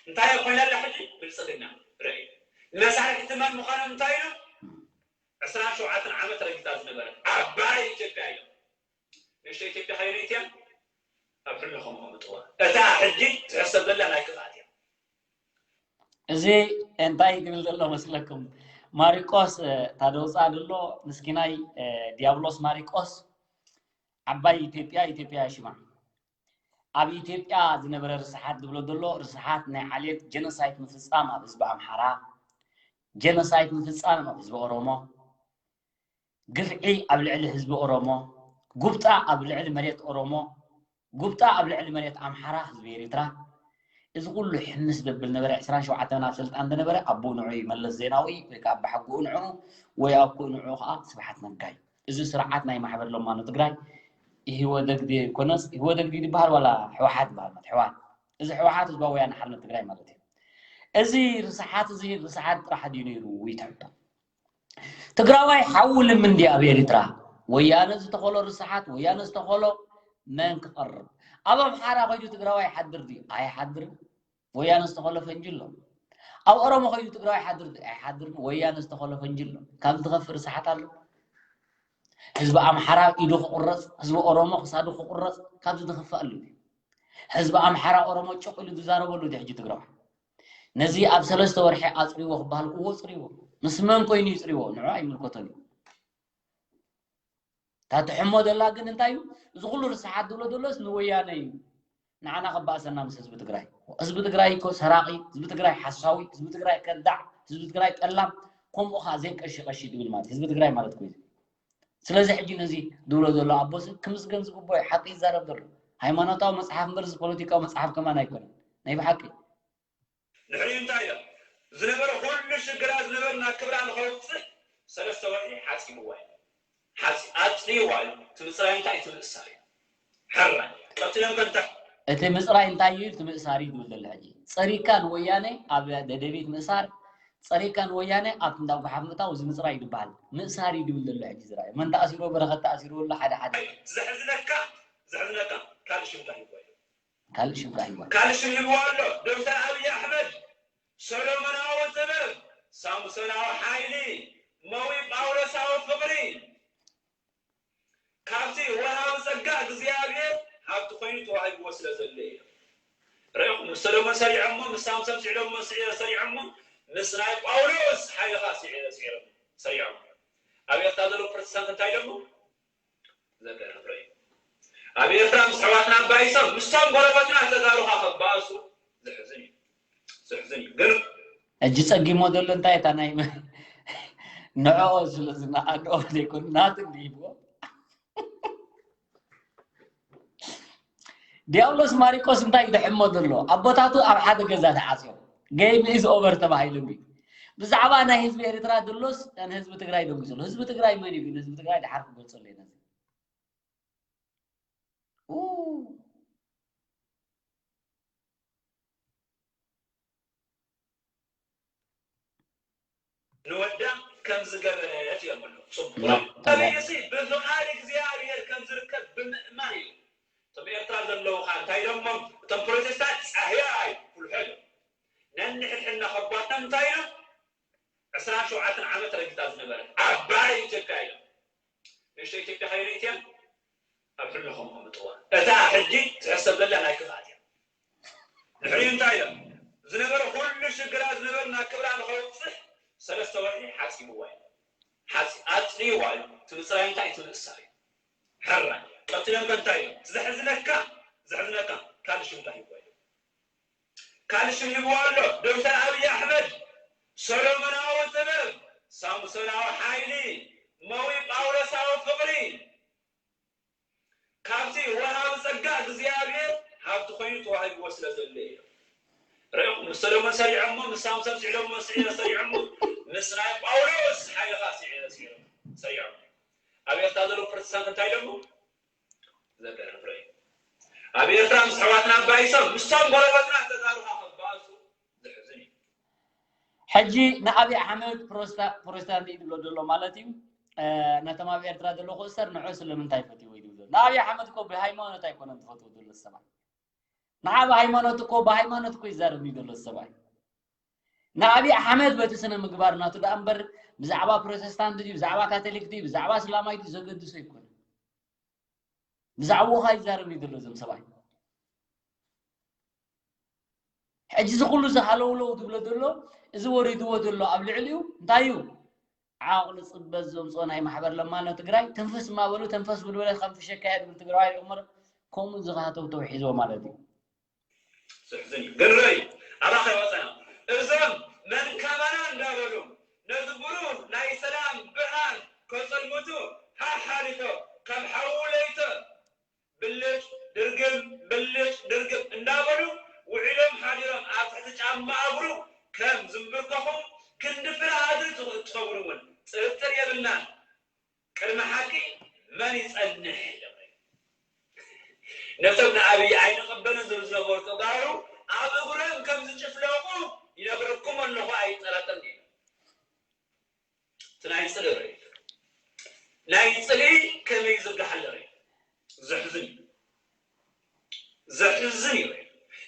እንታይ ኮይና ኣላ ሕጂ? ብልፅግና። ርእዩ። መሳርሕቲ መን ምዃኖም እንታይ ኢሉ? ዕስራን ሸውዓተን ዓመት ረጊፃ ዝነበረ ዓባይ ኢትዮጵያ እዮም። ንእሽቶ ኢትዮጵያ ከይርኢት እያ ኣብ ሕልንኹም ከምጥዋ። እታ ሕጂ ትሕሰብ ዘላ ናይ ክፍኣት እያ። እዚ እንታይ ክብል ዘሎ መስለኩም? ማሪቆስ ታደውፃ ድሎ ምስኪናይ ዲያብሎስ ማሪቆስ ዓባይ ኢትዮጵያ ኢትዮጵያ ሽማ ኣብ ኢትዮጵያ ዝነበረ ርስሓት ዝብሎ ዘሎ ርስሓት ናይ ዓሌት ጀኖሳይት ምፍፃም ኣብ ህዝቢ ኣምሓራ፣ ጀኖሳይት ምፍፃም ኣብ ህዝቢ ኦሮሞ፣ ግፍዒ ኣብ ልዕሊ ህዝቢ ኦሮሞ፣ ጉብጣ ኣብ ልዕሊ መሬት ኦሮሞ፣ ጉብጣ ኣብ ልዕሊ መሬት ኣምሓራ ህዝቢ ኤሪትራ፣ እዚ ኩሉ ሕምስ ዘብል ነበረ ዕስራን ሸውዓተን ኣብ ስልጣን ዝነበረ ኣቦኡ ንዑ እዩ መለስ ዜናዊ ወይ ከዓ ኣባሓጎኡ ንዑ ወይ ኣኮኡ ንዑ ከዓ ስብሓት ነጋ እዩ። እዚ ስርዓት ናይ ማሕበር ለማኖ ትግራይ ኢህወደግ ድዩ ኣይኮነስ ኢህወደግ ድዩ ዝበሃል ዋላ ህወሓት ዝበሃል ማለት ህወሓት እዚ ህወሓት ህዝባዊ ወያነ ሓርነት ትግራይ ማለት እዩ። እዚ ርስሓት እዚ ርስሓት ጥራሕ ድዩ ነይሩ ይትሕቶ። ትግራዋይ ሓዊ ልምንዲ ኣብ ኤሪትራ ወያነ ዝተኸሎ ርስሓት ወያነ ዝተኸሎ መን ክቐርብ ኣብ ኣምሓራ ኮይኑ ትግራዋይ ሓድር ድዩ ኣይሓድርን ወያነ ዝተኸሎ ፈንጂ ኣሎ ኣብ ኦሮሞ ኮይኑ ትግራዋይ ሓድር ድዩ ኣይሓድርን ወያነ ዝተኸሎ ፈንጂ ኣሎ ካብ ዝኸፍእ ርስሓት ኣሎ ህዝቢ ኣምሓራ ኢዱ ክቁረፅ ህዝቢ ኦሮሞ ክሳዱ ክቁረፅ ካብ ዝኸፍእ ኣሎ ህዝቢ ኣምሓራ ኦሮሞ ጭቕ ኢሉ ዝዛረበሉ ድዩ ሕጂ ትግራዋይ ነዚ ኣብ ሰለስተ ወርሒ ኣፅርይዎ ክበሃል እዎ ፅርይዎ ምስ መን ኮይኑ ይፅርይዎ ንዑ ኣይምልከቶን እዩ እታ ትሕሞ ዘላ ግን እንታይ እዩ እዚ ኩሉ ርስሓት ዝብሎ ዘሎስ ንወያነ እዩ ንዓና ከባእሰና ምስ ህዝቢ ትግራይ ህዝቢ ትግራይ እኮ ሰራቂ ህዝቢ ትግራይ ሓሳዊ ህዝቢ ትግራይ ከዳዕ ህዝቢ ትግራይ ጠላም ከምኡ ከዓ ዘይቀሺ ቀሺ ዝብል ማለት ህዝቢ ትግራይ ማለት ኮይኑ ስለዚ ሕጂ ነዚ ዝብሎ ዘሎ ኣቦስ ክምስገን ዝግቦ ሓቂ ይዛረብ ዘሎ ሃይማኖታዊ መፅሓፍ እምበር ፖለቲካዊ መፅሓፍ ከማን ኣይኮነን ናይ ብሓቂ ድሕሪኡ እንታይ ኢሎም? ዝነበረ ኩሉ ሽግራ ዝነበርና ክብራ ንኸውፅእ ሰለስተ ወርሒ ሓፂብዋ እዩ። ሓፂ ኣፅልይዋ እዩ። እቲ ምፅራይ እንታይ እቲ ምእሳር እዩ። ሕራይ ቀፂሎም ከ እንታይ? እቲ ምፅራይ እንታይ እዩ? እቲ ምእሳር እዩ ዝብል ዘሎ ሕጂ። ፀሪካ ንወያነ ኣብ ደደቢት ምእሳር፣ ፀሪካ ንወያነ ኣብቲ እንዳ ጓሓፍ ምእታው እዚ ምፅራይ እዩ ዝበሃል። ምእሳር እዩ ዝብል ዘሎ ሕጂ ዝረኣዩ። መን ተኣሲርዎ? በረኸት ተኣሲርዎ ኣሎ ሓደ ሓደ። ዘሕዝነካ ዘሕዝነካ ካልእ ሽም እንታይ ይብልዎ እዮም? ካልእ ሽም ከኣ ሂብዋ። ካልእ ሽም ሂብዋ ኣሎ። ዶክተር ኣብይ ኣሕመድ ሰሎሞናዊ ጥበብ፣ ሳምሶናዊ ሓይሊ፣ መዊ ጳውሎሳዊ ፍቕሪ፣ ካብቲ ወሃቢ ጸጋ እግዚኣብሔር ሃብቲ ኮይኑ ተዋሂብዎ ስለ ዘሎ እዩ። ርኢኹም፣ ምስ ሰሎሞን ሰሪዖሞ፣ ምስ ሳምሶን ስዒሮሞ፣ ስዒ-፣ ሰሪዖሞ፣ ምስ ናይ ጳውሎስ ሓይሊ ኸኣ ስዒ-፣ ስዒሮሞ፣ ሰሪዖሞ። ኣብ ኤርትራ ዘለዉ ፕሮቴስታንት እንታይ ኢሎሞ? ዘገርም ርኢዩ። ኣብ ኤርትራ ምስ ኣሕዋትና ኣባይሶም ምስቶም ጎረበትና ተጋሩኻ ከባእሱ ዘሕዝን እዩ። ዘሕዝን እዩ። ግን ሕጂ ጸጊሞ ዘሎ እንታይ እታ ናይ ንዕኦ ስለ ዝነኣድኦ ዘይኮኑ ናቱ እንዲሂብዎ ዲያብሎስ ማሪቆስ እንታይ ይድሕሞ ዘሎ ኣቦታቱ ኣብ ሓደ ገዛ ተዓፅዮም game is over ተባሂሉሉ እዩ ብዛዕባ ናይ ህዝቢ ኤርትራ ድሎስ ንህዝቢ ትግራይ ደንጊፅሉ ህዝቢ ትግራይ መን እዩ ግን ህዝቢ ትግራይ ድሓር ክገልፀሉ እዩ ነዚ ንወዳ ከም ዝገበረት እዮም ኣለዉ። ጽቡቕ። እዚእሲ ብፍቓድ እግዚኣብሔር ከም ዝርከብ ብምእማን እዩ። እቶም ኤርትራ ዘለዉ ኸኣ እንታይ ኢሎሞም? እቶም ፕሮቴስታንት ጻህያይ ኩልሖ እዮም። ነንሕድሕድና ከቧትና እንታይ ኢሎም? ዕስራን ሸውዓተን ዓመት ረጊጻ ዝነበረት ዓባይ ኢትዮጵያ ኢሎም። ንእሽቶ ኢትዮጵያ ከይርኢት እያ ኣብ ሕልንኹም ከምጥዋ። እታ ሕጂ ትሕሰብ ዘላ ናይ ክፍኣት እያ። ድሕሪኡ እንታይ ኢሎም? ዝነበረ ኩሉ ሽግራ ዝነበርና ክብራ ንኸውፅሕ ሰለስተ ወርሒ ሓፂብዋ እዩ። ሓፂ-፣ ኣፅልይዋ እዩ። እቲ ምፅራይ እንታይ? እቲ ምእሳር እዩ። ሕራይ። ቀፂሎም ከ እንታይ ኢሎም? እቲ ዘሕዝነካ፣ ዘሕዝነካ ካልእ ሽም እንታይ ሂብዋ እዩ? ካልእ ሽም ሂብዋ ኣሎ። ዶክተር ኣብይ ኣሕመድ ሰሎሞናዊ ጥበብ፣ ሳምሶናዊ ሓይሊ፣ ምስ ሰሎሞን ሰሪዖሞ፣ ምስ ሳምሶን ስዒሮሞ፣ ስዒረ ሰሪዖሞ፣ ምስ ናይ ጳውሎስ ሓይልኻ ስዒረ፣ ስዒረ፣ ሰሪዖሞ። ኣብ ኤርትራ ዘለዉ ፕሮቴስታንት እንታይ ኢሎሞ? ዘገርም ርእዩ። ኣብ ኤርትራ ምስ ኣሕዋትና ኣባይሶም፣ ምስቶም ጎረባትና ተጋሩኻ ክባእሱ ዘሕዝን እዩ። ሕጂ ንኣብይ ኣሕመድ ፕሮስታ-፣ ፕሮቴስታንት እዩ ዝብሎ ዘሎ ማለት እዩ። እ፣ ነቶም ኣብ ኤርትራ ዘለዉ ክእሰር ንዑ ስለምንታይ ፈትይዎ እዩ ዝብሎ። ንኣብይ ኣሕመድ እኮ ብሃይማኖት ኣይኮነን ዝፈትዎ ዘሎ ሰብኣይ። ንዓ ብሃይማኖት እኮ፣ ብሃይማኖት እኮ ይዛረብ እዩ ዘሎ ሰብኣይ። ንኣብይ ኣሕመድ በቲ ስነ ምግባር ናቱ ደኣ እምበር ብዛዕባ ፕሮቴስታንት ድዩ፣ ብዛዕባ ካቶሊክ ድዩ፣ ብዛዕባ እስላማይ ድዩ ዘገድሶ ኣይኮነን። ብዛዕባኻ ይዛረብ እዩ ዘሎ እዞም ሰብኣይ። ሕጂ እዚ ኩሉ እዚ ሃለውለው ዝብሎ ዘሎ፣ እዚ ወሪድዎ ዘሎ ኣብ ልዕሊኡ እንታይ እዩ? ዓቕሊ ጽበት ዘምጽኦ ናይ ማሕበር ለማኖ ትግራይ ትንፍስ እናበሉ ተንፈስ ብልበለ ከም ፍሸካ እየ ዝብል ትግራዋይ እዩ እምበር ከምኡ ዝኸሃተውተው ሒዝዎ ማለት እዩ። ዘሕዝን እዩ። ግን ርእይ፣ ኣባኸ ወፀና። እዞም መን ከማና እንዳበሉ ነዚ ብሩህ ናይ ሰላም ብርሃን ከፀልምቱ ሓሓሊፎ ከም ሓዊ ለይተ ብልጭ ድርግም፣ ብልጭ ድርግም እንዳበሉ ውዒሎም ሓዲሮም ኣብ ትሕቲ ጫማ እግሩ ከም ዝንብርከኹ ክንዲ ፍርሃት ዝትኸብሩ እውን ጥርጥር የብልናን። ቅድሚ ሓቂ መን ይጸንሕ? ነቶም ንኣብይ ኣይንቕበልን ዝብሉ ዝነበሩ ተጋሩ ኣብ እግሮም ከም ዝጭፍለቑ ይነግረኩም ኣለኹ፣ ኣይጠራጠርን እዩ። እቲ ናይ ጽልኢ ርእዩ፣ ናይ ጽልኢ ከመይ ዝብዳሕ ኣሎ ርእዩ። ዘሕዝን እዩ። ዘሕዝን እዩ።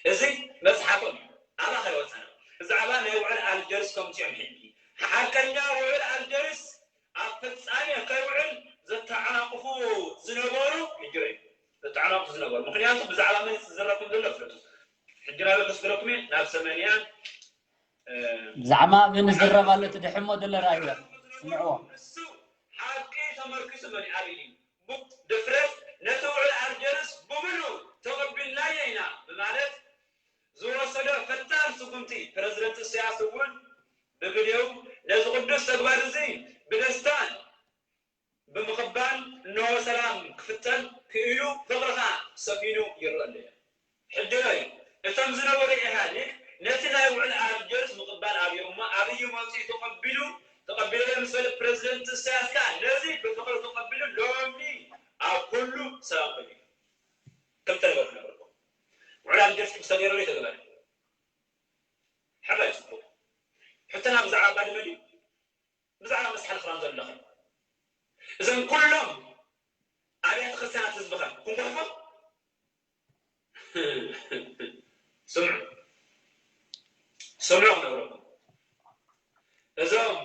እዚ መጽሓፎም እዩ። ኣባኸ ወጸና። ብዛዕባ ናይ ውዕል ኣልጀርስ ከምጽኦም ሕጂ። ሓቀኛ ውዕል ኣልጀርስ ኣብ ፍጻሜ ከይውዕል ዘተዓናቕፉ ዝነበሩ፣ ሕጂ ርእዩ። ዘተዓናቕፉ ዝነበሩ። ምኽንያቱ ብዛዕባ መን ዝዝረብ ከም ዘሎ ፍለጡ። ሕጂ ናበይ ከስግረኩም እየ? ናብ ሰመንያን፣ እ፣ ብዛዕባ መን ዝዝረብ ኣሎ ትድሕሞ ዘሎ ራእይዎ። ስምዕዎ። ንሱ ሓቂ ተመርኪሱ መን ኣብይ እዩ? ድፍረት ነቲ ውዕል ኣልጀርስ ብምሉእ ተቐቢልናዮ ኢና ብማለት ዝወሰዶ ፈጣን ስጉምቲ፣ ፕረዚደንት ኢሳያስ እውን ብግዜኡ ነዚ ቅዱስ ተግባር እዚ ብደስታን ብምቕባል፣ እነሆ ሰላም ክፍጠር ክኢሉ፣ ፍቕሪ ኸኣ ሰፊኑ ይረአ ኣሎ። ሕጂ ርኣዩ፣ እቶም ዝነበሩ ኢህኣዴግ ነቲ ናይ ውዕል ኣልጀርስ ምቕባል ኣብዮም እሞ፣ ኣብይ መጺኡ ተቐቢሉ፣ ተቐቢለዮ ምስ በለ፣ ፕረዚደንት ኢሳያስ ከኣ ነዚ ብፍቕሪ ተቐቢሉ፣ ሎሚ ኣብ ኩሉ ሰላም ኮይኑ። ክልተ ነገር ክነግረኩም። ውዕል ኣልጀርስ ሕጂ ተገይሩ ዶ ኣይተገበረን? ሕራይ ጽቡቕ። ሕቶና ብዛዕባ ባድመ ድዩ? ብዛዕባ መስሓል ክራም ዘለኸ? እዞም ኩሎም ኣብያተ ክርስቲያናት ህዝብኸ ክንጎሕፎ? ስምዑ። ስምዑ ክነግረኩም። እዞም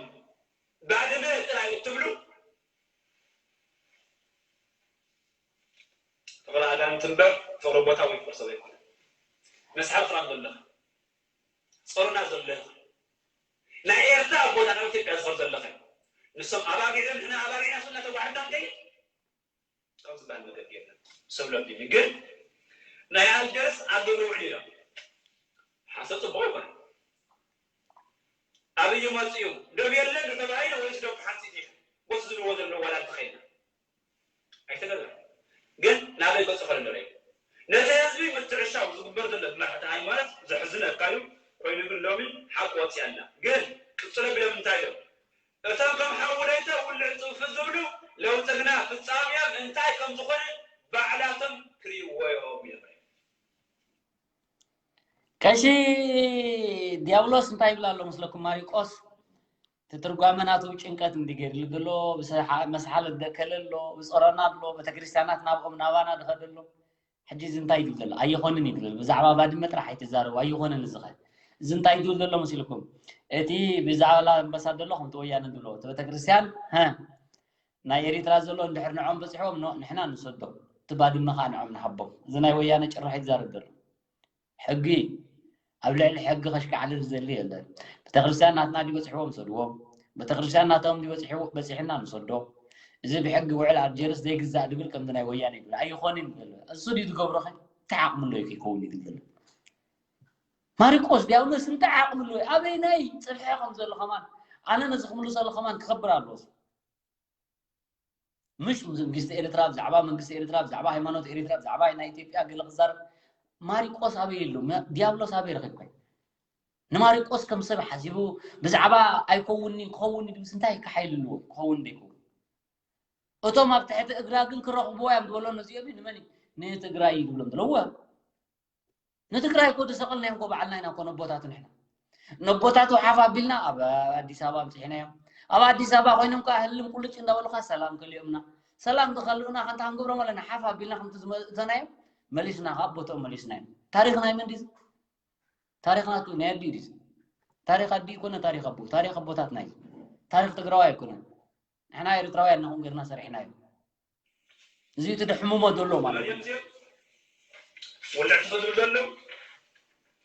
ባድመ ጥራይ እትብሉ ፍቕሪ ኣጋንንቲ እምበር ፍቕሪ ቦታ ወይ ፍቕሪ ሰብ ኣይኮነን። መስሓል ክራም ዘለኸ? ጾርና ዘለኸ? ናይ ኤርትራ ኣብ ቦታ ናብ ኢትዮጵያ ዝኸድ ዘለኸ? ንሶም ኣባጊዕን ንሕና ኣባጊዕና ስና ተጓዕዳ እንከይድ? ካብ ዝበሃል መገዲ የለን። ሰብ ለቢኒ ግን ናይ ኣልጀርስ ኣብ ደብረ ውዕሊ ኢሎም። ሓሰብ ጽቡቕ ኣይኮነን። ኣብይ መጽኡ ደብ የለን ተባሂለ ወይስ ደብ ሓንሲት ኢኻ? ጎስ ዝብልዎ ዘለዉ ዋላ እንተኸይና። ኣይተገበረን። ግን ናበይ ገጹ ከለሎ ርእዩ? ነቲ ህዝቢ ምትዕሻው ዝግበር ዘሎ ብመራሕቲ ሃይማኖት ዘሕዝነካ እዩ። ኮይኑ ግን ሎሚ ሓቂ ወጺኣ ኣላ። ግን ቅጽሎ ቢሎም እንታይ ኢሎም? እቶም ከም ሓዊ ለይተ ውልዕ ጽንፊ ዝብሉ ለውጢ ግና ፍጻሜኦም እንታይ ከም ዝኾነ ባዕላቶም ክርእይዎ እዮም ኢሎም። ቀሺ ዲያብሎስ እንታይ ይብል ኣሎ መስለኩም? ማሪቆስ እቲ ትርጓመ ናቱ ጭንቀት እንዲ ገይርሉ ዘሎ፣ ብሰሓ-፣ መስሓል ደከለ ኣሎ፣ ብጾረና ኣሎ፣ ቤተክርስትያናት ናብኦም ናባና ድኸደ ኣሎ። ሕጂ እዚ እንታይ ይብል ዘሎ? ኣይኾንን ይብል ዘሎ። ብዛዕባ ባድመ ጥራሕ ኣይትዛረቡ፣ ኣይኾንን እዚ ኸ። እዚ እንታይ ይብል ዘሎ መሲልኩም? እቲ ብዛዕባ ላምበሳ ዘሎ ከምቲ ወያነ ዝብሎ፣ እቲ ቤተክርስትያን፣ ሀ፣ ናይ ኤሪትራ ዘሎ እንድሕር ንዖም በጺሕዎም፣ ኖ፣ ንሕና ንሰዶ። እቲ ባድመ ኸኣ ንዖም ንሃቦም። እዚ ናይ ወያነ ጭራሕ ይዛረብ ዘሎ። ሕጊ፣ ኣብ ልዕሊ ሕጊ ከሽካዕልል ዝደሊ የለን። ቤተክርስትያን ናትና ድዩ በጺሕዎም ንሰድዎ። ቤተክርስትያን ናቶም ድዩ በጺሕዎ-፣ በጺሕና ንሰዶ። እዚ ብሕጊ ውዕል ኣልጀርስ ዘይግዛእ ድብል ከምዚ ናይ ወያነ ይብል። ኣይኾንን ይብል ዘሎ። እሱ ድዩ ዝገብሮ ኸ? እንታይ ዓቕሚ ኣለዎ ከይከውን እዩ ዝብል ዘሎ? ማሪቆስ ዲያብሎስ እንታይ ዓቕሚ ኣለዎ? ኣበይናይ ጽፍሒ ከም ዘሎ ከማን፣ ኣነ ነዚ ክምልሰሉ ከማን ክኸብር ኣለዎ። ምሽ መንግስቲ ኤርትራ፣ ብዛዕባ መንግስቲ ኤርትራ፣ ብዛዕባ ሃይማኖት ኤርትራ፣ ብዛዕባ ናይ ኢትዮጵያ ገለ ክዛረብ ማሪቆስ ኣበይ ኣሎ? መ-፣ ዲያብሎስ ኣበይ ረኺብካዮ? ንማሪቆስ ከም ሰብ ሓሲቡ ብዛዕባ ኣይከውንኒ ክኸውን ድምስ እንታይ ክሓይል ኣለዎ? ክኸውን ደይከውን? እቶም ኣብ ትሕቲ እግራ ግን ክረኽብዎ እዮም ዝበሎ ነዚኦም እዩ። ንመን እዩ? ንትግራይ እዩ ዝብሎም ዘለዉ። ንትግራይ እኮ ዝሰቐልናዮም እኮ በዓልና ኢና እኮ ነቦታቱ ንሕና። ነቦታቱ ሓፍ ኣቢልና ኣብ ኣዲስ ኣበባ ኣምፂሕናዮም። ኣብ ኣዲስ ኣበባ ኮይኖም ከዓ ህልም ቁልጭ እንዳበሉካ ሰላም ከልዮምና። ሰላም ዝኸልኡና ከንታ ክንገብሮም ኣለና። ሓፍ ኣቢልና ከምቲ ዝመእተናዮም መሊስና ካብ ቦትኦም መሊስናዮም። ታሪኽ ናይ መን ድዩ? ታሪኽ ናቱ ናይ ኣዲ ድዩ? ታሪኽ ኣዲ ይኮነ ታሪኽ ኣቦ፣ ታሪኽ ኣቦታትና እዩ። ታሪኽ ትግራዋይ ኣይኮነን። ንሕና ኤርትራውያን ንኹን ገርና ሰሪሕናዮ። እዚ እቲ ድሕምሞ ዘሎ ማለት እዩ። ወልዕ ትፈትሉ ዘሎ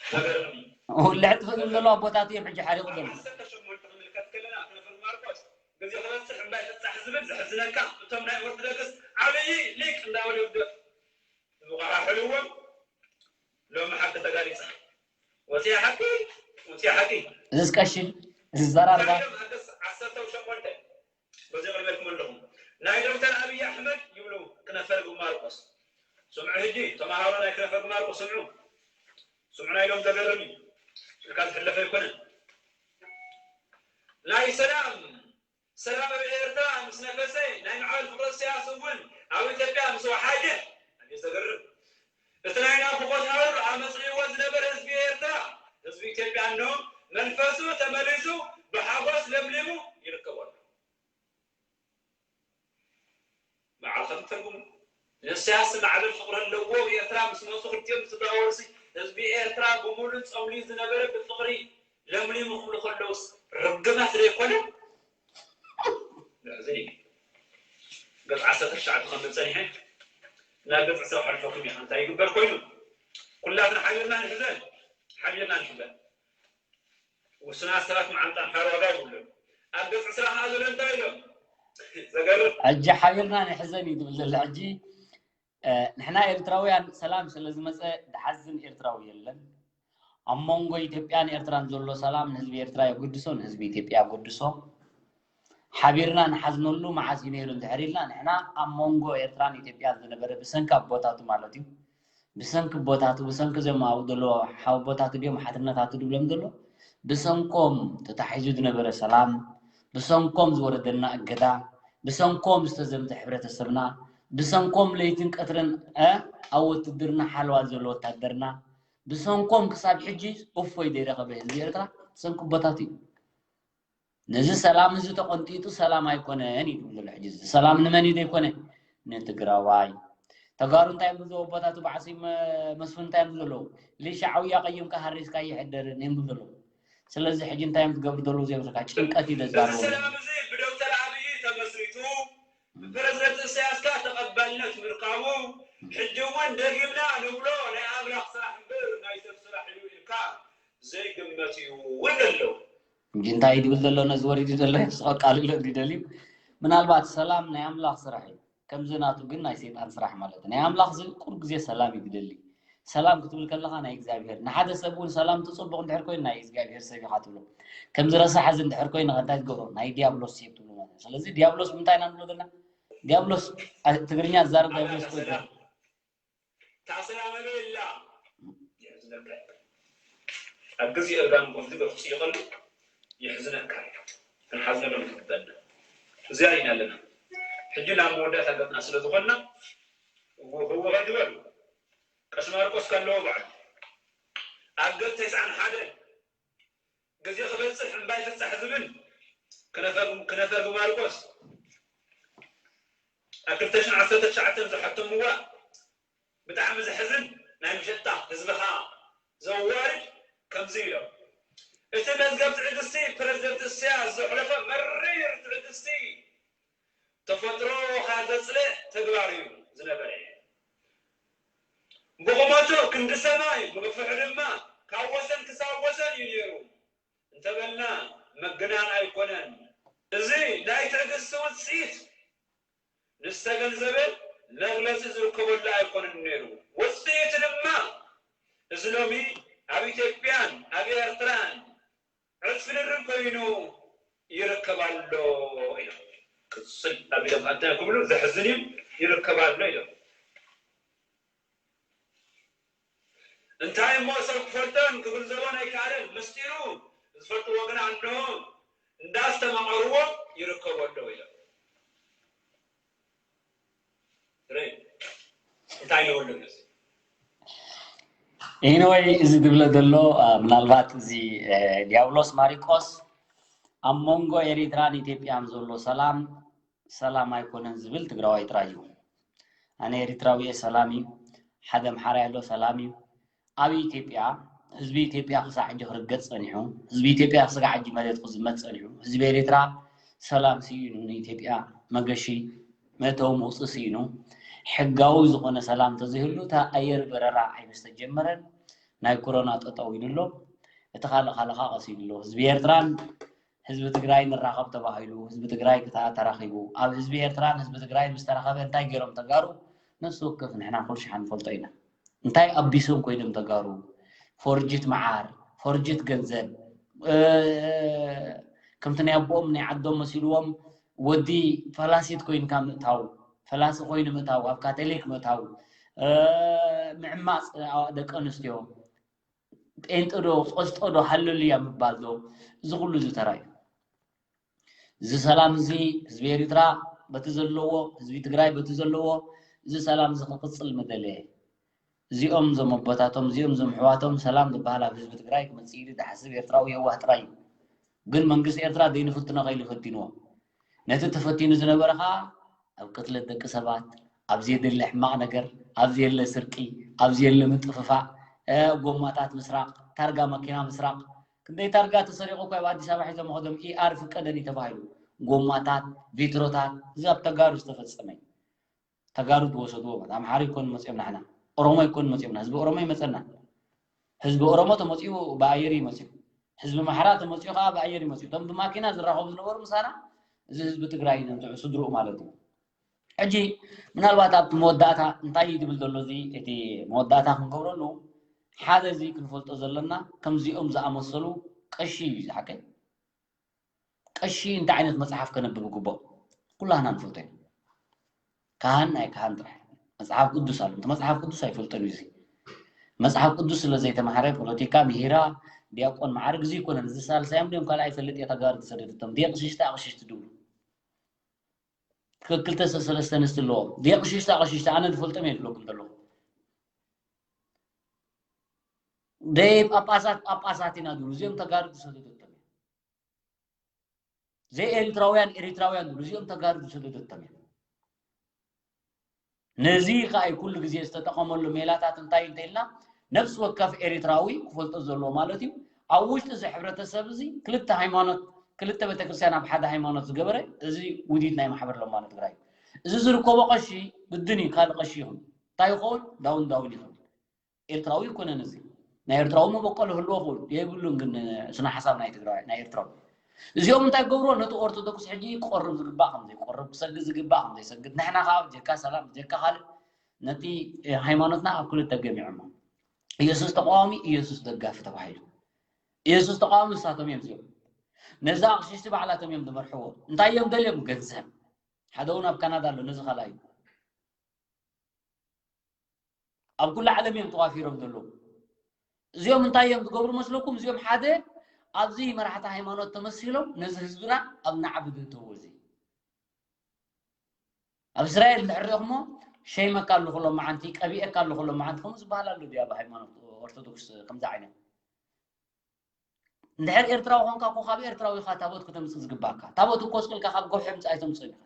ዘገርም እዩ። ወልዕ ትፈትሉ ዘሎ ኣቦታት እዮም ሕጂ ሓሪቑ ዘሎ። ዓሰርተ ሸሞንተ ክንምልከት ከለና ክነፈር ማርቆስ ግዜ ክበፅሕ እምባይ ፍፃሕ ዝብል ዘሕዝነካ እቶም ናይ ኦርቶዶክስ ዓብዪ ሊቅ እንዳበሉ ይብደፍ ዝወቃሓሕልዎም ሎሚ ሓቂ ተጋሊፃ። ወፂኣ ሓቂ፣ ወፂኣ ሓቂ። እዚ ቀሺ፣ እዚ ዘራርባ። ዓሰርተ ሸሞንተ በዚ ቅድመልኩም ኣለኹም። ናይ ዶክተር ኣብይ ኣሕመድ ይብሉ ክነፈር ማርቆስ። ስምዑ ሕጂ ተማሃሮ ናይ ክነፈር ማርቆስ ስምዑ። ስምዑ ናይ ሎም ዘገርም እዩ። ኢልካ ዝሕለፈ ኣይኮነን። ናይ ሰላም ሰላም ኣብ ኤርትራ ምስ ነፈሰ ናይ ምዕባል ፍቕሪ ኢሳያስ እውን ኣብ ኢትዮጵያ ምስ ወሓጀ ኣዝዩ ዘገርም። እቲ ናይ ናቡኾድነጾር ኣመጽይዎ ዝነበረ ህዝቢ ኤርትራ ህዝቢ ኢትዮጵያ እንሆ መንፈሱ ተመሊሱ ብሓጎስ ለምሊሙ ይርከቦ ኣሎ። በዓልኻ ትተርጉሙ። ንእስያስ ማዕበል ፍቕሪ ኣለዎ። ኤርትራ ምስ መጹ ክልቲኦም ዝተዛወሩሲ ህዝቢ ኤርትራ ብምሉእ ጸምልዩ ዝነበረ ብፍቕሪ ለምሊሙ ክብሉ ከለውስ ርግማት ዘይኮነ? እዚ ገጽ ዓሰርተ ትሽዓተ ከም ጸኒሐ ናብ ገጽ ዕስራ ክሓልፈኩም ኢኻ። እንታይ ይግበር ኮይኑ? ኩላትና ሓቢርና ንሕዘን፣ ሓቢርና ንሕዘን። ውሱናት ሰባት መዓንጣ ምሓር ዋጋ የብሉን። ኣብ ገጽ ዕስራ ከዓ ዘሎ እንታይ ኢሎም? ዘገርም። ሕጂ ሓቢርና ንሕዘን እዩ ዝብል ዘሎ። ሕጂ ንሕና ኤርትራውያን ሰላም ስለ ዝመፀ ዝሓዝን ኤርትራዊ የለን። ኣብ መንጎ ኢትዮጵያን ኤርትራን ዘሎ ሰላም ንህዝቢ ኤርትራ የጎድሶ፣ ንህዝቢ ኢትዮጵያ የጎድሶ። ሓቢርና ንሓዝነሉ መዓስ እዩ ነይሩ እንድሕር ኢልና ንሕና ኣብ መንጎ ኤርትራን ኢትዮጵያን ዝነበረ ብሰንኪ ኣቦታቱ ማለት እዩ ብሰንኪ ኣቦታቱ ብሰንኪ እዞም ኣብኡ ዘለዉ ሓወቦታቱ ድዮም ሓትነታቱ ድብሎም ዘሎ ብሰንኮም ተታሒዙ ዝነበረ ሰላም ብሰንኮም ዝወረደና እገዳ ብሰንኮም ዝተዘምተ ሕብረተሰብና ብሰንኮም ለይትን ቀትርን ኣብ ውትድርና ሓለዋ ዘሎ ወታደርና ብሰንኮም ክሳብ ሕጂ እፎይ ዘይረኸበ ህዝቢ ኤርትራ ብሰንኪ ኣቦታቱ እዩ። ነዚ ሰላም እዚ ተቆንጢጡ ሰላም ኣይኮነን እዩ ዝብል ዘሎ ሕጂ እዚ ሰላም ንመን እዩ ዘይኮነ ንትግራዋይ ተጋሩ እንታይ እዮም ዝብሉ ኣቦታቱ በዓሲ መስፍን እንታይ እዮም ዝብሉ ዘለዉ ልሻዓውያ ቀይምካ ሃሪስካ ይሕደርን እዮም ዝብሉ ዘለዉ ስለዚ ሕጂ እንታይ እዮም ዝገብሩ ዘለዉ ዘይብልካ ጭንቀት እዩ ዘዛርቦ ሰላም እዚ ብዶክተር ኣብይ ተመስሪቱ ብፕረዚደንት ኢሳያስ ከዓ ተቐባልነት ምርካቡ ሕጂ እውን ደጊምና ንብሎ ናይ ኣምላኽ ስራሕ እምበር ናይ ሰብ ስራሕ እዩ ኢልካ ዘይግመት እዩ እውን ኣለዉ እንጂ እንታይ ድብል ዘሎ ነዚ ወሪዱ ዘሎ ስቐቃልሎ ድደልዩ ምናልባት ሰላም ናይ ኣምላኽ ስራሕ እዩ ከምዚ ናቱ ግን ናይ ሰይጣን ስራሕ ማለት ናይ ኣምላኽ እዚ ቁር ግዜ ሰላም እዩ ድደሊ ሰላም ክትብል ከለኻ ናይ እግዚኣብሔር ንሓደ ሰብ እውን ሰላም ትፅቡቕ እንድሕር ኮይኑ ናይ እግዚኣብሔር ሰብ ኢኻ ትብሎ ከምዚ ረሳሕ እዚ እንድሕር ኮይኑ እንታይ ትገብሮ ናይ ዲያብሎስ ሰብ ትብሎ ማለት ስለዚ ዲያብሎስ ብምንታይ ኢና ንብሎ ዘለና ዲያብሎስ ትግርኛ ዝዛረብ ዲያብሎስ ኮ ታሰላመ ቤላ የሕዝነካ ኣብ ግዜ እርጋን ኮፍ ዝበል ክፅይቐሉ የሕዝነካ ክንሓዝነሎም ዝግበና እዚኣ ኢና ኣለና ሕጂ ናብ መወዳእታ ገፅና ስለ ዝኾንና ህወኸ ዝበሉ ቀስ ማርቆስ ከለዎ በዓል ኣብ ገፅ ተስዓን ሓደ ግዜ ክበፅሕ እምባይ ፍፃሕ ዝብል ክነፈር ብማርቆስ ኣብ ክልተ ሽሕን ዓሰርተ ትሽዓተን ዝሓተምዋ ብጣዕሚ ዘሕዝን ናይ ምሸጣ ህዝብኻ ዘዋርድ ከምዚ ኢሎም እቲ መዝገብ ትዕግስቲ ፕረዚደንት እስያስ ዘሕለፎ መሪር ትዕግስቲ ተፈጥሮ ካዘፅልእ ተግባር እዩ ዝነበረ ብቑመቱ ክንዲ ሰማይ ብግፍሑ ድማ ካብ ወሰን ክሳብ ወሰን እዩ ነይሩ እንተበልና ምግናን ኣይኮነን። እዚ ናይ ትዕግስቲ ውፅኢት ንዝተገንዘበ መግለፂ ዝርከበሉ ኣይኮነን ነይሩ። ውፅኢቱ ድማ እዚ ሎሚ ኣብ ኢትዮጵያን ኣብ ኤርትራን ዕፅፊ ድርብ ኮይኑ ይርከብ ኣሎ ኢሎም። ቅፅል ኣቢሎም ኣንታይ ክብሉ ዘሕዝን እዩ ይርከብ ኣሎ ኢሎም። እንታይ እሞ ሰብ ክፈልጦን ክግንዘቦን ኣይከኣለን። ምስጢሩ ዝፈልጥዎ ግና እንሆ እንዳስተማቐርዎ ይርከቦ ኣለዉ ኢሎም። ሬ፣ እንታይ ይብሉ ነዚ? Anyway፣ እዚ ዝብለ ዘሎ፣ አ፣ ምናልባት እዚ፣ አ፣ ዲያብሎስ ማሪቆስ ኣብ መንጎ ኤሪትራን ኢትዮጵያን ዘሎ ሰላም ሰላም ኣይኮነን ዝብል ትግራዋይ ጥራይ እዩ። ኣነ ኤሪትራዊ እየ፣ ሰላም እዩ። ሓደ ኣምሓራይ ኣሎ፣ ሰላም እዩ። ኣብ ኢትዮጵያ ህዝቢ ኢትዮጵያ ክሳዕ ሕጂ ክርገጽ ጸኒሑ፣ ህዝቢ ኢትዮጵያ ክሳዕ ሕጂ መሬት ክዝመት ጸኒሑ፣ ህዝቢ ኤሪትራ ሰላም ስኢኑ፣ ንኢትዮጵያ መገሺ መእተዊ መውፅኢ ስኢኑ፣ ሕጋዊ ዝኾነ ሰላም ተዘይህሉ፣ እታ ኣየር በረራ ኣይምስተጀመረን፣ ናይ ኮሮና ጠጠው ኢሉ ኣሎ። እቲ ካልእ ካልእ ከዓ ቀሲኑ ኣሎ። ህዝቢ ኤርትራን ህዝቢ ትግራይ ንራኸብ ተባሂሉ፣ ህዝቢ ትግራይ ክታ-፣ ተራኺቡ። ኣብ ህዝቢ ኤርትራን ህዝቢ ትግራይ ምስ ተራኸበ እንታይ ገይሮም ተጋሩ? ነፍሲ ወከፍ ንሕና ኩሉ ሽሓ ንፈልጦ ኢና። እንታይ ኣቢሶም ኮይኖም ተጋሩ? ፎርጅት መዓር፣ ፎርጅት ገንዘብ፣ እ፣ ከምቲ ናይ ኣቦኦም ናይ ዓዶም መሲልዎም ወዲ ፈላሲት ኮይንካ ምእታው፣ ፈላሲ ኮይኑ ምእታው፣ ኣብ ካቶሊክ ምእታው፣ እ፣ ምዕማፅ ደቂ ኣንስትዮ፣ ጴንጠ ዶ ቆስጦ ዶ ሃለሉያ ምባል ዶ፣ እዚ ኩሉ እዚ ተራ እዩ። እዚ ሰላም እዚ ህዝቢ ኤሪትራ በቲ ዘለዎ፣ ህዝቢ ትግራይ በቲ ዘለዎ፣ እዚ ሰላም እዚ ክቕፅል ምደለየ። እዚኦም እዞም ኣቦታቶም፣ እዚኦም እዞም ኣሕዋቶም ሰላም ዝበሃል ኣብ ህዝቢ ትግራይ ክመፅእ ኢሉ ዝሓስብ ኤርትራዊ የዋህ ጥራይ እዩ። ግን መንግስቲ ኤርትራ ዘይንፍትኖ ከይሉ ፈቲንዎ። ነቲ ተፈቲኑ ዝነበረ ከዓ ኣብ ቅትለት ደቂ ሰባት፣ ኣብ ዘየድሊ ሕማቕ ነገር፣ ኣብ ዘየለ ስርቂ፣ ኣብ ዘየለ ምጥፍፋእ፣ እ፣ ጎማታት ምስራቕ፣ ታርጋ መኪና ምስራቕ፣ ክንደይ ታርጋ ተሰሪቑ እኮ ኣብ ኣዲስ ኣበባ ሒዞም ከዶም ኢኣር ፍቀደኒ ተባሂሉ። ጎማታት፣ ቪትሮታት፣ እዚ ኣብ ተጋሩ ዝተፈጸመ እዩ። ተጋሩ ዝወሰድዎ ማለት ኣምሓራ ይኮን መጽኦም ናሕና፣ ኦሮሞ ይኮን መጽኦም፣ ህዝቢ ኦሮሞ ይመጸና። ህዝቢ ኦሮሞ ተመጺኡ ብኣየር ይመጽኡ፣ ህዝቢ ማሕራ ተመጺኡ ከዓ ብኣየር ይመጽኡ። እቶም ብማኪና ዝራኸቡ ዝነበሩ ምሳና፣ እዚ ህዝቢ ትግራይ ነንትዑ ስድርኡ ማለት እዩ። ሕጂ ምናልባት ኣብቲ መወዳእታ እንታይ እዩ ዝብል ዘሎ፣ እዚ እቲ መወዳእታ ክንገብረሉ ሓደ እዚ ክንፈልጦ ዘለና፣ ከምዚኦም ዝኣመሰሉ ቀሺ እዩ ዝሓቀ። ቀሺ እንታይ ዓይነት መጽሓፍ ከነብብ ግቦ? ኩላህና ንፈልጦ ኢና። ካህን ናይ ካህን ጥራሕ መጽሓፍ ቅዱስ ኣሎ። እቲ መጽሓፍ ቅዱስ ኣይፈልጦን እዩ። እዚ መጽሓፍ ቅዱስ ስለ ዘይተማሃረ ፖለቲካ ምሂራ ዲያቆን መዓርግ እዚ ይኮነን። እዚ ሳልሳዮም ድዮም ካልኣይ ይፈልጥ እየ፣ ተጋሩ ዝሰደድቶም ድየ ቅሽሽቲ ኣቅሽሽቲ ድብሉ። ክልተ ሰለስተ ኣንስቲ ኣለዎም። ድየ ቅሽሽቲ ኣቅሽሽቲ ኣነ ዝፈልጦም እየ ዝብለኩም ዘለኹ። ደይ ጳጳሳት ጳጳሳት ኢና ዝብሉ፣ እዚኦም ተጋሩ ዝሰደደቶም እዮም። ዘይ ኤሪትራውያን ኤሪትራውያን ዝብሉ፣ እዚኦም ተጋሩ ዝሰደደቶም እዮም። ነዚ ከዓ እዩ ኩሉ ግዜ ዝተጠቐመሉ ሜላታት እንታይ እንተኢልና፣ ነፍሲ ወከፍ ኤሪትራዊ ክፈልጦ ዘለዎ ማለት እዩ። ኣብ ውሽጢ እዚ ሕብረተሰብ እዚ ክልተ ሃይማኖት፣ ክልተ ቤተክርስትያን ኣብ ሓደ ሃይማኖት ዝገበረ፣ እዚ ውዲት ናይ ማሕበር ለማኖ ትግራይ እዩ። እዚ ዝርከቦ ቀሺ ግድን እዩ፣ ካልእ ቀሺ ይኹን እንታይ ይኸውን፣ ዳውን ዳውን ይኸውን። ኤርትራዊ ኣይኮነን እዚ። ናይ ኤርትራዊ መበቆል ህልዎ ክብል የብሉን፣ ግን ስነ ሓሳብ ናይ ትግራዋይ፣ ናይ ኤርትራዊ። እዚኦም እንታይ ገብሮ፣ ነቲ ኦርቶዶክስ ሕጂ ክቆርብ ዝግባእ ከም ዘይቆርብ፣ ክሰግድ ዝግባእ ከም ዘይሰግድ፣ ንሕና ከዓ ብጀካ ሰላም፣ ብጀካ ካልእ፣ ነቲ ሃይማኖትና ኣብ ክልተ ገሚዖሞ። ኢየሱስ ተቃዋሚ፣ ኢየሱስ ደጋፊ ተባሂሉ። ኢየሱስ ተቃዋሚ ንሳቶም እዮም እዚኦም። ነዛ ኣቕሽሽቲ ባዕላቶም እዮም ዝመርሕዎ። እንታይ እዮም ደልዮም? ገንዘብ። ሓደ እውን ኣብ ካናዳ ኣሎ፣ ነዚ ካልኣይ። ኣብ ኩሉ ዓለም እዮም ተዋፊሮም ዘለዉ። እዚኦም እንታይ እዮም ዝገብሩ መስለኩም? እዚኦም ሓደ ኣብዚ መራሕቲ ሃይማኖት ተመሲሎም ነዚ ህዝብና ኣብ ናዕቢ ዘእተውዎ እዚ። ኣብ እስራኤል እንድሕር ሪእኹሞ፣ ሸይመካ ኣለኹ ሎም መዓንቲ፣ ቀቢኤካ ኣለኹ ሎም መዓንቲ፣ ከምኡ ዝበሃል ኣሎ ድዩ ኣብ ሃይማኖት ኦርቶዶክስ ከምዚ ዓይነት? እንድሕር ኤርትራዊ ኾንካ እኮ ካብ ኤርትራዊ ኢኻ ታቦት ከተምጽእ ዝግባእካ። ታቦት እኮ ስቕ ኢልካ ካብ ጎብሒ ምጽእ ኣይተምጽእን ኢኻ።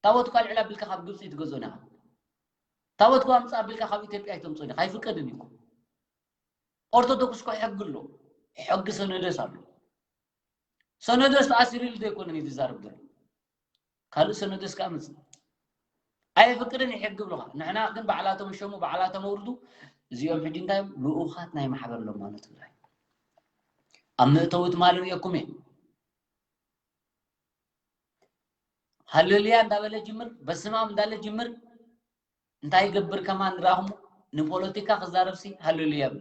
ታቦት እኮ ኣልዕል ኣቢልካ ካብ ግብጺ ኣይትገዝኦን ኢኻ። ታቦት እኮ ኣምጽእ ኣቢልካ ካብ ኢትዮጵያ ኣይተምጽእን ኢኻ። ኣይፍቀድን እዩ እኮ። ኦርቶዶክስ እኮ ሕጊ ኣሎ። ሕጊ ሰነደስ ኣሎ። ሰነደስ ተኣሲሩ ኢሉ ዘይኮነን እዩ ዝዛረብ ዘሎ። ካልእ ሰነደስ ከኣ ምጽእ። ኣየፍቅድን እዩ ሕጊ ብሉኻ። ንሕና ግን ባዕላቶም ሸሙ፣ ባዕላቶም ኣውርዱ። እዚኦም ሕጂ እንታይ እዮም? ልኡኻት ናይ ማሕበር ለማኖ ትግራይ። ኣብ መእተዊ ትማሊ ርእየኩም እየ። ሃሌሉያ እንዳበለ ጅምር፣ በስመ ኣብ እንዳለ ጅምር። እንታይ ይገብር ከማን ንራኹም? ንፖለቲካ ክዛረብሲ ሃሌሉያ ይብል።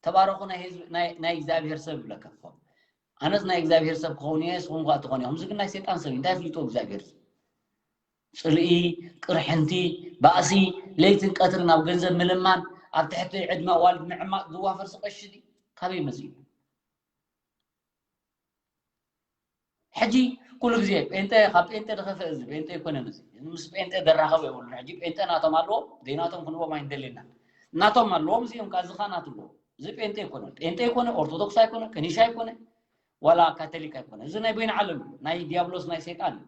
ተባረኹ ናይ ህዝቢ፣ ናይ፣ ናይ እግዚኣብሔር ሰብ ይብለካ እኮ። ኣነስ ናይ እግዚኣብሔር ሰብ ክኸውን እየ፣ ንስኹም ከኣ ትኾኑ ኢኹም። እዚ ግን ናይ ሰይጣን ሰብ እዩ። እንታይ ኣፍሊጥዎ እግዚኣብሔር? ጽልኢ፣ ቅርሕንቲ፣ ባእሲ፣ ለይትን ቀትርን ኣብ ገንዘብ ምልማን፣ ኣብ ትሕቲ ዕድመ ኣዋልድ ምዕማቕ ዝዋፈር ቀሺ ድዩ? ካበይ መፂኡ? ሕጂ ኩሉ ግዜ ጴንጠ ካብ ጴንጠ ዝኸፍእ እዚ ጴንጠ ኣይኮነን። እዚ ምስ ጴንጠ ዘራኸቦ የብሉን። ሕጂ ጴንጠ ናቶም ኣለዎም፣ ዘይናቶም ክንቦም ኣይንደልየና። ናቶም ኣለዎም፣ እዚኦም ካብ ዝኻ ናት ኣለዎም። እዚ ጴንጠ ኣይኮነን፣ ጴንጠ ኣይኮነ፣ ኦርቶዶክስ ኣይኮነ፣ ከኒሻ ኣይኮነ፣ ዋላ ካቶሊክ ኣይኮነ። እዚ ናይ በይኑ ዓለም እዩ፣ ናይ ዲያብሎስ ናይ ሰይጣን እዩ።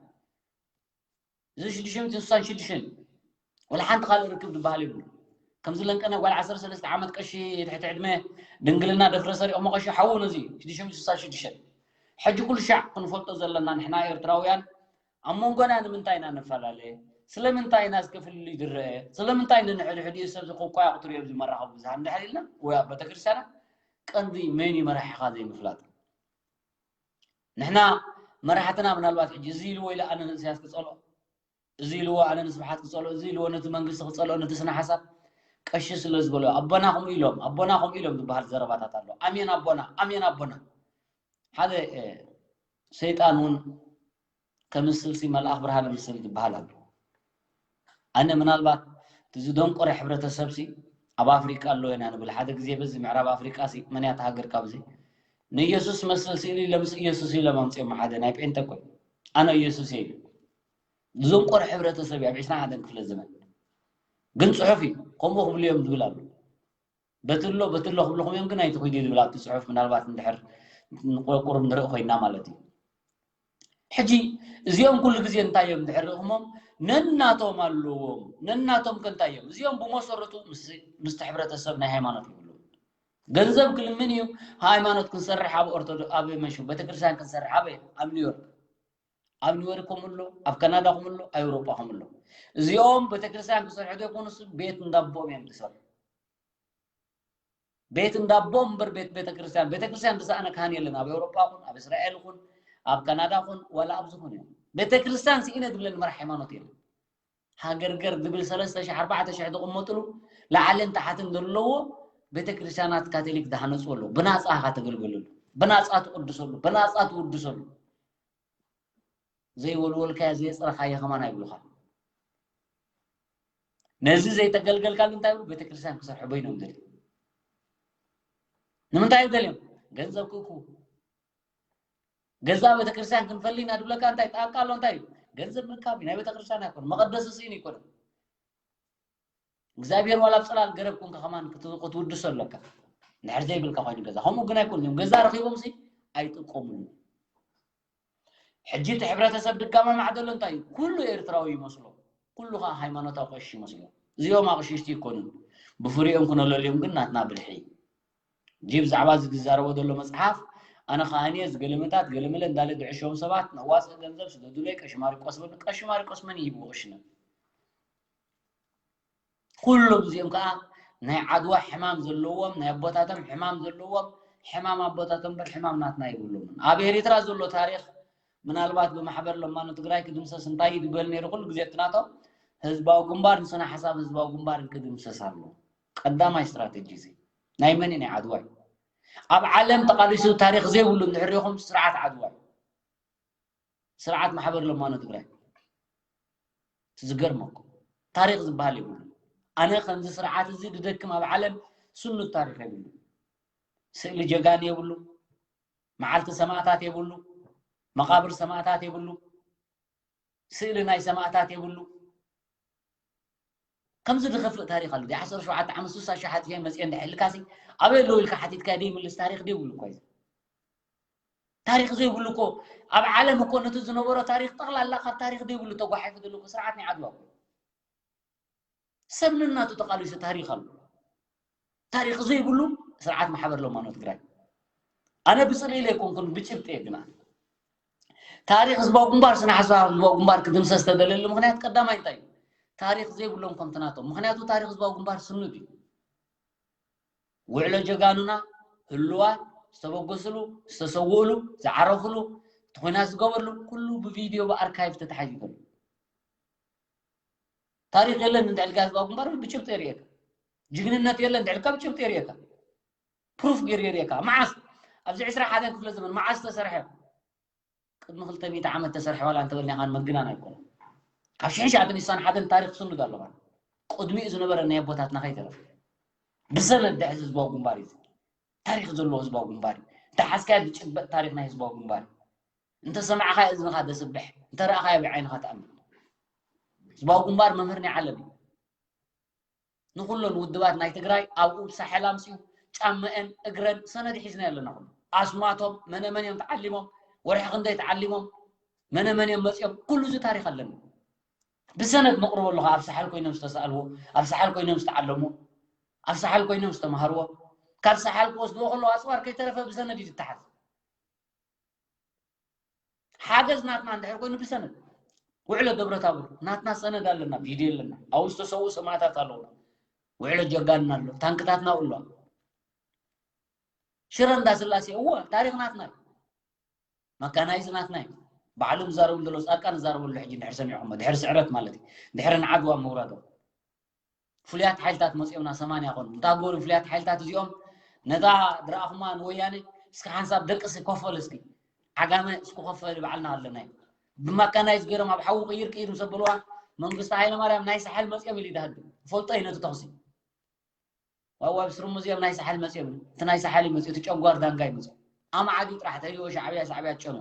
እዚ ሽዱሽተ ሚእቲ ስሳን ሽዱሽተን እዩ። ዋላ ሓንቲ ካልእ ርክብ ዝበሃል የብሉ። ከምዚ ለንቀነ ጓል ዓሰርተ ሰለስተ ዓመት ቀሺ ትሕቲ ዕድመ ድንግልና ደፍረሰ ሪኦሞ ቀሺ ሓዉ ነዚ ሽዱሽተ ሚእቲ ስሳን ሽዱሽተን። ሕጂ ኩሉ ሻዕ ክንፈልጦ ዘለና ንሕና ኤርትራውያን ኣብ መንጎና ንምንታይ ኢና ንፈላለ? ስለምንታይ ኢና እስከ ፍልልይ ዝረአ? ስለምንታይ ንሕድሕዲኡ ሰብ ዝኮኳያ ክትሪኦ ኣብዚ መራኸቢ ብዙሃን እንድሕር ኢልና ወይ ኣብ ቤተክርስትያናት ቀንዲ መን እዩ መራሒኻ ዘይምፍላጥ። ንሕና መራሕትና ምናልባት ሕጂ እዚ ኢልዎ ኢለ ኣነ ንእስያስ ክጸልኦ፣ እዚ ኢልዎ ኣነ ንስብሓት ክጸልኦ፣ እዚ ኢልዎ ነቲ መንግስቲ ክጸልኦ፣ ነቲ ስነ ሓሳብ ቀሺ ስለ ዝበሎ ኣቦና ከምኡ ኢሎም ኣቦና ከምኡ ኢሎም ዝበሃል ዘረባታት ኣሎ። ኣሜን ኣቦና ኣሜን ኣቦና ሓደ ሰይጣን እውን ከምስልሲ መልኣኽ ብርሃን ምስል ዝበሃል ኣሎ። ኣነ ምናልባት እቲ ዝደንቆረ ሕብረተሰብ ሲ ኣብ ኣፍሪቃ ኣሎ ኢና ንብል ሓደ ግዜ በዚ ምዕራብ ኣፍሪቃ ሲ መን እያ እታ ሃገር ካብዚ ንኢየሱስ መስል ስእሊ ኢለ ምስ ኢየሱስ ኢሎም ኣምፅኦም ሓደ ናይ ጴንጠ ኮይ ኣነ ኢየሱስ እየ ኢሉ ዝደንቆረ ሕብረተሰብ እዩ ኣብ ዕስራን ሓደን ክፍለ ዘመን ግን ፅሑፍ እዩ ከምኡ ክብሉ እዮም ዝብል ኣሎ በትሎ በትሎ ክብልኹም እዮም ግን ኣይትኹይዱ ዝብል ኣብቲ ፅሑፍ ምናልባት እንድሕር ቁርብ ንርኢ ኮይና ማለት እዩ ሕጂ እዚኦም ኩሉ ግዜ እንታይ እዮም እንድሕር ርኢኹሞም ነናቶም ኣለዎም ነናቶም ከ እንታይ እዮም እዚኦም ብመሰረቱ ምስቲ ሕብረተሰብ ናይ ሃይማኖት ይብሉ ገንዘብ ክልምን እዩ ሃይማኖት ክንሰርሕ ኣብ ኦርቶዶክስ ኣብ መሹ ቤተክርስትያን ክንሰርሕ ኣብ ኣብ ኒውዮርክ ኣብ ኒውዮርክ ከምሎ ኣብ ካናዳ ከምሎ ኣብ ኤውሮጳ ከምሎ እዚኦም ቤተክርስትያን ክሰርሑ ዘይኮኑስ ቤት እንዳቦም እዮም ዝሰርሑ ቤት እንዳቦ እምበር ቤት ቤተክርስትያን ቤተክርስትያን ዝሰኣነ ካህን የለን ኣብ ኤውሮጳ ኹን ኣብ እስራኤል ኹን ኣብ ካናዳ ኹን ዋላ ኣብዚ ኹን እዮም ቤተክርስትያን ስኢነ ዝብለን መራሕ ሃይማኖት የለን ሃገርገር ዝብል ሰለስተ ሺሕ ኣርባዕተ ሺሕ ዝቕመጥሉ ላዕልን ታሕትን ዘለዎ ቤተክርስትያናት ካቶሊክ ዝሃነፁ ኣለዉ ብናፃ ኢኻ ተገልግለሉ ብናፃ ትቅድሰሉ ብናፃ ትውድሰሉ ዘይወልወልካዮ ዘየፅረኻዮ ከማን ኣይብሉኻን ነዚ ዘይተገልገልካሉ እንታይ ይብሉ ቤተክርስትያን ክሰርሑ በይኖም ደልዩ ንምንታይ እዩ ደልዮም ገንዘብ ክእክቡ ገዛ ቤተክርስትያን ክንፈሊ ኢና ድብለካ እንታይ ጣቃ ኣሎ እንታይ እዩ ገንዘብ ምርካብ እዩ ናይ ቤተክርስትያን ኣይኮነ መቐደሲ ስኢን ይኮነ እግዚኣብሔር ዋላ ኣብ ፅላል ገረብ ኮንካ ከማን ክትውድሶ ኣለካ እንድሕር ዘይብልካ ኮይኑ ገዛ ከምኡ ግን ኣይኮን እዮም ገዛ ረኪቦም ሲ ኣይጥቀሙሉ ሕጂ እቲ ሕብረተሰብ ድጋማ ማዕደሎ እንታይ እዩ ኩሉ ኤርትራዊ ይመስሎ ኩሉ ከዓ ሃይማኖታዊ ቀሺ ይመስሎ እዚኦም ኣቅሽሽቲ ይኮኑን ብፍሪኦም ክነለልዮም ግን ናትና ብልሒ እዚ ብዛዕባ እዚ ዝዛረቦ ዘሎ መፅሓፍ ኣነ ካህንየ ዝገለመታት ገለመለ እንዳለ ድዕሾም ሰባት ነዋፅእ ገንዘብ ስደዱለይ ቀሺ ማሪቆስ በሉ ቀሺ ማሪቆስ መን ይህብዎ ቅሽነት ኩሎም እዚኦም ከዓ ናይ ዓድዋ ሕማም ዘለዎም ናይ ኣቦታቶም ሕማም ዘለዎም ሕማም ኣቦታቶም በር ሕማም ናትና ይብሉምን ኣብ ኤሪትራ ዘሎ ታሪክ ምናልባት ብማሕበር ለማኖ ትግራይ ክድምሰስ እንታይ እዩ ዝበል ነይሩ ኩሉ ግዜ ትናቶም ህዝባዊ ግንባር ንስነ ሓሳብ ህዝባዊ ግንባር ክድምሰስ ኣሎ ቀዳማይ ስትራተጂ እዚ ናይ መን ናይ ዓድዋ እዩ ኣብ ዓለም ተቃሊሱ ታሪክ ዘይብሉ እንድሕር ኢኹም ስርዓት ዓድዋ እዩ ስርዓት ማሕበር ለማኖ ትግራይ ዝገርመኩም ታሪክ ዝበሃል የብሉ ኣነ ከምዚ ስርዓት እዚ ድደክም ኣብ ዓለም ስኑት ታሪክ የብሉ ስእሊ ጀጋን የብሉ መዓልቲ ሰማእታት የብሉ መቃብር ሰማእታት የብሉ ስእሊ ናይ ሰማእታት የብሉ ከምዚ ዝኸፍእ ታሪክ ኣሎ ዓሰርተ ሸውዓተ ዓመት ስሳ ሸሓት እየ መፅአ እንድሕልካሲ ኣበይ ኣለዉ ኢልካ ሓቲትካ ደይምልስ ታሪክ ደይብሉ እኳ እዩ ታሪክ ዘይብሉ እኮ ኣብ ዓለም እኮ ነቲ ዝነበሮ ታሪክ ጠቕላላ ካብ ታሪክ ዘይብሉ ተጓሒፉ ዘሎ እኮ ስርዓት ናይ ዓድዋ እኮ ሰብ ነናቱ ተቃሊሱ ታሪክ ኣሎ ታሪክ ዘይብሉ ስርዓት ማሕበር ለማኖ ትግራይ ኣነ ብፅልኢ ኢለ ኣይኮንኩን ብጭብጢ እየ ግና ታሪክ ህዝባዊ ግንባር ስነ ሓሳብ ህዝባዊ ግንባር ክድምሰስ ዝተደለየሉ ምክንያት ቀዳማይ እንታይ እዩ ታሪክ ዘይብሎም ከምቲ ናቶም ምክንያቱ ታሪክ ህዝባዊ ግንባር ስኑድ እዩ ውዕሎ ጀጋኑና ህልዋት ዝተበገስሉ ዝተሰውእሉ ዝዓረፍሉ እቲ ኩናት ዝገበርሉ ኩሉ ብቪድዮ ብኣርካይቭ ተታሒዙ ይከሉ ታሪክ የለን እንድዕልካ ህዝባዊ ግንባር ብጭብጢ የርእየካ ጅግንነት የለን እንድዕልካ ብጭብጢ የርእየካ ፕሩፍ ገይሩ የርእየካ መዓስ ኣብዚ ዕስራ ሓደን ክፍለ ዘመን መዓስ ዝተሰርሐ ቅድሚ ክልተ ሚእቲ ዓመት ተሰርሐ ዋላ እንተበልና ኢኻን መግናን ኣይኮነ ካብ ሽሕን ሸዓተን ስሳን ሓደን ታሪክ ስኑድ ኣለኻ ቅድሚኡ ዝነበረ ናይ ኣቦታትና ከይተረፈ ብሰነድ ድሕዚ ህዝባዊ ግንባር እዩ። ታሪኽ ዘለዎ ህዝባዊ ግንባር እዩ። እንተሓዝካዮ ዝጭበጥ ታሪኽ ናይ ህዝባዊ ግንባር እዩ። እንተሰማዕካዮ እዝንኻ ደስብሕ፣ እንተረኣኻዮ ብዓይንኻ ትኣምን። ህዝባዊ ግንባር መምህር ናይ ዓለም እዩ። ንኹለን ውድባት ናይ ትግራይ ኣብኡ ሳሕል ኣምፅኡ ጫመአን እግረን ሰነድ ሒዝና ኣለና። ኩሉ ኣስማቶም መነመን እዮም ተዓሊሞም፣ ወርሒ ክንደይ ተዓሊሞም፣ መነመን እዮም መፂኦም፣ ኩሉ እዚ ታሪኽ ኣለና። ብሰነድ መቕርበሉ ከዓ ኣብ ሳሕል ኮይኖም ዝተሳእልዎ፣ ኣብ ሳሕል ኮይኖም ዝተዓለሙ፣ ኣብ ሳሕል ኮይኖም ዝተምሃርዎ፣ ካብ ሳሕል ክወስድዎ ከለዉ ኣፅዋር ከይተረፈ ብሰነድ እዩ ዝተሓዝ። ሓገዝ ናትና እንድሕር ኮይኑ ብሰነድ ውዕሎ ደብረታቦር ናትና ሰነድ ኣለና፣ ቪድዮ ኣለና፣ ኣብኡ ዝተሰውኡ ሰማእታት ኣለውና፣ ውዕሎ ጀጋንና ኣሎ፣ ታንክታትና ኣሎ። ሽረ እንዳስላሴ እወ ታሪኽ ናትና እዩ። መካናይዝ ናትና እዩ። ባዕሉ ዝዛረቡ ዘሎ ፃድቃን ዝዛረበሉ ሕጂ እንድሕር ሰሚዕኹሞ ድሕሪ ስዕረት ማለት እዩ፣ ድሕሪ ንዓድዋ ምውራዶም ፍሉያት ሓይልታት መፂኦምና ሰማንያ ኮኑ። እንታይ ገሩ ፍሉያት ሓይልታት እዚኦም ነታ ድረኣኹማ ንወያነ እስኪ ሓንሳብ ደቂ እስኪ ኮፈል እስኪ ዓጋመ እስኪ ኮፈል ባዕልና ኣለና እዩ። ብማካናይዝ ገይሮም ኣብ ሓዊ ቅይር ቅይር ምስ ኣበልዋ መንግስቲ ሃይለማርያም ናይ ሳሕል መፂኦም ኢሉ ይድሃድ ፈልጦ እዩ ነቲ ተኽሲ ዋዋ ብስርሙ እዚኦም ናይ ሳሕል መፂኦም እቲ ናይ ሳሕል እዩ መፂኡ እቲ ጨጓር ዳንጋ እዩ መፂኡ ኣማዓዲ ጥራሕ ተሪዎ ሻዕብያ ሻዕብያ ትጨኑ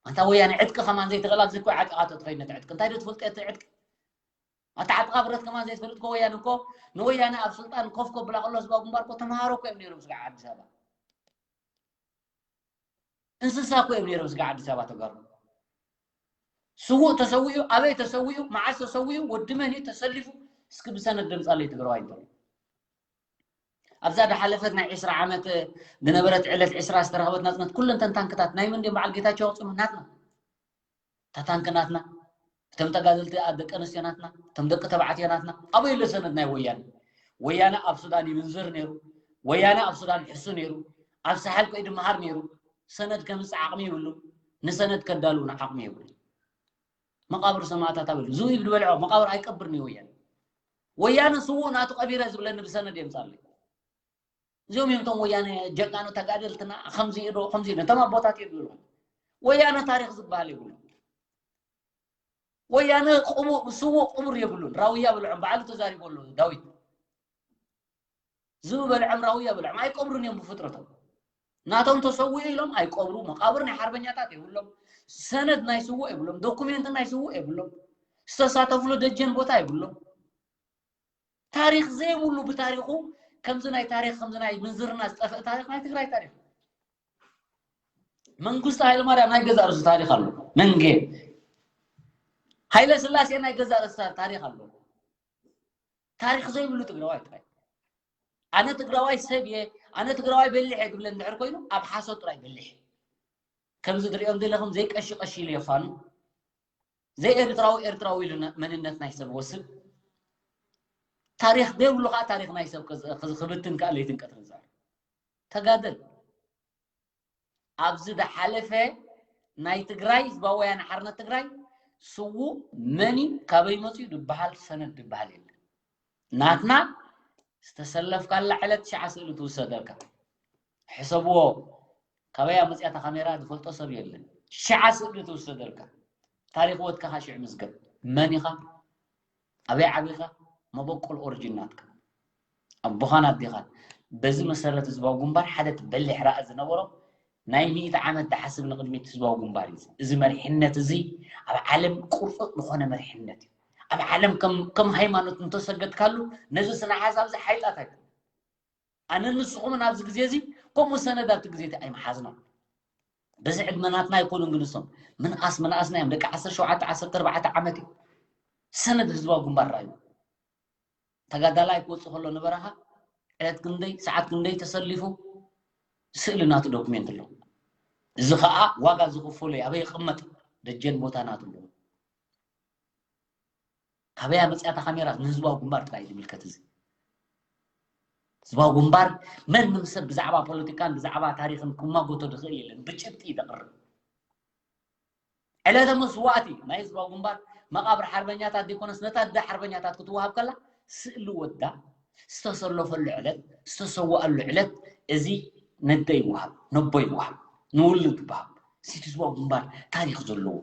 ኣንታ ወያነ ዕጥቂ ከማን ዘይተቐላብ ዝኮ ዓጢቓቶ ትኸይድ ነቲ ዕጥቂ እንታይ ዶ ትፈልጦ እቲ ዕጥቂ ኣታ ዓጥቓ ብረት ከማን ዘይትፈልጥ ኮ ወያነ እኮ ንወያነ ኣብ ስልጣን ኮፍ ከብላ ከሎ ህዝባዊ ግንባር እኮ ተምሃሮ እኮ እዮም ነይሮም ስጋዕ ኣዲስ ኣበባ እንስሳ እኮ እዮም ነይሮም ስጋዕ ኣዲስ ኣበባ ተጋሩ ስዉእ ተሰዊኡ ኣበይ ተሰዊኡ መዓስ ተሰዊኡ ወዲ መን እዩ ተሰሊፉ እስኪ ብሰነድ ደምፃለይ ትግራዋይ እንተሎ ኣብዛ ዝሓለፈት ናይ ዕስራ ዓመት ዝነበረት ዕለት ዕስራ ዝተረኸበት ናፅነት ኩለን ተን ታንክታት ናይ መን ድዮም በዓል ጌታቸው ኣውፅኦም ናትና እታ ታንክ ናትና እቶም ተጋደልቲ ደቂ ኣንስትዮ ናትና እቶም ደቂ ተባዕትዮ ናትና ኣበይ ኣሎ ሰነድ ናይ ወያነ ወያነ ኣብ ሱዳን ይምንዝር ነይሩ ወያነ ኣብ ሱዳን ይሕሱ ነይሩ ኣብ ሳሕል ከይዱ ይምሃር ነይሩ ሰነድ ከምፅእ ዓቕሚ ይብሉ ንሰነድ ከዳልውና ዓቕሚ የብሉ መቃብር ሰማእታት ኣበሉ ዝብኢ ብዝበልዖ መቃብር ኣይቀብርን እዩ ወያነ ወያነ ስዉእ ናቱ ቀቢረ ዝብለኒ ብሰነድ የምፃለይ እዚኦም እዮም እቶም ወያነ ጀጋኑ ተጋደልትና ከምዚ ዶ ከምዚ ነቶም ኣቦታት እዮም ዝብሉ ወያነ ታሪክ ዝበሃል የብሉ ወያነ ስዉእ ቅቡር የብሉን ራውያ ብልዖም ባዕሉ ተዛሪቡ ኣሎ ዳዊት ዝበልዖም ራውያ ብልዖም ኣይቀብሩን እዮም ብፍጥረቶም ናቶም ተሰዊኡ ኢሎም ኣይቀብሩ መቃብር ናይ ሓርበኛታት የብሎም ሰነድ ናይ ስዉእ የብሎም ዶኩሜንት ናይ ስዉእ የብሎም ዝተሳተፍሉ ደጀን ቦታ የብሎም ታሪኽ ዘይብሉ ብታሪኹ ከምዚ ናይ ታሪኽ ከምዚ ናይ ምንዝርና ዝጠፍእ ታሪኽ ናይ ትግራይ ታሪኽ መንግስቱ ሃይለማርያም ናይ ገዛእ ርእሱ ታሪኽ ኣሎ መንጌ ሃይለ ስላሴ ናይ ገዛእ ርእሱ ታሪኽ ኣሎ ታሪኽ ዘይብሉ ትግራዋይ ጥራይ ኣነ ትግራዋይ ሰብ እየ ኣነ ትግራዋይ በሊሕ እየ ዝብለ እንድሕር ኮይኑ ኣብ ሓሶት ጥራይ በሊሕ ከምዚ ትሪኦም ዘለኹም ዘይቀሺ ቀሺ ኢሉ የፋኑ ዘይኤርትራዊ ኤርትራዊ ኢሉ መንነት ናይ ሰብ ወስድ ታሪኽ ዘይብሉ ከዓ ታሪኽ ናይ ሰብ ክብትን ከዓ ለይትን ቀትርን ዝዛረብ ተጋደል ኣብዚ ዝሓለፈ ናይ ትግራይ ህዝባዊ ወያነ ሓርነት ትግራይ ስዉእ መን እዩ ካበይ መፅኡ ዝበሃል ሰነድ ዝበሃል የለን ናትና ዝተሰለፍካላ ዕለት ሽዓ ስእሊ ትውሰደልካ ሕሰብዎ ካበይ ኣመፅያ እታ ካሜራ ዝፈልጦ ሰብ የለን ሽዓ ስእሊ ትውሰደልካ ታሪክ ወትካኻ ሽዕ ምዝገብ መን ኢኻ ኣበይ ዓቢኻ መበቆል ኦሪጂን ናትካ ኣቦኻን ኣዴኻን በዚ መሰረት ህዝባዊ ግንባር ሓደ በሊሕ ራኢ ዝነበሮ ናይ ሚእቲ ዓመት ዝሓስብ ንቅድሚት ህዝባዊ ግንባር እዩ እዚ መሪሕነት እዚ ኣብ ዓለም ቁርጡጥ ዝኾነ መሪሕነት እዩ ኣብ ዓለም ከም ሃይማኖት እንተሰገድካሉ ነዚ ስነ ሓሳብ እዚ ሓይጣት ኣይኮነ ኣነ ንስኹምን ኣብዚ ግዜ እዚ ከምኡ ሰነድ ኣብቲ ግዜ እቲ ኣይምሓዝና በዚ ዕድመ ናትና ኣይኮኑን ግን እሶም ምንኣስ ምንኣስና እዮም ደቂ ዓሰርተ ሸውዓተ ዓሰርተ ኣርባዕተ ዓመት እዩ ሰነድ ህዝባዊ ግንባር ረኣዩ ተጋዳላይ ክወፅእ ከሎ ንበረኻ ዕለት ክንደይ ሰዓት ክንደይ ተሰሊፉ ስእሊ ናቱ ዶክሜንት ኣሎ እዚ ከዓ ዋጋ ዝኽፈሎ ኣበይ ይቕመጥ ደጀን ቦታ ናቱ ኣለዎ ካበይ ኣመፅያ እታ ካሜራ ንህዝባዊ ግንባር ጥራይ ዝምልከት እዚ ህዝባዊ ግንባር መንም ሰብ ብዛዕባ ፖለቲካን ብዛዕባ ታሪክን ክማጎቶ ዝኽእል የለን ብጭብጢ እዩ ዘቕርብ ዕለተ መስዋእቲ ናይ ህዝባዊ ግንባር መቃብር ሓርበኛታት ዘይኮነስ ነታ ኣደ ሓርበኛታት ክትወሃብ ከላ ስእሊ ወዳ ዝተሰለፈሉ ዕለት ዝተሰወኣሉ ዕለት እዚ ነደ ይወሃብ ነቦ ይወሃብ ንውሉድ ይወሃብ እዚ ህዝባዊ ግንባር ታሪክ ዘለዎ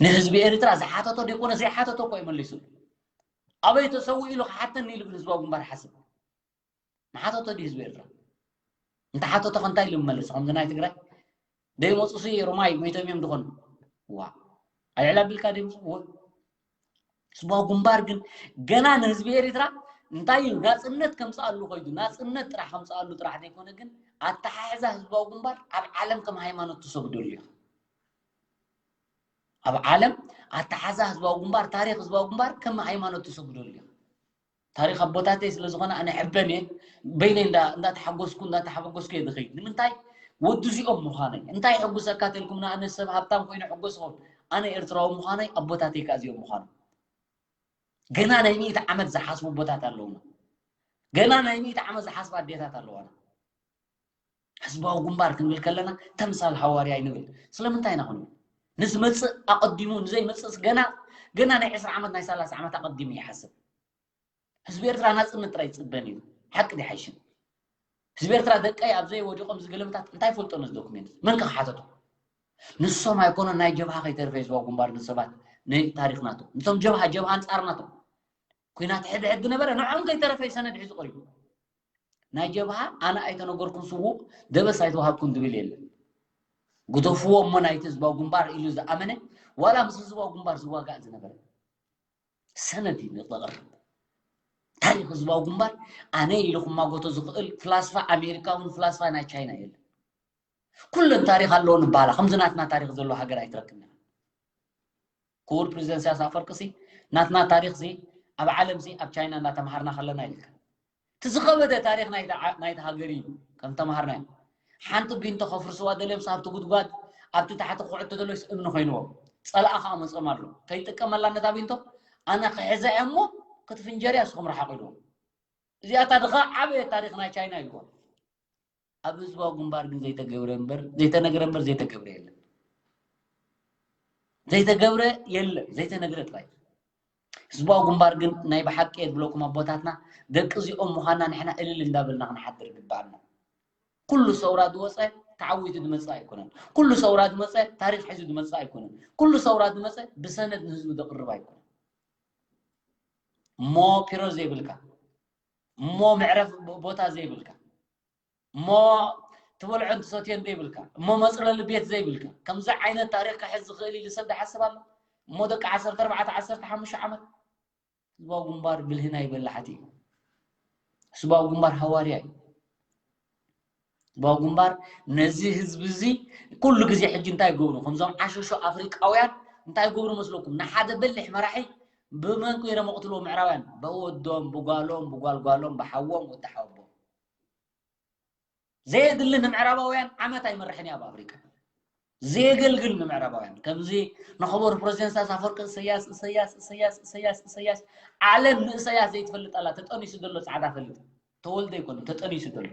ንህዝቢ ኤርትራ ዝሓተቶ ዘይኮነ ዘይሓተቶ እኮ ይመሊሱ ኣበይ ተሰዊኡ ኢሉ ክሓተኒ ኢሉ ግን ህዝባዊ ግንባር ሓስብ። ንሓተቶ ድዩ ህዝቢ ኤርትራ? እንተ ሓተቶ ከ እንታይ ኢሉ ይመልስ? ከምዚ ናይ ትግራይ ደይመፁ ሲ ሮማይ መይቶም እዮም ዝኾኑ። ዋ፣ ኣልዕል ኣቢልካ ደይምፁ። ዋ፣ ህዝባዊ ግንባር ግን ገና ንህዝቢ ኤርትራ እንታይ እዩ ናፅነት ከምፅኣሉ ኮይዱ፣ ናፅነት ጥራሕ ከምፅኣሉ ጥራሕ ዘይኮነ ግን ኣተሓሕዛ ህዝባዊ ግንባር ኣብ ዓለም ከም ሃይማኖት ትሰግደሉ እዩ። ኣብ ዓለም ኣተሓዛ ህዝባዊ ግንባር፣ ታሪኽ ህዝባዊ ግንባር ከም ሃይማኖት ትሰግደሉ እዩ። ታሪኽ ኣቦታተይ ስለ ዝኾነ ኣነ ሕበን እየ። በይነይ እንዳ እንዳተሓጎስኩ እንዳተሓጎስኩ እየ ዝኸይድ። ንምንታይ? ወዲ እዚኦም ምዃነይ። እንታይ ሕጉሰካ ተልኩም ንኣነ ሰብ ሃብታም ኮይኑ ሕጎስ ይኸውን። ኣነ ኤርትራዊ ምዃነይ ኣቦታተይ ከኣ እዚኦም ምዃኖም። ገና ናይ ሚእቲ ዓመት ዝሓስቡ ኣቦታት ኣለውና። ገና ናይ ሚእቲ ዓመት ዝሓስባ ኣዴታት ኣለዋና። ህዝባዊ ግንባር ክንብል ከለና ተምሳል ሃዋርያ ይንብል። ስለምንታይ ኢና ክንብል? ንዝመጽእ ኣቐዲሙ ንዘይመጽእስ ገና ገና ናይ ዕስራ ዓመት ናይ ሰላሳ ዓመት ኣቐዲሙ ይሓስብ። ህዝቢ ኤርትራ ናጽነት ጥራይ ይጽበ ነይሩ። ሓቂ ዲሓይሽን? ህዝቢ ኤርትራ ደቀይ ኣብ ዘይወዲቖም ዝገለምታት እንታይ ፈልጦ ነዚ ዶክሜንት? መን ከ ክሓተቶ? ንሶም ኣይኮነን ናይ ጀብሃ ከይተርፈ ህዝባዊ ግንባር ንሰባት ንታሪኽ ናቶም። ንሶም ጀብሃ ጀብሃ ኣንጻር ናቶም። ኩናት ሕድ ሕድ ነበረ፣ ንዕኦም ከይተረፈ ሰነድ ሒዙ ቀሪቡ። ናይ ጀብሃ ኣነ ኣይተነገርኩም ስዉእ ደበስ ኣይተዋሃብኩም ዝብል የለን። ግደፍዎ እሞ ናይቲ ህዝባዊ ግንባር ኢሉ ዝኣመነ ዋላ ምስ ህዝባዊ ግንባር ዝዋጋእ ዝነበረ ሰነድ እዩ ዘቕርብ። ታሪኽ ህዝባዊ ግንባር ኣነ ኢሉ ክማጎቶ ዝኽእል ፍላስፋ ኣሜሪካ እውን ፍላስፋ ናይ ቻይና የለን። ኩለን ታሪኽ ኣለዎ ንበሃላ ከምዚ ናትና ታሪኽ ዘለዎ ሃገር ኣይትረክብን ኢኻ። ክቡር ፕሬዚደንት ኢሳያስ ኣፈወርቂ ሲ ናትና ታሪኽ ሲ ኣብ ዓለም ሲ ኣብ ቻይና እንዳተምሃርና ከለና ኢልካ እቲ ዝኸበደ ታሪኽ ናይቲ ዓ- ናይቲ ሃገር እዩ ከም ተምሃርናዮ። ሓንቲ ቢንቶ ከፍርስዋ ደልዮም ሲ ኣብቲ ጉድጓድ ኣብቲ ታሕቲ ክኹዕቱ ደለዮስ እምኒ ኮይንዎም ጸላኣ ከዓ መጾም ኣሎ ከይጥቀመላ ነታ ቢንቶ ኣነ ክሕዛ እየ እሞ ክትፍንጀር እያ ንስኹም ረሓቑ ኢልዎም። እዚኣታ ድኻ ዓበየ ታሪኽ ናይ ቻይና ኢልዎም። ኣብ ህዝባዊ ግንባር ግን ዘይተገብረ እምበር ዘይተነግረ እምበር ዘይተገብረ የለን። ዘይተገብረ የለን፣ ዘይተነግረ ጥራይ። ህዝባዊ ግንባር ግን ናይ ብሓቂ እየ ዝብለኩም ኣቦታትና ደቂ እዚኦም ምዃንና ንሕና እልል እንዳበልና ክንሓድር ይግባኣና። ኩሉ ሰውራ ዝወፀ ተዓዊቱ ዝመፅእ ኣይኮነን። ኩሉ ሰውራ ዝመፀ ታሪኽ ሒዙ ዝመፅእ ኣይኮነን። ኩሉ ሰውራ ዝመፀ ብሰነድ ንህዝቡ ዘቕርብ ኣይኮነን። እሞ ፒሮ ዘይብልካ እሞ መዕረፍ ቦታ ዘይብልካ እሞ ትበልዖን ትሰትዮን ዘይብልካ እሞ መፅለሊ ቤት ዘይብልካ ከምዚ ዓይነት ታሪኽ ክሕዝ ዝኽእል ኢሉ ሰብ ዝሓስብ ኣሎ? እሞ ደቂ ዓሰርተ ኣርባዕተ ዓሰርተ ሓሙሽተ ዓመት ህዝባዊ ግንባር ብልህና ይበላሓት እዩ። ህዝባዊ ግንባር ሃዋርያ እዩ። ህዝባዊ ግንባር ነዚ ህዝቢ እዚ ኩሉ ግዜ ሕጂ እንታይ ይገብሩ ከምዞም ዓሸሾ ኣፍሪቃውያን እንታይ ይገብሩ መስለኩም ንሓደ በሊሕ መራሒ ብመንቁ ይረ መቕትልዎ ምዕራውያን ብወዶም ብጓሎም ብጓልጓሎም ብሓዎም ወዲ ሓወቦም ዘየድሊ ንምዕራባውያን ዓመት ኣይመርሕን እዩ ኣብ ኣፍሪቃ ዘየገልግል ንምዕራባውያን ከምዚ ንኸበሩ ፕሬዚደንት ኢሳያስ ኣፈወርቂ እሰያስ እሰያስ እሰያስ እሰያስ እሰያስ ዓለም ንእሰያስ ዘይትፈልጥ ኣላ ተጠኒሱ ዘሎ ፃዕዳ ፈልጥ ተወልደ ይኮኑ ተጠኒሱ ዘሎ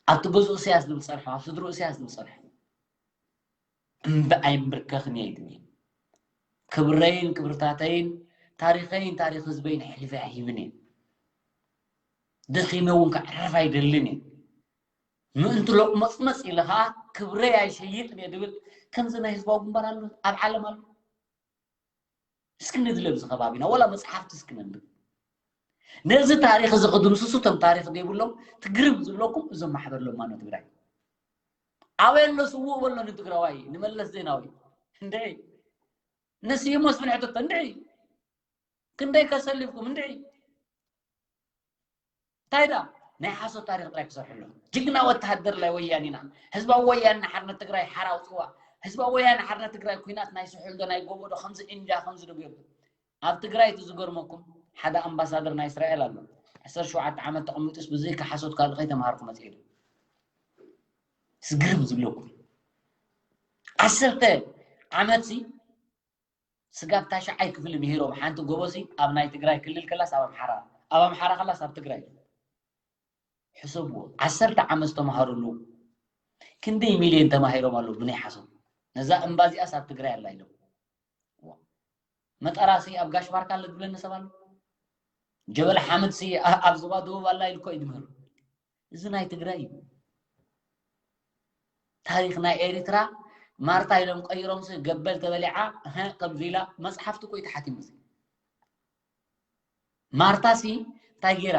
ኣብቲ ገዝኡ እሰያስ ዝብል ፀርሑ ኣብ ስድሩ እሰያስ ዝብል ፀርሑ እምበ ኣይምብርከኽን እየ ኢልኒ ክብረይን ክብርታተይን ታሪኸይን ታሪኽ ህዝበይን ኣሕሊፈ ኣይህብን እየ ደኺመ እውን ከዕርፍ ኣይደልን እየ ምእንቲ ሎቕመፅመፅ ኢለ ከዓ ክብረይ ኣይሸይጥን እየ ድብል ከምዚ ናይ ህዝባዊ ግንባር ኣሎ ኣብ ዓለም ኣሎ እስኪ ንድለብ እዚ ከባቢና ወላ መፅሓፍቲ እስኪ ነንብብ ነዚ ታሪክ እዚ ክድምስሱ እቶም ታሪክ ዘይብሎም ትግርም ዝብለኩም እዞም ማሕበር ለማኖ ትግራይ ኣበይ ኣሎ ስውእ በሎ ንትግራዋይ ንመለስ ዜናዊ እንድዒ ንስዩም መስፍን ሕተቶ እንድዒ ክንደይ ከሰሊፍኩም እንድዒ እንታይ ዳ ናይ ሓሶት ታሪክ ጥራይ ክሰርሑ ኣለዉ ጅግና ወተሃደር ላይ ወያኒና ህዝባዊ ወያነ ሓርነት ትግራይ ሓራ ኣውፅዋ ህዝባዊ ወያነ ሓርነት ትግራይ ኩናት ናይ ስሑል ዶ ናይ ጎቦ ዶ ከምዚ እንጃ ከምዚ ዶ ገይሩ ኣብ ትግራይ እቲ ዝገርመኩም ሓደ ኣምባሳደር ናይ እስራኤል ኣሎ ዓሰርተ ሸውዓተ ዓመት ተቐሚጡስ ብዘይካ ሓሶት ካልእ ከይተምሃርኩ መፅኤ ዝግርም ዝብለኩም ዓሰርተ ዓመት ሲ ስጋብ ታሽዓይ ክፍሊ ምሂሮም ሓንቲ ጎቦ ሲ ኣብ ናይ ትግራይ ክልል ከላስ ኣብ ኣምሓራ ኣብ ኣምሓራ ከላስ ኣብ ትግራይ ሕሰብዎ ዓሰርተ ዓመት ዝተምሃሩ ኣለዉ ክንደይ ሚልዮን ተማሂሮም ኣለዉ ብናይ ሓሶት ነዛ እምባ እዚኣስ ኣብ ትግራይ ኣላ ኢሎም መጠራሲ ኣብ ጋሽ ባርካ ኣሎ ዝብለኒ ሰብ ኣሎ ጀበል ሓመድሲ ኣብ ዞባ ደቡብ ኣላ ኢልኮ እዩ ዝምህር እዚ ናይ ትግራይ እዩ ታሪክ ናይ ኤሪትራ ማርታ ኢሎም ቀይሮምሲ ገበል ተበሊዓ ከምዚ ኢላ መፅሓፍቲ እኮ እዩ ተሓቲሙ እዚ ማርታ ሲ እንታይ ገይራ?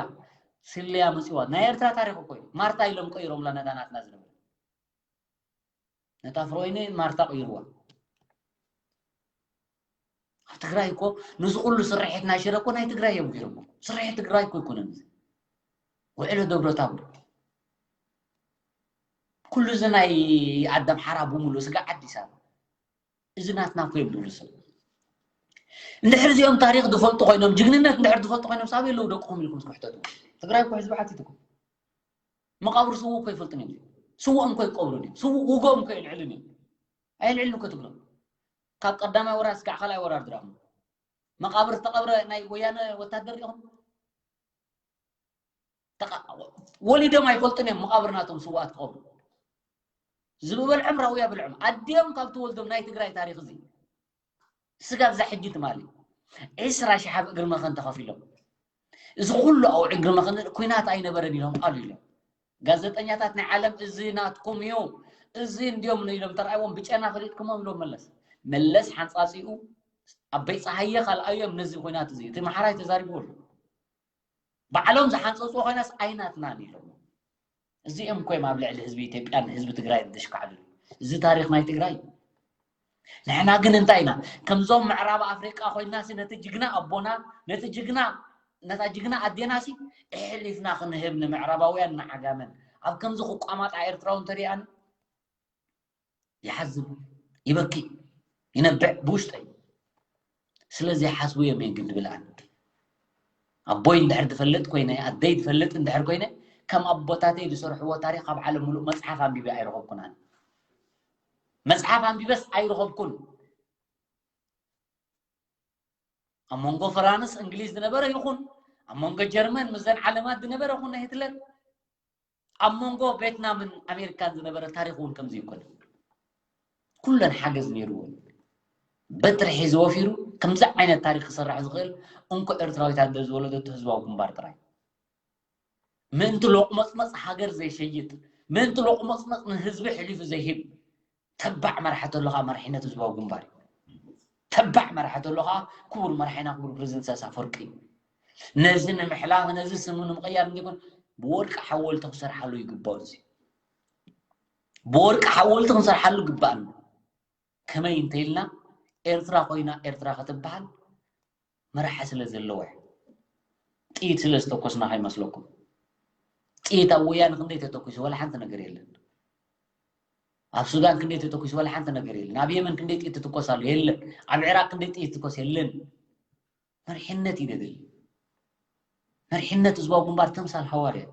ስለያ መፂዋ። ናይ ኤርትራ ታሪክ እኮ እዩ። ማርታ ኢሎም ቀይሮምላ ነታ ናትና ዝነበረ። ነታ ፍሮይነ ማርታ ቀይርዋ። ኣብ ትግራይ እኮ ነዚ ኩሉ ስርሒት ናይ ሽረ እኮ ናይ ትግራይ እዮም ገይሮሞ። ስርሒት ትግራይ እኮ ኣይኮነን እዚ። ውዕሎ ደብረታቦር። ኩሉ እዚ ናይ ኣዳም ሓራ ብምሉእ ስጋ ዓዲስ ኣበባ። እዚ ናትና እኮ እዮም ዝብሉ ሰብ። እንድሕር እዚኦም ታሪክ ዝፈልጡ ኮይኖም፣ ጅግንነት እንድሕር ዝፈልጡ ኮይኖም፣ ሳብ የለው ደቅኹም ኢልኩም እስኪ ሕተቱ። ትግራይ እኮ ህዝቢ ሓቲትኩም። መቃብር ስውእ እኮ ይፈልጡን እዮም። ስውኦም እኮ ይቀብሩን እዮም። ስውእ ውግኦም እኮ የልዕሉን እዮም። ኣየልዕልን እኮ ትብሎም። ካብ ቀዳማይ ወራር እስካዕ ካልኣይ ወራር ድራኹም። መቃብር ዝተቀብረ ናይ ወያነ ወታደር ዲኹም? ተቃ-፣ ወሊዶም ኣይፈልጡን እዮም መቃብር ናቶም ስውኣት ክቀብሩ። ዝበልዖም ራውያ ብልዖም። ኣዲኦም ካብ ትወልዶም ናይ ትግራይ ታሪክ እዚ። ስጋብ እዛ ሕጂ ትማሊ ዒስራ ሺሕ ኣብ እግሪ መኸን ተኸፊሎም። እዚ ኩሉ ኣብ እግሪ መኸን ኩናት ኣይነበረን ኢሎም ቃሉ ኢሎም። ጋዜጠኛታት ናይ ዓለም እዚ ናትኩም እዩ፣ እዚ እንዲዮም ኢሎም ተራእይዎም ብጨና ፈሊጥኩሞም ኢሎም መለስ። መለስ ሓንጻጺኡ ኣበይ ጸሃየ ካልኣዮም ነዚ ኩናት እዚ። እቲ መሓራይ ተዛሪቡ ኣሎ። ባዕሎም ዝሓንጸጽዎ ኮይናስ ኣይናትናን ኢሎም። እዚኦም ኮይም ኣብ ልዕሊ ህዝቢ ኢትዮጵያን ህዝቢ ትግራይ ዘሽካዕሉ። እዚ ታሪክ ናይ ትግራይ። ንሕና ግን እንታይ ኢና? ከምዞም ምዕራብ ኣፍሪቃ ኮይናሲ ነቲ ጅግና ኣቦና፣ ነቲ ጅግና፣ ነታ ጅግና ኣዴናሲ እሕሊፍና ክንህብ ንምዕራባውያን ንዓጋመን። ኣብ ከምዚ ክቋማጣ ኤርትራዊ እንተሪኣኒ ይሓዝን፣ ይበኪ፣ ይነብዕ ብውሽጠይ። ስለዚ ሓስቡ እዮም ግን ድብል ኣነ። ኣቦይ እንድሕር ዝፈልጥ ኮይነ፣ ኣደይ ዝፈልጥ እንድሕር ኮይነ፣ ከም ኣቦታተይ ዝሰርሕዎ ታሪክ ኣብ ዓለም ሙሉእ መጽሓፍ ኣንቢበ ኣይረኸብኩን ኣነ። መጽሓፍ ኣንቢበስ ኣይረኸብኩን። ኣብ መንጎ ፈራንስ እንግሊዝ ዝነበረ ይኹን፣ ኣብ መንጎ ጀርመን ምስዘን ዓለማት ዝነበረ ይኹን ናይ ሂትለር፣ ኣብ መንጎ ቬትናምን ኣሜሪካን ዝነበረ ታሪክ እውን ከምዚ ይኮነ። ኩለን ሓገዝ ነይርዎ። በትሪ ሒዙ ወፊሩ ከምዚ ዓይነት ታሪክ ክሰርሕ ዝኽእል እንኮ ኤርትራዊት ኣደ ዝወለደቱ ህዝባዊ ግንባር ጥራይ። ምእንቲ ሎቕመጽመጽ ሃገር ዘይሸይጥ፣ ምእንቲ ሎቕመጽመጽ ንህዝቢ ሕሊፉ ዘይህብ፣ ተባዕ መራሒ ተሎ ኸዓ መራሒነት ህዝባዊ ግንባር እዩ። ተባዕ መራሒ ተሎ ኸዓ ክቡር መራሒና ክቡር ፕረዚደንት ኢሳያስ ኣፈወርቂ እዩ። ነዚ ንምሕላፍ፣ ነዚ ስሙ ንምቕያር እንዲኮን ብወርቂ ሓወልቲ ክሰርሓሉ ይግባእ። እዚ ብወርቂ ሓወልቲ ክንሰርሓሉ ይግባእና። ከመይ እንተኢልና ኤርትራ ኮይና ኤርትራ ክትበሃል መራሒ ስለ ዘለዋ እዩ። ጥይት ስለ ዝተኮስና ከይመስለኩም። ጥይት ኣብ ወያነ ክንደይ ተተኩሱ ወላ ሓንቲ ነገር የለን። ኣብ ሱዳን ክንደይ ተተኩሱ ወላ ሓንቲ ነገር የለን። ኣብ የመን ክንደይ ጥይት ትትኮስ ኣሎ የለን። ኣብ ዒራቅ ክንደይ ጥይት ትኮስ የለን። መሪሕነት እዩ ደደሊ። መሪሕነት ህዝባዊ ግንባር ተምሳል ሃዋርያ።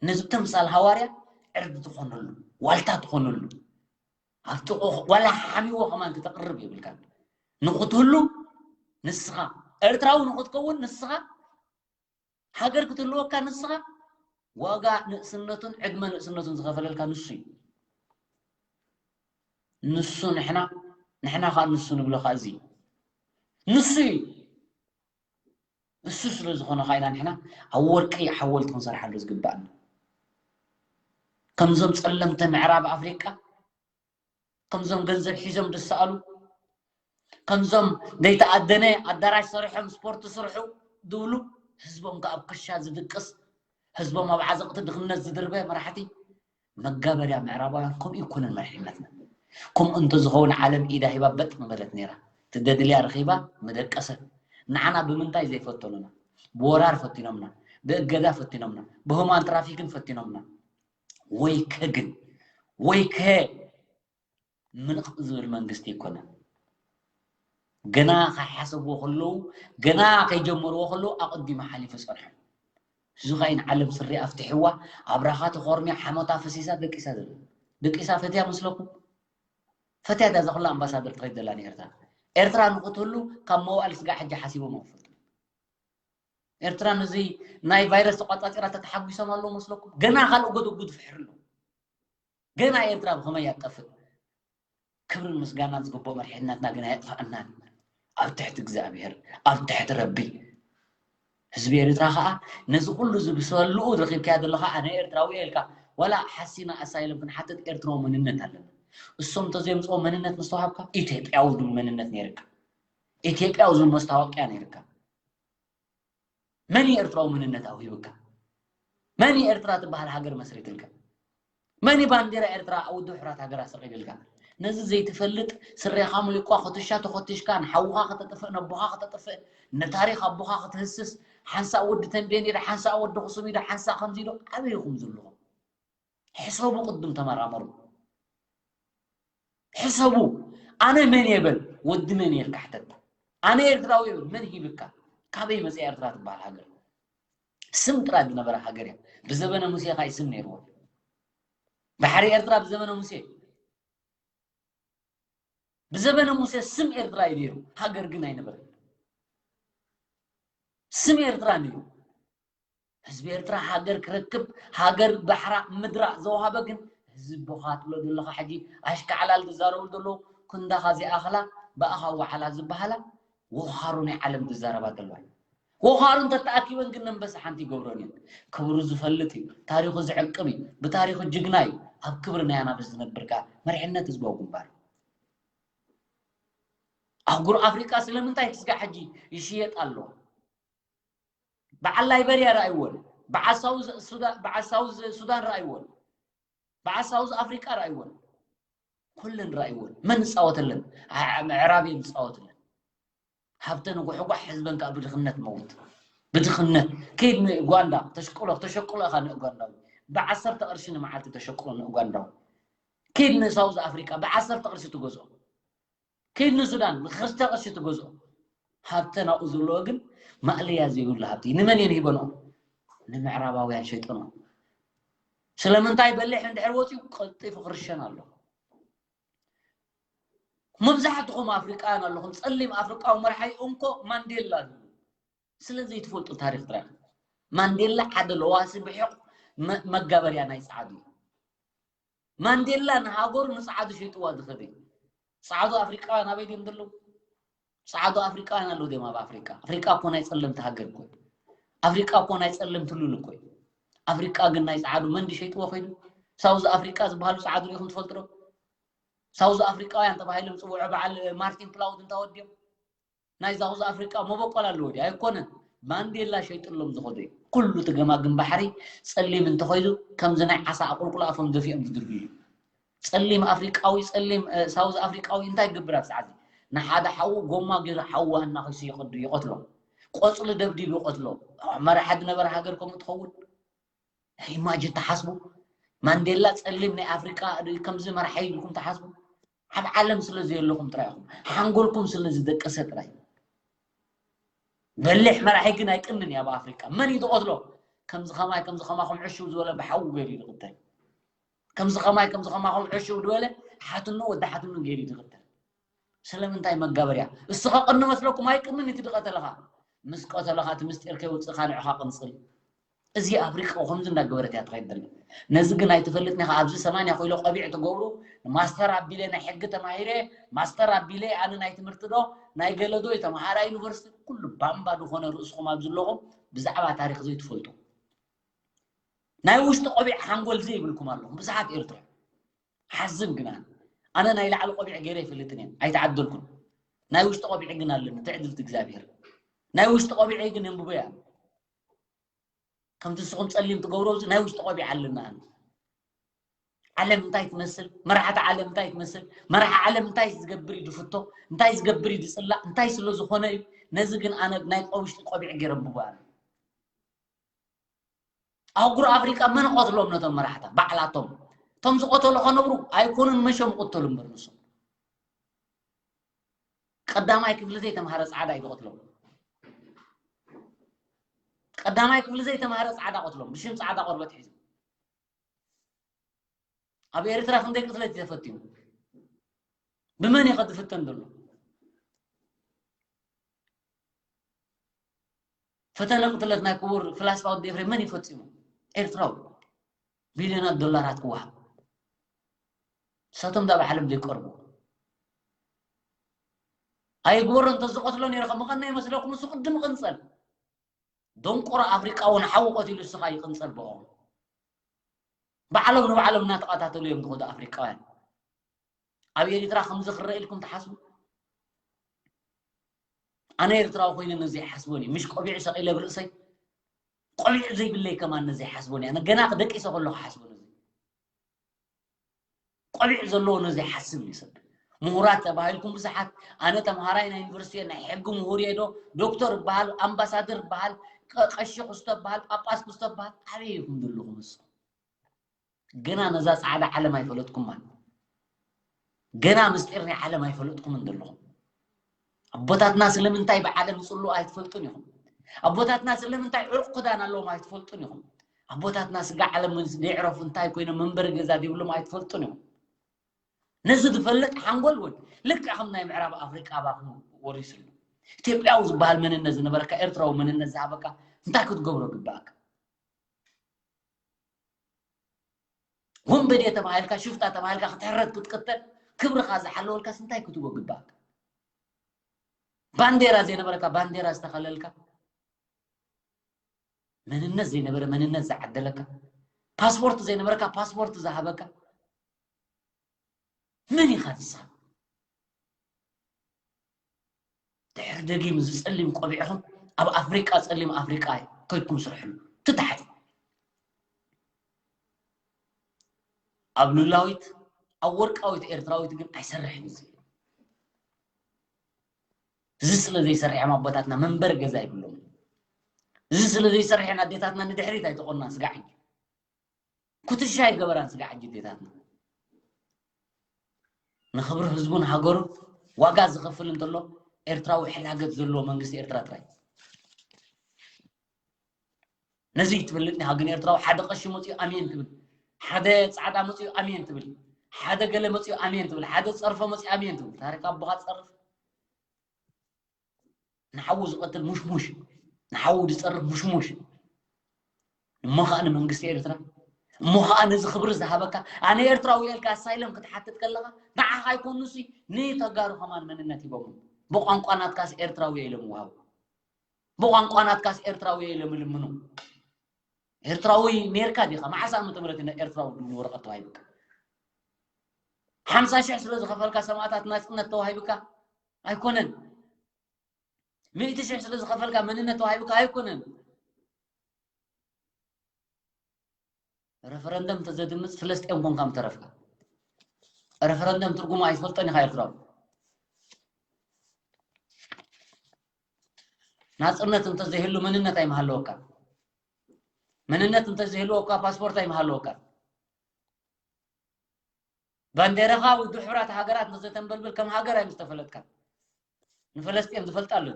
ነዚ ተምሳል ሃዋርያ ዕርዲ ትኾነሉ፣ ዋልታ ትኾነሉ። ኣብ ጥቕኡ ዋላ ሓሚዎ ከማን ክተቕርብ የብልካን። ንኽትህሉ ንስኻ፣ ኤርትራዊ ንኽትከውን ንስኻ፣ ሃገር ክትህልወካ ንስኻ፣ ዋጋ ንእስነቱን ዕድመ ንእስነቱን ዝኸፈለልካ ንሱ እዩ። ንሱ ንሕና፣ ንሕና ኸዓ ንሱ ንብሎ ኸዓ እዚ እዩ። ንሱ እዩ። እሱ ስለ ዝኾነ ኸዓ ኢና ንሕና ኣብ ወርቂ ሓወልቲ ክንሰርሓሉ ዝግባእና። ከምዞም ጸለምቲ ምዕራብ ኣፍሪቃ፣ ከምዞም ገንዘብ ሒዞም ዝሰኣሉ፣ ከምዞም ዘይተኣደነ ኣዳራሽ ሰሪሖም ስፖርት ስርሑ ዝብሉ፣ ህዝቦም ከኣ ኣብ ክሻ ዝድቅስ፣ ህዝቦም ኣብ ዓዘቕቲ ድኽነት ዝድርበ መራሕቲ መጋበርያ ምዕራባውያን ከምኡ ይኮነን መሪሕነትና። ከምኡ እንተዝኸውን ዓለም ኢዳ ሂባ በጥ ምበለት ነይራ። ትደድልያ ረኺባ ምደቀሰት። ንዓና ብምንታይ ዘይፈተኑና? ብወራር ፈቲኖምና፣ ብእገዳ ፈቲኖምና፣ ብሁማን ትራፊክን ፈቲኖምና። ወይከ ግን፣ ወይከ ምንቕ ዝብል መንግስቲ ኣይኮነን። ገና ከይሓሰብዎ ከለዉ፣ ገና ከይጀመርዎ ከለዉ ኣቐዲሙ ሓሊፉ ጸንሖም። እዚ ኸኣ ንዓለም ስሪ ኣፍትሕዋ፣ ኣብራኻ ተኾርምያ፣ ሓሞታ ፈሲሳ፣ ደቂሳ ዘላ። ደቂሳ ፈትያ መስለኩም? ፈትያ እዛ ኩላ ኣምባሳደር ትኸይድ ዘላ ንኤርትራ። ኤርትራ ንኽትህሉ ካብ መዋእል ስጋ ሕጂ ሓሲቦም ኣይፈልጡን። ኤርትራ ነዚ ናይ ቫይረስ ተቋጻጺራ ተተሓጒሶም ኣለዉ መስለኩም? ገና ካልእ ጎደጉድ ፍሕር ኣለዉ። ገና ኤርትራ ብኸመይ እያ ትጠፍእ? ክብርን ምስጋናን ዝግብኦ መሪሕነትና ግን ኣየጥፍኣናን። ኣብ ትሕቲ እግዚኣብሔር፣ ኣብ ትሕቲ ረቢ። ህዝቢ ኤርትራ ኸኣ ነዚ ኩሉ እዚ ብሰልኡ ረኺብካዮ ዘለኻ ኣነ ኤርትራዊ እየ ኢልካ፣ ዋላ ሓሲና ኣሳይለም ክንሓትት ኤርትራዊ መንነት ኣለና። እሶም እንተዘየምጽኦ መንነት ምስ ተዋሃብካ፣ ኢትዮጵያዊ ዝብል መንነት ነይርካ። ኢትዮጵያዊ ዝብል መስታወቅያ ነይርካ። መን እዩ ኤርትራዊ መንነት ኣውሂብካ? መን እዩ ኤርትራ ትበሃል ሃገር መስሪትልካ? መን እዩ ባንዴራ ኤርትራ ኣብ ውድብ ሕራት ሃገራት ሰቒልልካ? ነዚ ዘይትፈልጥ፣ ስሬኻ ሙሊቋ ኩትሻ ተኾቲሽካ ንሓውኻ ከተጥፍእ፣ ነቦኻ ከተጥፍእ፣ ንታሪኽ ኣቦኻ ክትህስስ፣ ሓንሳእ ወዲ ተንቤን ኢዶ፣ ሓንሳእ ወዲ ኣኽሱም ኢዶ፣ ሓንሳእ ከምዚ ኢዶ፣ ኣበይ ኢኹም ዘለኹም? ሕሰቡ፣ ቅድም ተመራመሩ። ሕሰቡ። ኣነ መን እየ በል፣ ወዲ መን እየ ኢልካ ሕተት። ኣነ ኤርትራዊ እየ በል፣ መን ሂብካ? ካበይ መጽያ ኤርትራ ትበሃል ሃገር? ስም ጥራይ ዝነበረ ሃገር እያ። ብዘበነ ሙሴ ኸኣ ስም ነይርዎ። ባሕሪ ኤርትራ ብዘበነ ሙሴ፣ ብዘበነ ሙሴ ስም ኤርትራ እዩ ነይሩ፣ ሃገር ግን ኣይነበረን። ስም ኤርትራ ነይሩ። ህዝቢ ኤርትራ ሃገር ክረክብ፣ ሃገር ባሕራ ምድራ ዘውሃበ ግን ህዝቢ ቦኻ ትብሎ ዘለኻ ሕጂ ኣሽካዕላል ዝዛረቡ ዘለዉ ክንዳኻ ዘይኣኽላ ብኣኻ ወዓላ ዝበሃላ ወኻሩ ናይ ዓለም ዝዛረባ ዘለዋ። ወኻሩ እንተተኣኪበን ግን ነንበሳ ሓንቲ ይገብሮን እየን። ክብሩ ዝፈልጥ እዩ፣ ታሪኹ ዝዕቅብ እዩ፣ ብታሪኹ ጅግና እዩ፣ ኣብ ክብሪ ናይ ኣናብስ ዝነብር ከኣ መሪሕነት ህዝባዊ ግንባር እዩ። ኣህጉር ኣፍሪቃ ስለምንታይ ክስጋዕ ሕጂ ይሽየጥ ኣሎ? በዓል ላይበርያ ረኣይዎን፣ በዓል ሳውዝ ሱዳን፣ በዓል ሳውዝ ሱዳን ረኣይዎን፣ በዓል ሳውዝ ኣፍሪቃ ረኣይዎን፣ ኩለን ረኣይዎን። መን ዝጻወተለን? ዓ-፣ ምዕራብ እዮም ዝጻወትለን። ሃብተን ጉሕጓሕ፣ ህዝበን ከኣ ብድኽነት መውት። ብድኽነት። ከይድ ንኡጋንዳ፣ ተሽቅሎ፣ ተሸቅሎ ኢኻ ንኡጋንዳዊ። ብዓሰርተ ቅርሺ ንመዓልቲ ተሸቅሎ ንኡጋንዳዊ። ከይድ ንሳውዝ ኣፍሪቃ፣ ብዓሰርተ ቅርሺ ትገዝኦ። ከይድ ንሱዳን፣ ብክልተ ቅርሺ ትገዝኦ። ሃብተን ኣብኡ ዘለዎ ግን ማእለያ ዘይብሉ ሃብቲ። ንመን እየን ሂበንኦ? ንምዕራባውያን ሸይጠንኦ። ስለምንታይ በሊሕ እንድሕር ወፂኡ ቀልጢፉ ክርሸን ኣሎ። መብዛሕትኹም ኣፍሪቃውያን ኣለኹም፣ ጸሊም ኣፍሪቃዊ መራሒ እንኮ ማንዴላ ዝብሉ። ስለ ዘይትፈልጡ ታሪኽ ጥራይ። ማንዴላ ሓደ ለዋሲ ብሒቕ መ-፣ መጋበርያ ናይ ጸዓዱ እዩ። ማንዴላ ንሃገሩ ንጸዓዱ ሸይጥዋ ዝኸደ እዩ። ጸዓዱ ኣፍሪቃውያን ኣበይ ድዮም ዘለዉ? ጸዓዱ ኣፍሪቃውያን ኣለዉ ድዮም ኣብ ኣፍሪቃ? ኣፍሪቃ እኮ ናይ ጸለምቲ ሃገር እኮ እዩ። ኣፍሪቃ እኮ ናይ ጸለምቲ ሉል እኮ እዩ። ኣፍሪቃ ግን ናይ ጸዓዱ መን ድዩ ሸይጥዎ ከይዱ? ሳውዝ ኣፍሪቃ ዝበሃሉ ጸዓዱ ሪኢኹም ትፈልጡ ዶ? ሳውዝ ኣፍሪቃውያን ተባሂሎም ዝጽውዑ በዓል ማርቲን ፕላውድ እንታይ ወዲኦም? ናይ ሳውዝ ኣፍሪቃ መበቆል ኣለዎ ድዩ? ኣይኮነን። ማንዴላ ሸይጥሎም ዝኸዱ እዩ። ኩሉ እቲ ገማግም ባሕሪ ጸሊም እንተኾይኑ ከምዚ ናይ ዓሳ ኣቁልቁል ኣፎም ደፊኦም ዝድርብዩ እዩ። ጸሊም ኣፍሪቃዊ፣ ጸሊም፣ እ፣ ሳውዝ ኣፍሪቃዊ እንታይ ክገብር ኣብ ሰዓት እዚ? ንሓደ ሓዉ ጎማ ገይሩ ሓዉ ኣናኺሱ ይቐዱ-፣ ይቐትሎ። ቆጽሊ ደብዲቡ ይቐትሎ። መራሒ ዝነበረ ሃገር ከምኡ ትኸውን? ኢማጂን ተሓስቡ። ማንዴላ ጸሊም ናይ ኣፍሪቃ ድ-፣ ከምዚ መራሒ ኢልኩም ተሓስቡ። ኣብ ዓለም ስለ ዘየለኹም ጥራይ ኢኹም። ሓንጎልኩም ስለ ዝደቀሰ ጥራይ። በሊሕ መራሒ ግን ኣይቅንን እዩ ኣብ ኣፍሪቃ። መን እዩ ዝቐትሎ? ከምዚ ኸማይ፣ ከምዚ ኸማኹም ዕሽው ዝበለ ብሓዊ ገይሩ እዩ ዝቕተል። ከምዚ ኸማይ፣ ከምዚ ኸማኹም ዕሽው ዝበለ ሓትኖ ወዲ ሓትኖ ገይሩ እዩ ዝቕተል። ስለምንታይ መጋበርያ? እስኻ ቅኒ መስለኩም ኣይቅንን እቲ ዝቐተለኻ። ምስ ቀተለኻ እቲ ምስጢር ከይውፅእኻ ንዕኻ ቅንፅል። እዚ ኣፍሪቃ ከምዚ እንዳገበረት እያ ትኸይድ ዘላ። ነዚ ግን ኣይትፈልጥን ኢኻ። ኣብዚ ሰማንያ ኪሎ ቆቢዕ ትገብሩ፣ ማስተር ኣቢለ ናይ ሕጊ ተማሂረ፣ ማስተር ኣቢለ ኣነ ናይ ትምህርቲ ዶ፣ ናይ ገለ ዶ፣ ተምሃራይ ዩኒቨርሲቲ፣ ኩሉ ባምባ ዝኾነ ርእስኹም ኣብዚ ኣለኹም ብዛዕባ ታሪኽ ዘይትፈልጡ። ናይ ውሽጢ ቆቢዕ ሓንጎል ዘይብልኩም ኣለኹም ብዙሓት ኤርትራ። ሓዝን ግን ኣነ፣ ኣነ ናይ ላዕሊ ቆቢዕ ገይረ ኣይፈልጥን እየ፣ ኣይተዓደልኩን። ናይ ውሽጢ ቆቢዕ ግን ኣለኒ፣ ትዕድልቲ እግዚኣብሔር። ናይ ውሽጢ ቆቢዐይ ግን የንብቦ እየ ኣነ። ከምቲ ንስኹም ጸሊም ትገብሮ፣ ኣብዚ ናይ ውሽጢ ቆቢዕ ኣለና። ዓለም እንታይ ትመስል፣ መራሕቲ ዓለም እንታይ ትመስል፣ መራሒ ዓለም እንታይ ዝገብር እዩ ዝፍቶ፣ እንታይ ዝገብር እዩ ዝጽላእ፣ እንታይ ስለ ዝኾነ እዩ። ነዚ ግን ኣነ ናይ ውሽጢ ቆቢዕ ገይረ ኣንብቦ ኣነ። ኣህጉር ኣፍሪቃ መን ቀትሎም ነቶም መራሕታ? ባዕላቶም። እቶም ዝቐተሉ ከነብሩ ኣይኮኑን፣ መሸም ይቕተሉ እምበር ንሶም። ቀዳማይ ክፍሊ ዘይተምሃረ ጻዕዳ እዩ ዝቐትሎም። ቀዳማይ ክፍሊ ዘይተምሃረ ጻዕዳ ቀትሎም፣ ብሽም ጻዕዳ ቆርበት ሒዙ። ኣብ ኤርትራ ክንደይ ቅትለት እዩ ተፈቲኑ? ብመን እዩ ከ ዝፍተን ዘሎ? ፈተነ ቅትለት ናይ ክቡር ፍላስፋ ወዲ ኤፍሬም መን እዩ ፈጺሙ? ኤርትራዊ። ቢልዮናት ዶላራት ክወሃብ። ንሳቶም ዳ ባዕሎም ዘይቀርቡ። ኣይግበሮ እንተዝቐትሎ ነይሩ ከ ምቐና ይመስለኩም? እሱ ቅድም ይቕንጸል። ደንቆሮ ኣፍሪቃዊ ንሓዉ ቀቲሉ እስኻ ይቕንጸል ብኦም። ባዕሎም ንባዕሎም እናተቐታተሉ እዮም ዝኸዱ ኣፍሪቃውያን። ኣብ ኤሪትራ ከምዚ ክረአ ኢልኩም ትሓስቡ? ኣነ ኤርትራዊ ኮይነ ነዚ ኣይሓስቦን እዩ። ምሽ ቆቢዕ ሰቒለ ብርእሰይ፣ ቆቢዕ ዘይብለይ ከማን ነዚ ይሓስቦን እያ። ገና ደቂሰ ከለኹ ሓስቦ ነዚ። ቆቢዕ ዘለዎ ነዚ ይሓስብ እዩ ሰብ። ምሁራት ተባሂልኩም ብዙሓት፣ ኣነ ተምሃራይ ናይ ዩኒቨርሲቲ እየ፣ ናይ ሕጊ ምሁር እየ ዶ፣ ዶክተር እበሃል፣ ኣምባሳደር እበሃል፣ ቀ-፣ ቀሺ ክስቶ እበሃል፣ ጳጳስ ክስቶ እበሃል፣ ኣበይ ኢኹም ዘለኹም ንስኹም? ገና ነዛ ጻዕዳ ዓለም ኣይፈለጥኩማን። ገና ምስጢር ናይ ዓለም ኣይፈለጥኩምን ዘለኹም። ኣቦታትና ስለምንታይ ብዓለም ይጽልኡ ኣይትፈልጡን ኢኹም። ኣቦታትና ስለምንታይ ዕሩቕ ክዳን ኣለዎም ኣይትፈልጡን ኢኹም። ኣቦታትና ስጋ ዓለም ምስ ዘይዕረፉ እንታይ ኮይኖም መንበሪ ገዛ ዘይብሎም ኣይትፈልጡን ኢኹም። ነዚ ዝፈልጥ ሓንጎል እውን ልክዕ ከም ናይ ምዕራብ ኣፍሪቃ ኣባኹም ወሪሱ ኣሎ። ኢትዮጵያዊ ዝበሃል መንነት ዝነበረካ፣ ኤርትራዊ መንነት ዝሃበካ እንታይ ክትገብሮ ግባኣካ? ወንበዴ ተባሂልካ፣ ሽፍታ ተባሂልካ፣ ክትሕረድ ክትቅተል፣ ክብርኻ ዝሓለወልካስ እንታይ ክትቦ ግባኣካ? ባንዴራ ዘይነበረካ ባንዴራ ዝተኸለልካ፣ መንነት ዘይነበረ መንነት ዝዓደለካ፣ ፓስፖርት ዘይነበረካ ፓስፖርት ዝሃበካ መን ኢኻ ንስኻ? ድሕሪ ደጊም እዚ ጸሊም ቆቢዕኹም ኣብ ኣፍሪቃ ጸሊም ኣፍሪቃ ከይድኩም ስርሕሉ። ትታሓት። ኣብ ሉላዊት፣ ኣብ ወርቃዊት ኤርትራዊት ግን ኣይሰርሕን እዚ። እዚ ስለ ዘይሰርሕ እዮም ኣቦታትና መንበሪ ገዛ ይብሎም። እዚ ስለ ዘይሰርሕ እየን ኣዴታትና ንድሕሪት ኣይተቆና ስጋዕ ሕጂ። ኩትሻ ይገበራን ስጋዕ ሕጂ ኣዴታትና። ንኽብሪ ህዝቡን ሃገሩን ዋጋ ዝኸፍል እንተሎ ኤርትራዊ ሕላገት ዘለዎ መንግስቲ ኤርትራ ጥራይ። ነዚ ትፈልጥ ዲኻ ግን ኤርትራዊ ሓደ ቀሺ መጺኡ ኣሜን ትብል፣ ሓደ ጻዕዳ መጺኡ ኣሜን ትብል፣ ሓደ ገለ መጺኡ ኣሜን ትብል፣ ሓደ ጸርፎ መጺኡ ኣሜን ትብል። ታሪኽ ኣቦኻ ጸርፍ ንሓዉ ዝቐትል ሙሽሙሽ፣ ንሓዉ ዝጸርፍ ሙሽሙሽ። እሞ ኸኣ ንመንግስቲ ኤርትራ፣ እሞ ኸኣ ነዚ ክብሪ ዝሃበካ፣ ኣነ ኤርትራዊ ኢልካ ኣሳይለም ክትሓትት ከለኻ፣ ንዓኻ ኣይኮኑሲ ንተጋሩ ከማን መንነት ሂቦም። ብቋንቋ ናትካስ ኤርትራዊ ኢሎም ይወሃቡ። ብቋንቋ ናትካስ ኤርትራዊ ኢሎም ይልምኑ። ኤርትራዊ ኔርካ ዲኻ? መዓስ ዓመተ ምህረት ኢና ኤርትራዊ ዝብል ወረቐት ተዋሂብካ? ሓምሳ ሽሕ ስለ ዝኸፈልካ ሰማእታት ናጽነት ተዋሂብካ? ኣይኮነን። ሚእቲ ሽሕ ስለ ዝኸፈልካ መንነት ተዋሂብካ? ኣይኮነን። ረፈረንደም እንተዘድምጽ ፍለስጤም ኮንካ ምተረፍካ። ረፈረንደም ትርጉሙ ኣይትፈልጦን ኢኻ ኤርትራዊ። ናጽነት እንተዘይህሉ መንነት ኣይምሃለወካ። መንነት እንተዘይህልወካ ፓስፖርት ኣይምሃለወካ። ባንዴራኻ ውድብ ሕቡራት ሃገራት እንተዘተንበልብል ከም ሃገር ኣይምስተፈለጥካ። ንፈለስጤም ዝፈልጣ ኣሎ።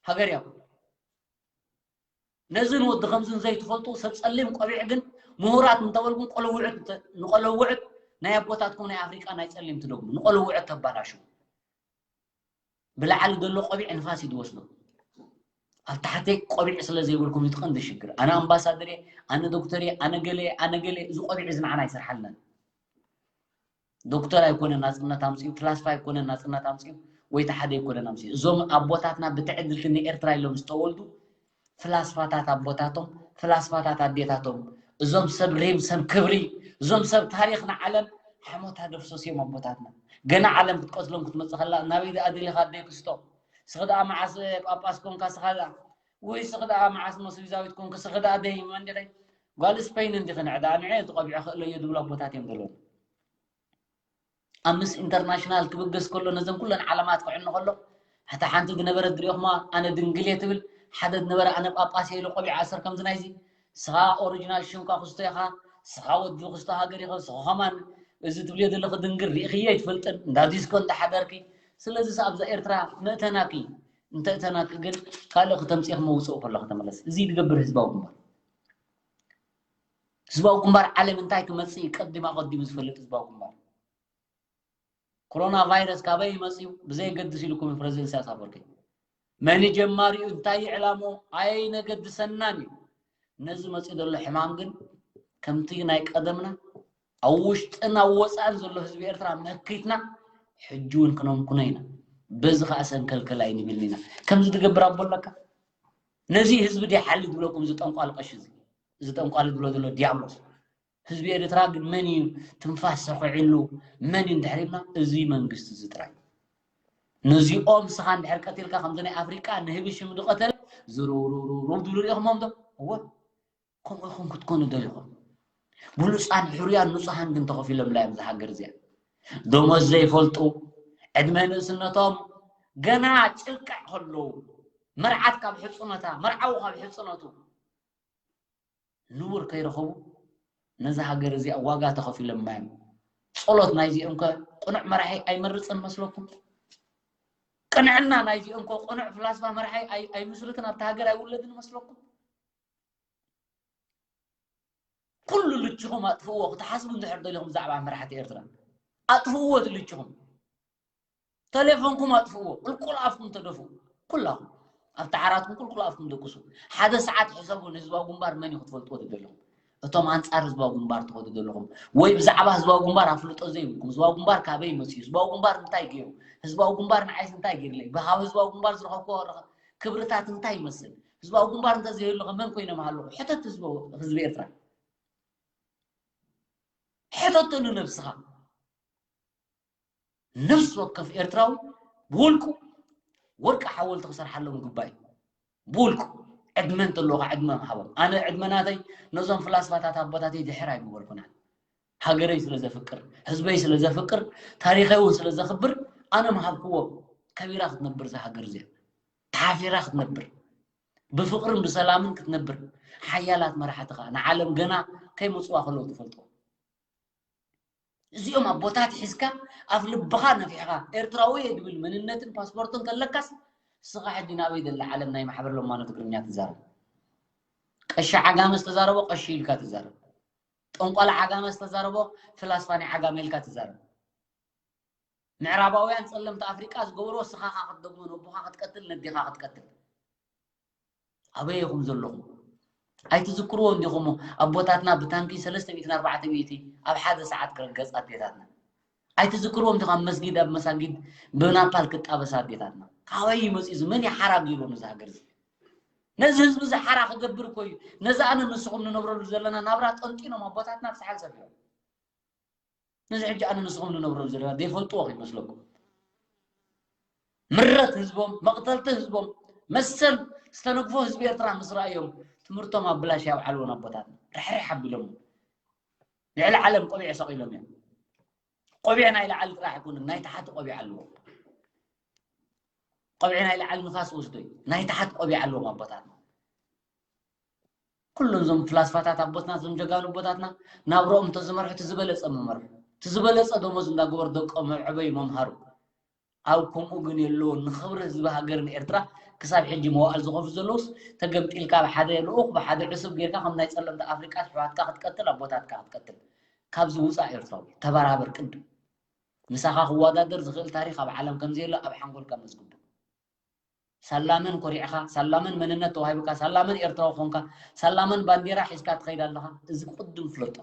ሃገር እያ። ነዝን ወዲ ከምዝን ዘይትፈልጡ ሰብ ጸሊም ቆቢዕ ግን ምሁራት እንተበልኩም ቆለውዕት እንተ-፣ ንቆለውዕት ናይ ኣቦታትኩም ናይ ኣፍሪቃ ናይ ጸሊም ትደግሙ። ንቆለውዕት ተባላሹ። ብላዕሊ ዘሎ ቆቢዕ ንፋስ እዩ ዝወስዶ። ኣብ ታሕተይ ቆቢዕ ስለ ዘይብልኩም እዩ እቲ ቀንዲ ሽግር። ኣነ ኣምባሳደር እየ፣ ኣነ ዶክተር እየ፣ ኣነ ገለ እየ፣ ኣነ ገለ እየ። እዚ ቆቢዕ እዚ ንዓና ኣይሰርሓልናን። ዶክተር ኣይኮነን ናጽነት ኣምጺኡ፣ ፍላስፋ ኣይኮነን ናጽነት ኣምጺኡ፣ ወይ እቲ ሓደ ኣይኮነን ኣምጺኡ። እዞም ኣቦታትና ብትዕድልቲ ንኤርትራ ኢሎም ዝተወልዱ ፍላስፋታት ኣቦታቶም፣ ፍላስፋታት ኣዴታቶም፣ እዞም ሰብ ሪም፣ ሰብ ክብሪ፣ እዞም ሰብ ታሪኽ ንዓለም ሓሞት ኣደፍሰሱ እዮም ኣቦታትና። ገና ዓለም ክትቀትሎም ክትመጽእ ከላ፣ ናበይ ደኣ ደሊኻ ኣደይ ክስቶ? ስኺ ደኣ መዓስ ጳጳስ ኮንካ ስኻ ደኣ? ወይ ስኺ ደኣ መዓስ ሞ ስዊዛዊት ኮንኪ? ስኺ ደኣ ደይ መን ዲኺ? ጓል ስፐይን እንዲኺ ንዕ ደኣ ንዐ እቲ ቆቢዕ ክእለዮ ዝብሉ ኣቦታት እዮም ዘለዉ። ኣብ ምስ ኢንተርናሽናል ክብገስ ከሎ ነዘን ኩለን ዓለማት ክዕኑ ከሎ፣ እታ ሓንቲ ዝነበረት ድሪኦኹማ ኣነ ድንግል እየ ትብል፣ ሓደ ዝነበረ ኣነ ጳጳስ እየ ኢሉ ቆቢዕ ኣሰር ከምዚ ናይዚ። ስኻ ኦሪጂናል ሽምካ ክስቶ ኢኻ፣ ስኻ ወዲ ክስቶ ሃገር ኢኻ፣ ስኻ ከማን እዚ ትብልዮ ዘለኺ ድንግል ርኢኽዮ ኣይትፈልጥን፣ እንዳ ዲስኮ እንዳሓደርኪ። ስለዚ ኣብዛ ኤርትራ መእተናኪ፣ እንተእተናኪ ግን ካልእ ክተምጽኢ ክመውጽኡ ከለኺ ተመለስ። እዚ ትገብር ህዝባዊ ግንባር። ህዝባዊ ግንባር ዓለም እንታይ ክመጽእ እዩ ቀዲም ኣቐዲሙ ዝፈልጥ ህዝባዊ ግንባር። ኮሮና ቫይረስ ካበይ ይመጽእ እዩ ብዘየገድስ ኢልኩም እዩ ፕረዚደንት ኢሳያስ ኣፈወርቂ። መን እዩ ጀማሪኡ፣ እንታይ እዩ ዕላምኡ ኣይነገድሰናን እዩ። ነዚ መጽኡ ዘሎ ሕማም ግን ከምቲ ናይ ቀደምና ኣብ ውሽጥን ኣብ ወጻእን ዘሎ ህዝቢ ኤርትራ መኪትና ሕጂ እውን ክነምኩኖ ኢና። በዚ ከኣ ሰንከልከል ኣይንብልን ኢና። ከምዚ ትገብር ኣቦ ኣለካ? ነዚ ህዝቢ ድዩ ሓሊ ዝብለኩም እዚ ጠንቋሊ ቀሺ እዚ? እዚ ጠንቋሊ ዝብሎ ዘሎ ዲያብሎስ። ህዝቢ ኤርትራ ግን መን እዩ ትንፋስ ሰኺዕሉ? መን እዩ እንድሕር ኢልና፣ እዚ መንግስቲ እዚ ጥራይ። ነዚኦም ንስኻ እንድሕር ቀቲልካ፣ ከምዚ ናይ ኣፍሪቃ ንህቢ ሽም ዝቐተለ፣ ዝርውርውርው ድብሉ ርኢኹሞም ዶ? እወ። ከምኡ ኢኹም ክትኮኑ ደሊኹም። ብሉፃን ሕሩያን ንፁሃን ግን ተኸፊሎምላ እዮም እዛ ሃገር እዚኣ። ደሞዝ ዘይፈልጡ፣ ዕድመ ንእስነቶም ገና ጭልቃዕ ከለዉ፣ መርዓት ካብ ሕፁነታ፣ መርዓዊ ካብ ሕፁነቱ ንቡር ከይረኸቡ ነዛ ሃገር እዚኣ ዋጋ ተኸፊሎማ እዮም። ጸሎት ናይዚኦም ከ ቅኑዕ መራሒ ኣይመርፅን መስለኩም? ቅንዕና ናይዚኦም ከ ቅኑዕ ፍላስፋ መራሒ ኣይ- ኣይምስርትን ኣብቲ ሃገር ኣይውለድን መስለኩም? ኩሉ ልችኹም ኣጥፍእዎ ክትሓስቡ እንድሕር ደሊኹም ብዛዕባ መራሕቲ ኤርትራ ኣጥፍእዎ እቲ ልችኹም። ተሌፎንኩም ኣጥፍእዎ፣ ቁልቁል ኣፍኩም ተደፍኡ። ኩላኹም ኣብቲ ዓራትኩም ቁልቁል ኣፍኩም ደቅሱ። ሓደ ሰዓት ሕሰቡ፣ ንህዝባዊ ግንባር መን እዩ ክትፈልጥዎ ትደለኹም? እቶም ኣንጻር ህዝባዊ ግንባር ትኸዱ ዘለኹም ወይ ብዛዕባ ህዝባዊ ግንባር ኣፍልጦ ዘይብልኩም፣ ህዝባዊ ግንባር ካበይ መፅዩ፣ ህዝባዊ ግንባር እንታይ ገይሩ፣ ህዝባዊ ግንባር ንዓይስ እንታይ ገይርለይ፣ ብካብ ህዝባዊ ግንባር ዝረኸብኩዎ ክብርታት እንታይ ይመስል፣ ህዝባዊ ግንባር እንተዘይህሉ ከ መን ኮይነ ምሃለኹ? ሕተት ህዝቢ ኤርትራ፣ ሕተቶ ንነብስኻ። ነፍሲ ወከፍ ኤርትራዊ ብውልቁ ወርቂ ሓወልቲ ክሰርሓሎም ግባይ። ብውልቁ ዕድመ እንተለዎ ከዓ ዕድመ ምሃቦም። ኣነ ዕድመ ናተይ ነዞም ፍላስፋታት ኣቦታተይ ድሕር ኣይምበልኩናን። ሃገረይ ስለ ዘፍቅር፣ ህዝበይ ስለ ዘፍቅር፣ ታሪኸይ እውን ስለ ዘኽብር ኣነ ምሃብክዎ። ከቢራ ክትነብር እዛ ሃገር እዚኣ፣ ተሓፊራ ክትነብር፣ ብፍቕርን ብሰላምን ክትነብር፣ ሓያላት መራሕቲ ከዓ ንዓለም ገና ከይመፅዋ ከለዉ ትፈልጦ። እዚኦም ኣቦታት ሒዝካ ኣፍ ልብኻ ነፊሕኻ ኤርትራዊ እየ ድብል መንነትን ፓስፖርትን ከለካስ እስኻ ሕጂ ናበይ ደላ ዓለም ናይ ማሕበር ለማኖ ትግርኛ ትዛረብ? ቀሺ ዓጋመ ዝተዛረቦ ቀሺ ኢልካ ትዛረብ። ጠንቋላ ዓጋመ ዝተዛረቦ ፍላስፋ ናይ ዓጋመ ኢልካ ትዛረብ። ምዕራባውያን ጸለምቲ ኣፍሪቃ ዝገብርዎ እስኻ ኻ ክትደግሞ ነቦኻ ክትቀትል ነዴኻ ክትቀትል። ኣበይ ኢኹም ዘለኹም? ኣይትዝክርዎ እንዲኹም ኣቦታትና ብታንኪ ሰለስተ ሚእትን ኣርባዕተ ሚእቲ ኣብ ሓደ ሰዓት ክርገጽ ኣዴታትና? ኣይትዝክርዎም እንዲኹም ኣብ መስጊድ ኣብ መሳጊድ ብናፓል ክጣበሳ ኣዴታትና? ካበይ ይመጽእ እዚ? መን ይሓራ ገይርዎም እዚ ሃገር እዚ? ነዚ ህዝቢ እዚ ሓራ ክገብር እኮ እዩ። ነዚ ኣነ ንስኹም ንነብረሉ ዘለና ናብራ ጠንጢኖም ኣቦታትና ኣብ ሰሓል ሰፊሮም። ነዚ ሕጂ ኣነ ንስኹም ንነብረሉ ዘለና ዘይፈልጥዎ ከይመስለኩም። ምረት ህዝቦም፣ መቕተልቲ ህዝቦም፣ መሰል ዝተነግፎ ህዝቢ ኤርትራ ምስ ረኣዮም ትምህርቶም ኣብ ብላሽ ያውዓልዎ ኣቦታትና። ርሕርሕ ኣቢሎም ልዕሊ ዓለም ቆቢዕ ሰቒሎም እዮም። ቆቢዕ ናይ ላዕሊ ጥራሕ ኣይኮኑን፣ ናይ ታሕቲ ቆቢዕ ኣለዎም። ቆቢዕ ናይ ላዕሊ ንፋስ ወስዶ እዩ፣ ናይ ታሕቲ ቆቢዕ ኣለዎም ኣቦታትና። ኩሎም እዞም ፍላስፋታት ኣቦትና፣ እዞም ጀጋኑ ኣቦታትና ናብረኦም እንተዝመርሑ እቲ ዝበለጸ ምመርሑ፣ እቲ ዝበለጸ ደሞዝ እንዳገበሩ ደቆም መዕበዩ መምሃሩ። ኣብ ከምኡ ግን የለውን። ንኽብሪ ህዝቢ ሃገርን ኤርትራ ክሳብ ሕጂ መዋእል ዝኸፍሉ ዘለውስ ተገምጢልካ ብሓደ ልኡኽ ብሓደ ዕሱብ ጌርካ ከም ናይ ጸለምቲ ኣፍሪቃ ኣሕዋትካ ክትቀትል ኣቦታትካ ክትቀትል። ካብዚ ውጻእ ኤርትራዊ ተበራበር ቅድም። ምሳኻ ክወዳደር ዝኽእል ታሪኽ ኣብ ዓለም ከምዘየሎ ኣብ ሓንጎልካ መዝግቦ። ሳላመን ኮሪዕኻ፣ ሳላመን መንነት ተዋሂብካ፣ ሳላመን ኤርትራዊ ኮንካ፣ ሳላመን ባንዴራ ሒዝካ ትኸይድ ኣለኻ። እዚ ቅድም ፍለጦ።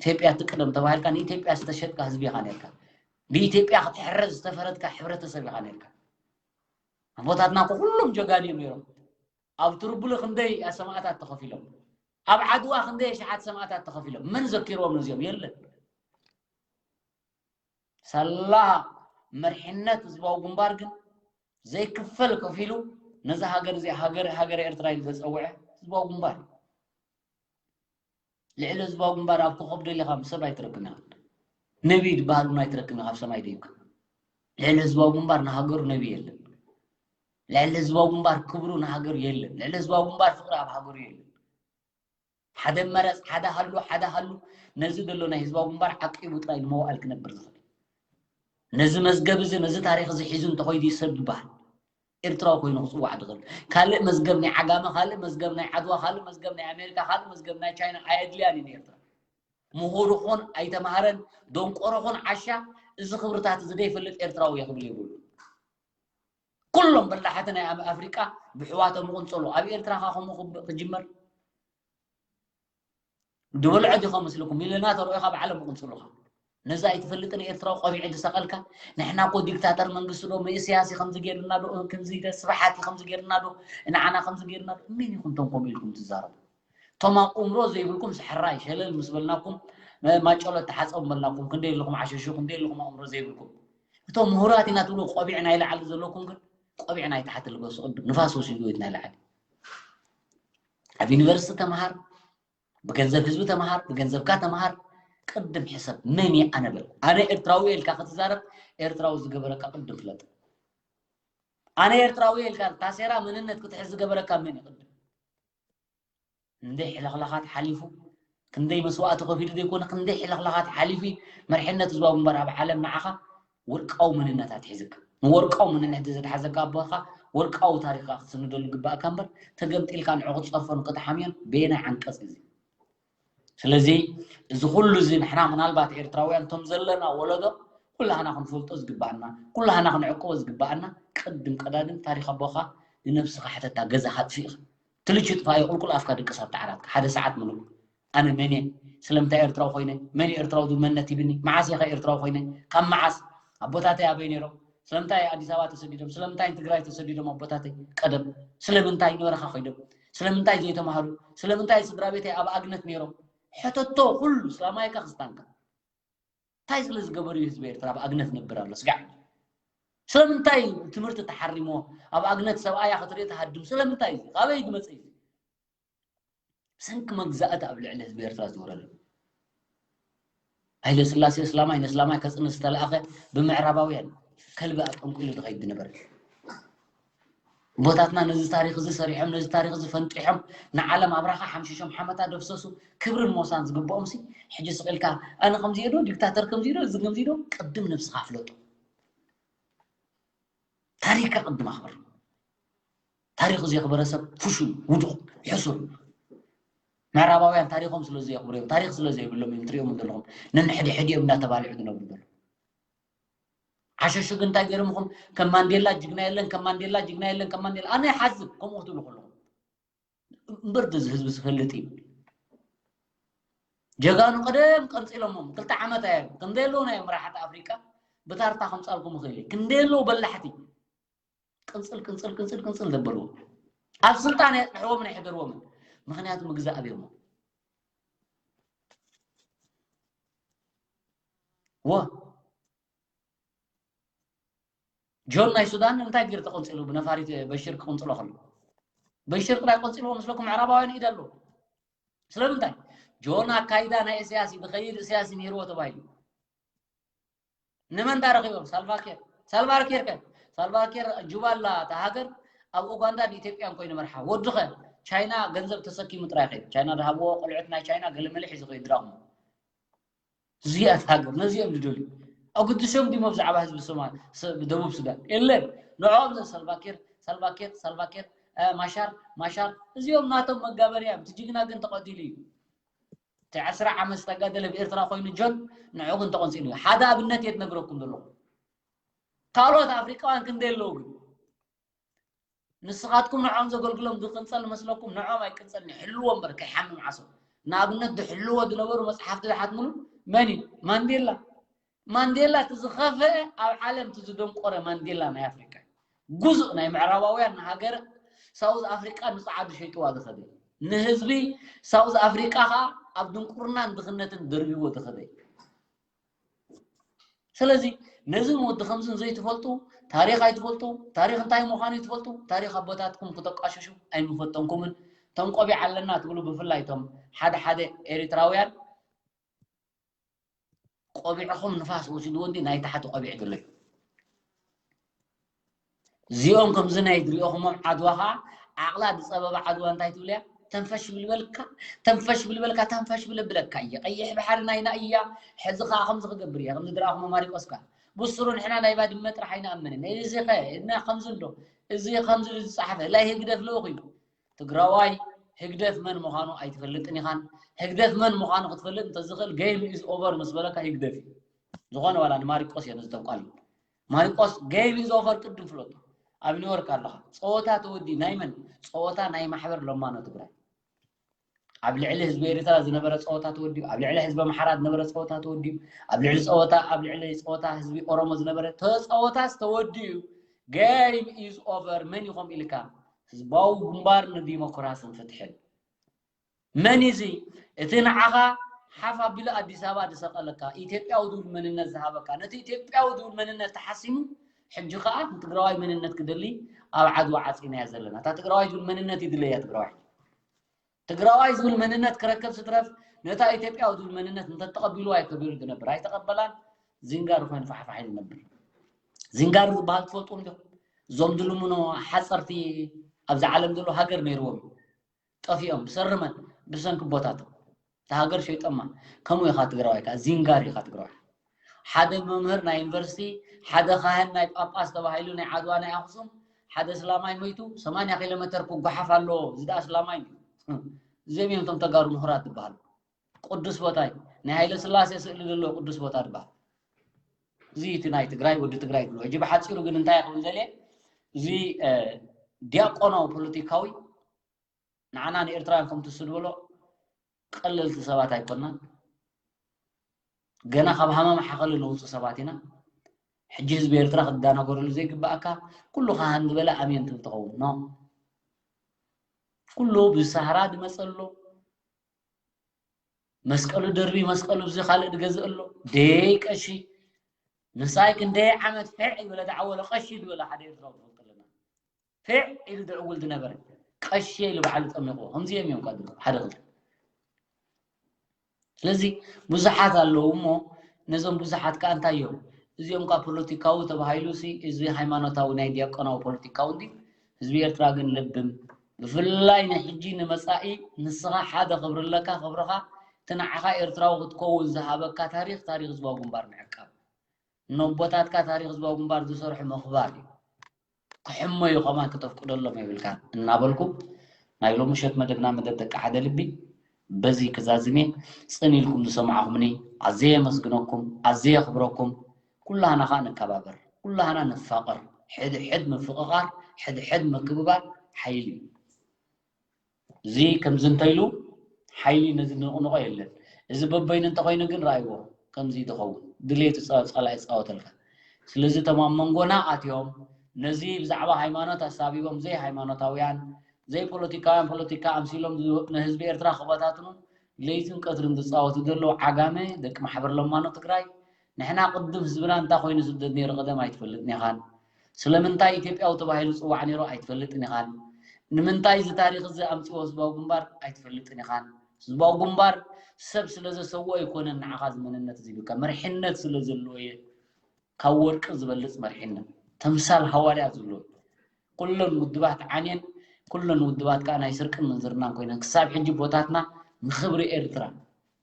ኢትዮጵያ ትቅደም ተባሂልካ ንኢትዮጵያ ዝተሸጥካ ህዝቢ ኢኻ ነርካ። ብኢትዮጵያ ክትሕረድ ዝተፈረድካ ሕብረተሰብ ኢኻ ነርካ። ኣቦታትና እኮ ኩሎም ጀጋኑ እዮም ነይሮም። ኣብ ትርቡሊ ክንደይ ሰማእታት ተኸፊሎም፣ ኣብ ዓድዋ ክንደይ ኣሽሓት ሰማእታት ተኸፊሎም። መን ዘኪርዎም ነዚኦም? የለን። ሳላ መሪሕነት ህዝባዊ ግንባር ግን ዘይክፈል ከፊሉ ነዛ ሃገር እዚኣ ሃገር ሃገር ኤርትራ ኢሉ ዘፀውዐ ህዝባዊ ግንባር እዩ። ልዕሊ ህዝባዊ ግንባር ኣብ ኮኸብ ደሊኻ ምስ ሰብ ኣይትረክብን ኢኻ። ነቢይ ዝበሃል እውን ኣይትረክብን ኢኻ፣ ኣብ ሰማይ ደይብካ። ልዕሊ ህዝባዊ ግንባር ንሃገሩ ነቢይ የለን። ልዕሊ ህዝባዊ ግንባር ክብሩ ንሃገሩ የለን። ልዕሊ ህዝባዊ ግንባር ፍቕሪ ኣብ ሃገሩ የለን። ሓደ መረፅ፣ ሓደ ሃሉ፣ ሓደ ሃሉ ነዚ ዘሎ ናይ ህዝባዊ ግንባር ዓቂቡ ጥራይ ንመዋእል ክነብር ዝኽእል። ነዚ መዝገብ እዚ፣ ነዚ ታሪኽ እዚ ሒዙ እንተኾይዱ እዩ ሰብ ዝበሃል። ኤርትራዊ ኮይኑ ክፅዋዕ ዝኽእል። ካልእ መዝገብ ናይ ዓጋመ፣ ካልእ መዝገብ ናይ ዓድዋ፣ ካልእ መዝገብ ናይ ኣሜሪካ፣ ካልእ መዝገብ ናይ ቻይና ኣየድልያን እዩ ንኤርትራ። ምሁር ኹን ኣይተምሃረን፣ ደንቆሮ ኹን ዓሻ፣ እዚ ክብርታት እዚ ዘይፈልጥ ኤርትራዊ እየ ክብል የብሉ። ኩሎም በላሓቲ ናይ ኣም-፣ ኣፍሪቃ ብሕዋቶም ይቕንጸሉ። ኣብ ኤርትራ ኸ ከምኡ ክብ-፣ ክጅመር? ዝበልዖ ዲኻ መስልኩም? ሚለና ተርእዮ ካብ ዓለም ይቕንጽሉኻ። ነዛ ኣይትፈልጥን ኤርትራዊ ቆቢዕ ዝሰቐልካ? ንሕና እኮ ዲክታተር መንግስቲ ዶ፣ ኢሳያስ እዩ ከምዚ ጌርና ዶ፣ ከምዚ ኢለ ስብሓት እዩ ከምዚ ጌርና ዶ፣ ንዓና ከምዚ ጌርና ዶ? መን ኢኹም ቶም ከምኡ ኢልኩም ትዛረቡ? ቶም ኣእምሮ ዘይብልኩም ሰሕራይ ሸለል ምስ በልናኩም፣ መ-፣ ማጨሎ ተሓጸቡ በልናኩም፣ ክንደይ ኣለኹም ዓሸሹ፣ ክንደይ ኣለኹም ኣእምሮ ዘይብልኩም? እቶም ምሁራት ኢና ትብሉ ቆቢዕ ናይ ላዕሊ ዘለኩም ግን ቆቢዕ ናይ ታሕቲ ልበሱ ቅድም ንፋስ ወሲዱ ወይ ናይ ላዕሊ ኣብ ዩኒቨርሲቲ ተምሃር ብገንዘብ ህዝቢ ተምሃር ብገንዘብካ ተምሃር ቅድም ሕሰብ መን እየ ኣነ በል ኣነ ኤርትራዊ ኢልካ ክትዛረብ ኤርትራዊ ዝገበረካ ቅድም ፍለጥ ኣነ ኤርትራዊ ኢልካ ታሴራ መንነት ክትሕዝ ዝገበረካ መን እዩ ቅድም ክንደይ ሕልኽላኻት ሓሊፉ ክንደይ መስዋእቲ ከፊሉ ዘይኮነ ክንደይ ሕልኽላኻት ሓሊፉ መርሕነት ህዝባዊ ግንባር ኣብ ዓለም ንዓኻ ወርቃዊ መንነታት ሒዝካ ንወርቃዊ መንነት ዝትሓዘካ ኣቦኻ ወርቃዊ ታሪኽካ ክትስንደሉ ይግባእካ እምበር ተገምጢልካ ንዑ ክትፀርፎን ክትሓምዮን በየናይ ዓንቀፅ እዚ ስለዚ እዚ ኩሉ እዚ ንሕና ምናልባት ኤርትራውያን እቶም ዘለና ወለዶ ኩላህና ክንፈልጦ ዝግባኣና ኩላህና ክንዕቅቦ ዝግባኣና ቅድም ቀዳድም ታሪኽ ኣቦኻ ንነብስኻ ሕተታ ገዛኻ ኣጥፊእኻ ትልቹ ጥፋ የቁልቁል ኣፍካ ድቅስ ኣብቲ ዓራትካ ሓደ ሰዓት ምሉእ ኣነ መን እየ ስለምንታይ ኤርትራዊ ኮይነ መን እዩ ኤርትራዊ ዝብል መንነት ሂብኒ መዓስ እየ ከ ኤርትራዊ ኮይነ ካብ መዓስ ኣቦታተይ ኣበይ ነይሮም ስለምንታይ ኣዲስ ኣበባ ተሰዲዶም ስለምንታይ ትግራይ ተሰዲዶም ኣቦታተይ ቀደም ስለምንታይ ንበረኻ ኮይዶም ስለምንታይ ዘይተማሃሩ ስለምንታይ ስድራ ቤተይ ኣብ ኣግነት ነይሮም ሕተቶ ኩሉ እስላማይ ካ ክስታንካ እንታይ ስለ ዝገበሩ እዩ ህዝቢ ኤርትራ ኣብ ኣግነት ነብር ኣሎ ስጋዕ ስለምንታይ ትምህርቲ ተሓሪሞ ኣብ ኣግነት ሰብኣያ ክትርኢ ተሃድም ስለምንታይ እዩ ካበይ ዝመፀ እዩ ብሰንኪ መግዛእቲ ኣብ ልዕሊ ህዝቢ ኤርትራ ዝወረደ ሃይለ ስላሴ እስላማይ ንእስላማይ ከፅንት ዝተለኣኸ ብምዕራባውያን ከልቢ ኣጠንቂሉ ዝኸይድ ዝነበረ ኣቦታትና ነዚ ታሪኽ እዚ ሰሪሖም ነዚ ታሪኽ እዚ ፈንጢሖም ንዓለም ኣብራኻ ሓምሽሾም ሓመታ ደፍሰሱ ክብርን ሞሳን ዝግብኦም ሲ ሕጂ ስቕ ኢልካ ኣነ ከምዚ እየ ዶ ዲክታተር ከምዚ ዶ እዚ ከምዚ ዶ ቅድም ነብስኻ ኣፍለጦ ታሪኽካ ቅድም ኣኽብር ታሪኹ ዘየኽበረ ሰብ ፍሹል ውዱቕ ሕሱር ምዕራባውያን ታሪኾም ስለ ዘየኽብሩ እዮም ታሪኽ ስለ ዘይብሎም እዮም ትሪኦም ዘለኹም ነንሕድሕድ እዮም እናተባልዑ ዝነብሩ ዘለዉ ዓሸሹ ግን እንታይ ገርምኹም ከም ማንዴላ ጅግና የለን ከም ማንዴላ ጅግና የለን ከም ማንዴላ ኣነ ይሓዝብ ከምኡ ክትብሉ ከለኹም እምበር እዚ ህዝቢ ዝፈልጥ እዩ ጀጋኑ ቀደም ቀንፂሎሞም ክልተ ዓመት ኣየ ክንደይ ኣለዉ ናይ መራሕቲ ኣፍሪቃ ብታርታ ከምፃልኩም ይኽእል እዩ ክንደይ ኣለዉ በላሕቲ ቅንፅል ቅንፅል ቅንፅል ቅንፅል ዘበልዎ ኣብ ስልጣን የፅንሕዎም ናይ ሕደርዎምን ምክንያቱ ምግዛእ ኣብዮሞ ወ ጆን ናይ ሱዳን እንታይ ገይሩ ተቐንፂሉ ብነፋሪት በሽር ክቕንፅሎ ከሎ በሽር ጥራይ ቀንፂልዎ ምስለኩም ምዕራባውያን ኢድ ኣለዎ ስለምንታይ ጆን ኣካይዳ ናይ እስያስ እዩ ዝኸይድ እስያስ ነይርዎ ተባሂሉ ንመን ዳረኺቦም ሳልቫኬር ሳልቫኬር ከ ሳልቫኬር ጁባ ኣላ እታ ሃገር ኣብ ኡጋንዳ ንኢትዮጵያን ኮይኑ መርሓ ወድኸ ቻይና ገንዘብ ተሰኪሙ ጥራይ ከይዱ ቻይና ዝሃብዎ ቆልዑት ናይ ቻይና ገለመለ ሒዙ ከይዱ ድራቕሞ እዚኣ እታ ሃገር ነዚኦም ዝደልዩ ኣጉድሶም ድሞ ብዛዕባ ህዝቢ ሶማል ደቡብ ሱዳን የለን ንዕኦም ዘ ሳልቫኬር ሳልቫኬር ሳልቫኬር ማሻር ማሻር እዚኦም ናቶም መጋበርያ እዮም ትጅግና ግን ተቐቲሉ እዩ እቲ ዕስራ ዓመት ዝተጋደለ ብኤርትራ ኮይኑ ጆን ንዑ ግን ተቐንፂሉ እዩ ሓደ ኣብነት እየ ትነግረኩም ዘለኹ ካልኦት ኣፍሪቃውያን ክንደይ ኣለዉ ግን ንስኻትኩም ንዖም ዘገልግሎም ዝቅንፀል መስለኩም ንዖም ኣይቅንፀልን ይሕልዎ እምበር ከይሓምም ዓሶ ንኣብነት ዝሕልዎ ዝነበሩ መፅሓፍቲ ዝሓትምሉ መን እዩ ማንዴላ ማንዴላ እቲ ዝኸፈአ ኣብ ዓለም እቲ ዝደንቆረ ማንዴላ ናይ ኣፍሪቃ ጉዙእ ናይ ምዕራባውያን ንሃገር ሳውዝ ኣፍሪቃ ንፀዓዱ ሸይጥዋ ዝኸደ ንህዝቢ ሳውዝ ኣፍሪቃ ከዓ ኣብ ድንቁርናን ድኽነትን ደርብዎ ዝኸደ ስለዚ ነዚ ወዲ ከምዝን ዘይትፈልጡ ታሪኽ ኣይትፈልጡ ታሪኽ እንታይ ምዃኑ ይትፈልጡ ታሪኽ ኣቦታትኩም ክተቋሽሹ ኣይምፈተንኩምን እቶም ቆቢዕ ኣለና ትብሉ ብፍላይ እቶም ሓደ ሓደ ኤሪትራውያን ቆቢዕኹም ንፋስ ወሲድዎ እንዲ ናይ ታሕቲ ቆቢዕ ዘሎ እዩ እዚኦም ከምዚ ናይ ዝሪኦኹሞም ዓድዋ ከዓ ዓቕላ ዝፀበባ ዓድዋ እንታይ ትብል እያ ተንፈሽ ብልበልካ ተንፈሽ ብልበልካ ተንፈሽ ብለብለካ እየ ቀይሕ ባሕሪ ናይና እያ ሕዚ ከዓ ከምዚ ክገብር እየ ከምዚ ድረኣኹሞ ማሪቆስ ከዓ ብስሩ ንሕና ናይ ባድመ ጥራሕ ኣይንኣምንን እዚ ኸ እና ከምዚ እንዶ እዚ ከምዚ ዝፀሓፈ ላይ ህግደፍ ልኡኽ እዩ ትግራዋይ ህግደፍ መን ምዃኑ ኣይትፈልጥን ኢኻን ህግደፍ መን ምዃኑ ክትፈልጥ እንተዝኽእል game is over ምስ በለካ ህግደፍ እዩ ዝኾነ ዋላ ንማሪቆስ እየ ነዚ ተብቃሉ ማሪቆስ game is over ቅድም ፍለጡ ኣብ ኒውዮርክ ኣለኻ ፀወታ ተወዲ ናይ መን ፀወታ ናይ ማሕበር ለማኖ ትግራይ ኣብ ልዕሊ ህዝቢ ኤርትራ ዝነበረ ፀወታ ተወዲኡ ኣብ ልዕሊ ህዝቢ ኣምሓራ ዝነበረ ፀወታ ተወዲኡ ኣብ ልዕሊ ፀወታ ኣብ ልዕሊ ፀወታ ህዝቢ ኦሮሞ ዝነበረ ተፀወታስ ተወዲኡ game is over መን ይኾም ኢልካ ህዝባዊ ግንባር ንዲሞክራስን ፍትሕን መን እዚ እቲ ንዓኻ ሓፍ ኣቢሉ ኣዲስ ኣበባ ዝሰቐለካ ኢትዮጵያዊ ዝብል መንነት ዝሃበካ ነቲ ኢትዮጵያዊ ዝብል መንነት ተሓሲሙ ሕጂ ከዓ ንትግራዋይ መንነት ክደሊ ኣብ ዓድዋ ዓፂናያ ዘለና። እታ ትግራዋይ ዝብል መንነት ይድለያ ትግራዋይ። ትግራዋይ ዝብል መንነት ክረከብ ስትረፍ ነታ ኢትዮጵያዊ ዝብል መንነት እንተተቐቢሉ ኣይከቢሩ ዝነብር ኣይተቐበላን። ዚንጋር ኮይኑ ፋሕፋሕ ኢሉ ነብር። ዚንጋር ዝበሃል ትፈልጡ እንዲኹም? እዞም ዝልምኖ ሓፀርቲ ኣብዚ ዓለም ዘሎ ሃገር ነይርዎም እዩ። ጠፊኦም ብሰርመን ብሰንኪ ቦታቶም። እታ ሃገር ሸይጦማ። ከምኡ ኢኻ ትግራዋይ ከዓ ዚንጋር ኢኻ ትግራዋይ። ሓደ መምህር ናይ ዩኒቨርሲቲ፣ ሓደ ካህን ናይ ጳጳስ ተባሂሉ ናይ ዓድዋ ናይ ኣኽሱም ሓደ ስላማይ ሞይቱ ሰማንያ ኪሎ ሜተር ክጓሓፍ ኣለዎ። እዚ ደኣ ስላማይ እዩ። እዚኦም እዮም እቶም ተጋሩ ምሁራት ዝበሃሉ። ቅዱስ ቦታ እዩ። ናይ ሃይለ ስላሴ ስእሊ ዘለዎ ቅዱስ ቦታ ዝበሃል። እዚ እቲ ናይ ትግራይ ወዲ ትግራይ ዝብሎ። ሕጂ ብሓፂሩ ግን እንታይ ክብል ዘልየ፣ እዚ ዲያቆናዊ ፖለቲካዊ ንዓና ንኤርትራውያን ከምቲ እሱ ዝበሎ ቀለልቲ ሰባት ኣይኮናን። ገና ካብ ሃመማ ሓኸሊ ንውፁ ሰባት ኢና። ሕጂ ህዝቢ ኤርትራ ክዳናገረሉ ዘይግባእ ኣካ ኩሉ ካህን ዝበለ ኣሜን ትብል ትኸውን ኖ። ኩሉ ብሳህራ ድመፀ ኣሎ። መስቀሉ ደርቢ መስቀሉ ብዚ ካልእ ድገዝእ ኣሎ። ደይ ቀሺ ምሳይ ክንደይ ዓመት ፍዕ ዝበለ ዝዓወለ ቀሺ ዝበለ ሓደ ኤርትራዊ ትፈልጡ ኣለና። ፍዕ ኢሉ ዝዕውል ዝነበረ ቀሺ ኢሉ ባዕሉ ጠሚቑ። ከምዚኦም እዮም ቃ ሓደ ክልተ። ስለዚ ብዙሓት ኣለዉ እሞ ነዞም ብዙሓት ከኣ እንታይ እዮም እዚኦም ካ ፖለቲካዊ ተባሂሉ ሲ እዚ ሃይማኖታዊ ናይ ዲያቆናዊ ፖለቲካዊ እንዲ ህዝቢ ኤርትራ ግን ልብም ብፍላይ ንሕጂ ንመጻኢ ንስኻ ሓደ ክብሪ ኣለካ ክብርኻ እቲ ንዓኻ ኤርትራዊ ክትከውን ዝሃበካ ታሪኽ ታሪኽ ህዝባዊ ግንባር ምዕቃብ ነቦታትካ ታሪኽ ህዝባዊ ግንባር ዝሰርሑ ምኽባር እዩ። ክሕመዩ ከማን ክተፍቅደሎም የብልካን እናበልኩ ናይ ሎሚ ምሸት መደብና መደብ ደቂ ሓደ ልቢ በዚ ክዛዝሜ ጽን ኢልኩም ዝሰማዕኹምኒ ኣዘየ የመስግነኩም ኣዘየ የኽብረኩም። ኩላህና ኸዓ ንከባበር ኩላህና ንፋቐር። ሕድሕድ ምፍቕቓር ሕድሕድ ምክብባር ሓይሊ እዩ። እዚ ከምዚ እንተኢሉ ሓይሊ ነዚ ንቕንቖ የለን። እዚ በበይኑ እንተኾይኑ ግን ረኣይዎ ከምዚ ዝኸውን ድሌቱ ጸ- ጸላኢ ይጻወተልካ። ስለዚ እቶም ኣብ መንጎና ኣትዮም ነዚ ብዛዕባ ሃይማኖት ኣሳቢቦም ዘይሃይማኖታውያን ዘይፖለቲካውያን ፖለቲካ ኣምሲሎም ዝ- ንህዝቢ ኤርትራ ክበታትኑ ለይትን ቀትርን ዝጻወቱ ዘለዉ ዓጋመ ደቂ ማሕበር ለማኖ ትግራይ ንሕና ቅድም ህዝብና እንታይ ኮይኑ ስደት ነይሩ ቀደም ኣይትፈልጥን ኢኻን። ስለምንታይ ኢትዮጵያዊ ተባሂሉ ዝፅዋዕ ነይሩ ኣይትፈልጥን ኢኻን። ንምንታይ እዚ ታሪኽ እዚ ኣምፅዎ ህዝባዊ ግንባር ኣይትፈልጥን ኢኻን። ህዝባዊ ግንባር ሰብ ስለ ዘሰውኦ ኣይኮነን ንዓኻ እዚ መንነት እዚ ይብካ መርሕነት ስለ ዘለዎ እየ። ካብ ወርቂ ዝበልፅ መርሕነት ተምሳል ሃዋርያ ዘለዎ ኩለን ውድባት ዓንየን ኩለን ውድባት ከዓ ናይ ስርቅን ምንዝርናን ኮይነን ክሳብ ሕጂ ቦታትና ንክብሪ ኤርትራ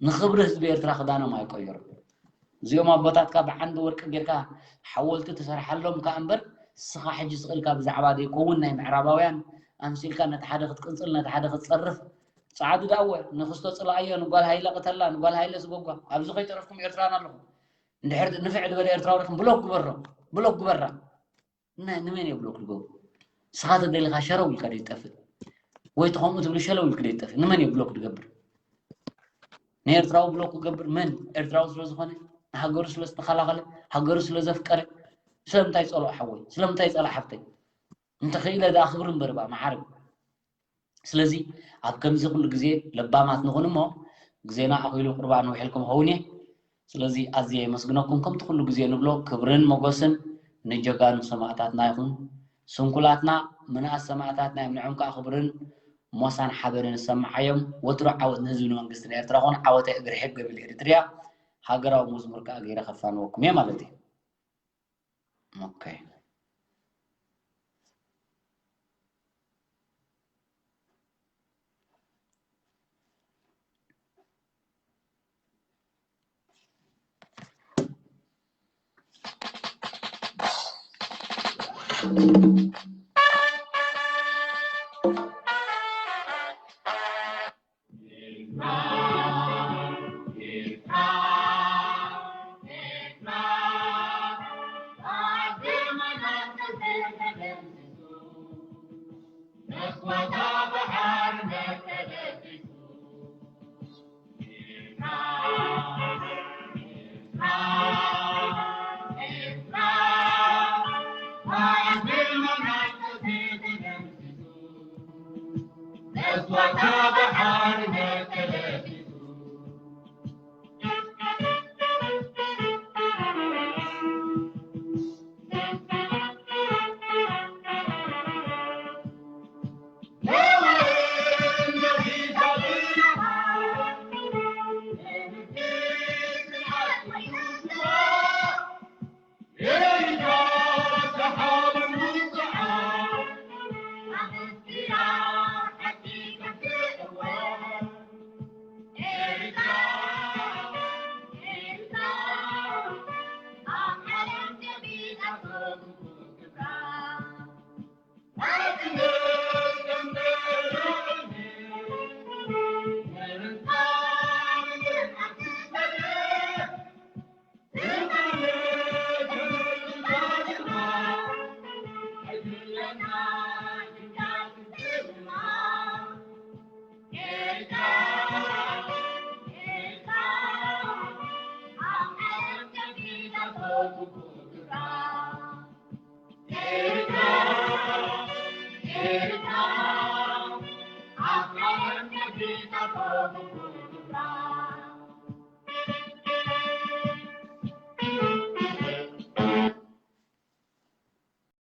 ንኽብሪ ህዝቢ ኤርትራ ክዳኖም ኣይቀየሩን። እዚኦም ኣቦታትካ ብዓንዲ ወርቂ ጌርካ ሓወልቲ ትሰርሓሎም ከኣ እምበር ንስኻ ሕጂ ስቕ ኢልካ ብዛዕባ ዘይከውን ናይ ምዕራባውያን ኣምሲልካ ነቲ ሓደ ክትቅንጽል ነቲ ሓደ ክትጸርፍ ጸዓዱ ዳወ ንክስቶ ጽላኣዮ ንጓል ሃይለ ቅተላ ንጓል ሃይለ ስጎጓ ኣብዚ ከይተረፍኩም ኤርትራን ኣለኹም እንድሕር ንፍዕ ዝበለ ኤርትራዊ ርክም ብሎክ ግበሮ ብሎክ ግበራ ንመን እየ ብሎክ ዝገብሩ? ንስኻ ተደሊኻ ሸረው ኢልካ ዶ ይጠፍእ? ወይ ተኸምኡ ትብሉ ሸለው ኢልክ ዶ ይጠፍእ? ንመን እየ ብሎክ ዝገብር? ንኤርትራዊ ብሎክ ክገብር መን? ኤርትራዊ ስለ ዝኾነ ንሃገሩ ስለ ዝተኸላኸለ ሃገሩ ስለ ዘፍቀረ ስለምንታይ ጸልኦ ሓወይ? ስለምንታይ ጸልኦ ሓፍተይ? እንተኽኢለ ዝኣኽብር እምበር ባ መሓሪ ስለዚ ኣብ ከምዚ ኩሉ ግዜ ለባማት ንኹን እሞ ግዜና ኣኺሉ ቁርባን ውሒልኩም ኸውን እየ። ስለዚ ኣዝየ የመስግነኩም። ከምቲ ኩሉ ግዜ ንብሎ ክብርን ሞገስን ንጀጋኑ ሰማእታትና ይኹን። ስንኩላትና ምንኣስ ሰማእታትና እዮም። ንዕም ከዓ ክብርን ሞሳን ሓበንን ይሰምዓዮም። ወትሩ ዓወት ንህዝቢ ንመንግስትን ኤርትራ ኹን። ዓወተይ እግሪ ሕግ ገቢል ኤሪትርያ ሃገራዊ መዝሙር ከዓ ገይረ ከፋንወኩም እየ ማለት እዩ። Okay.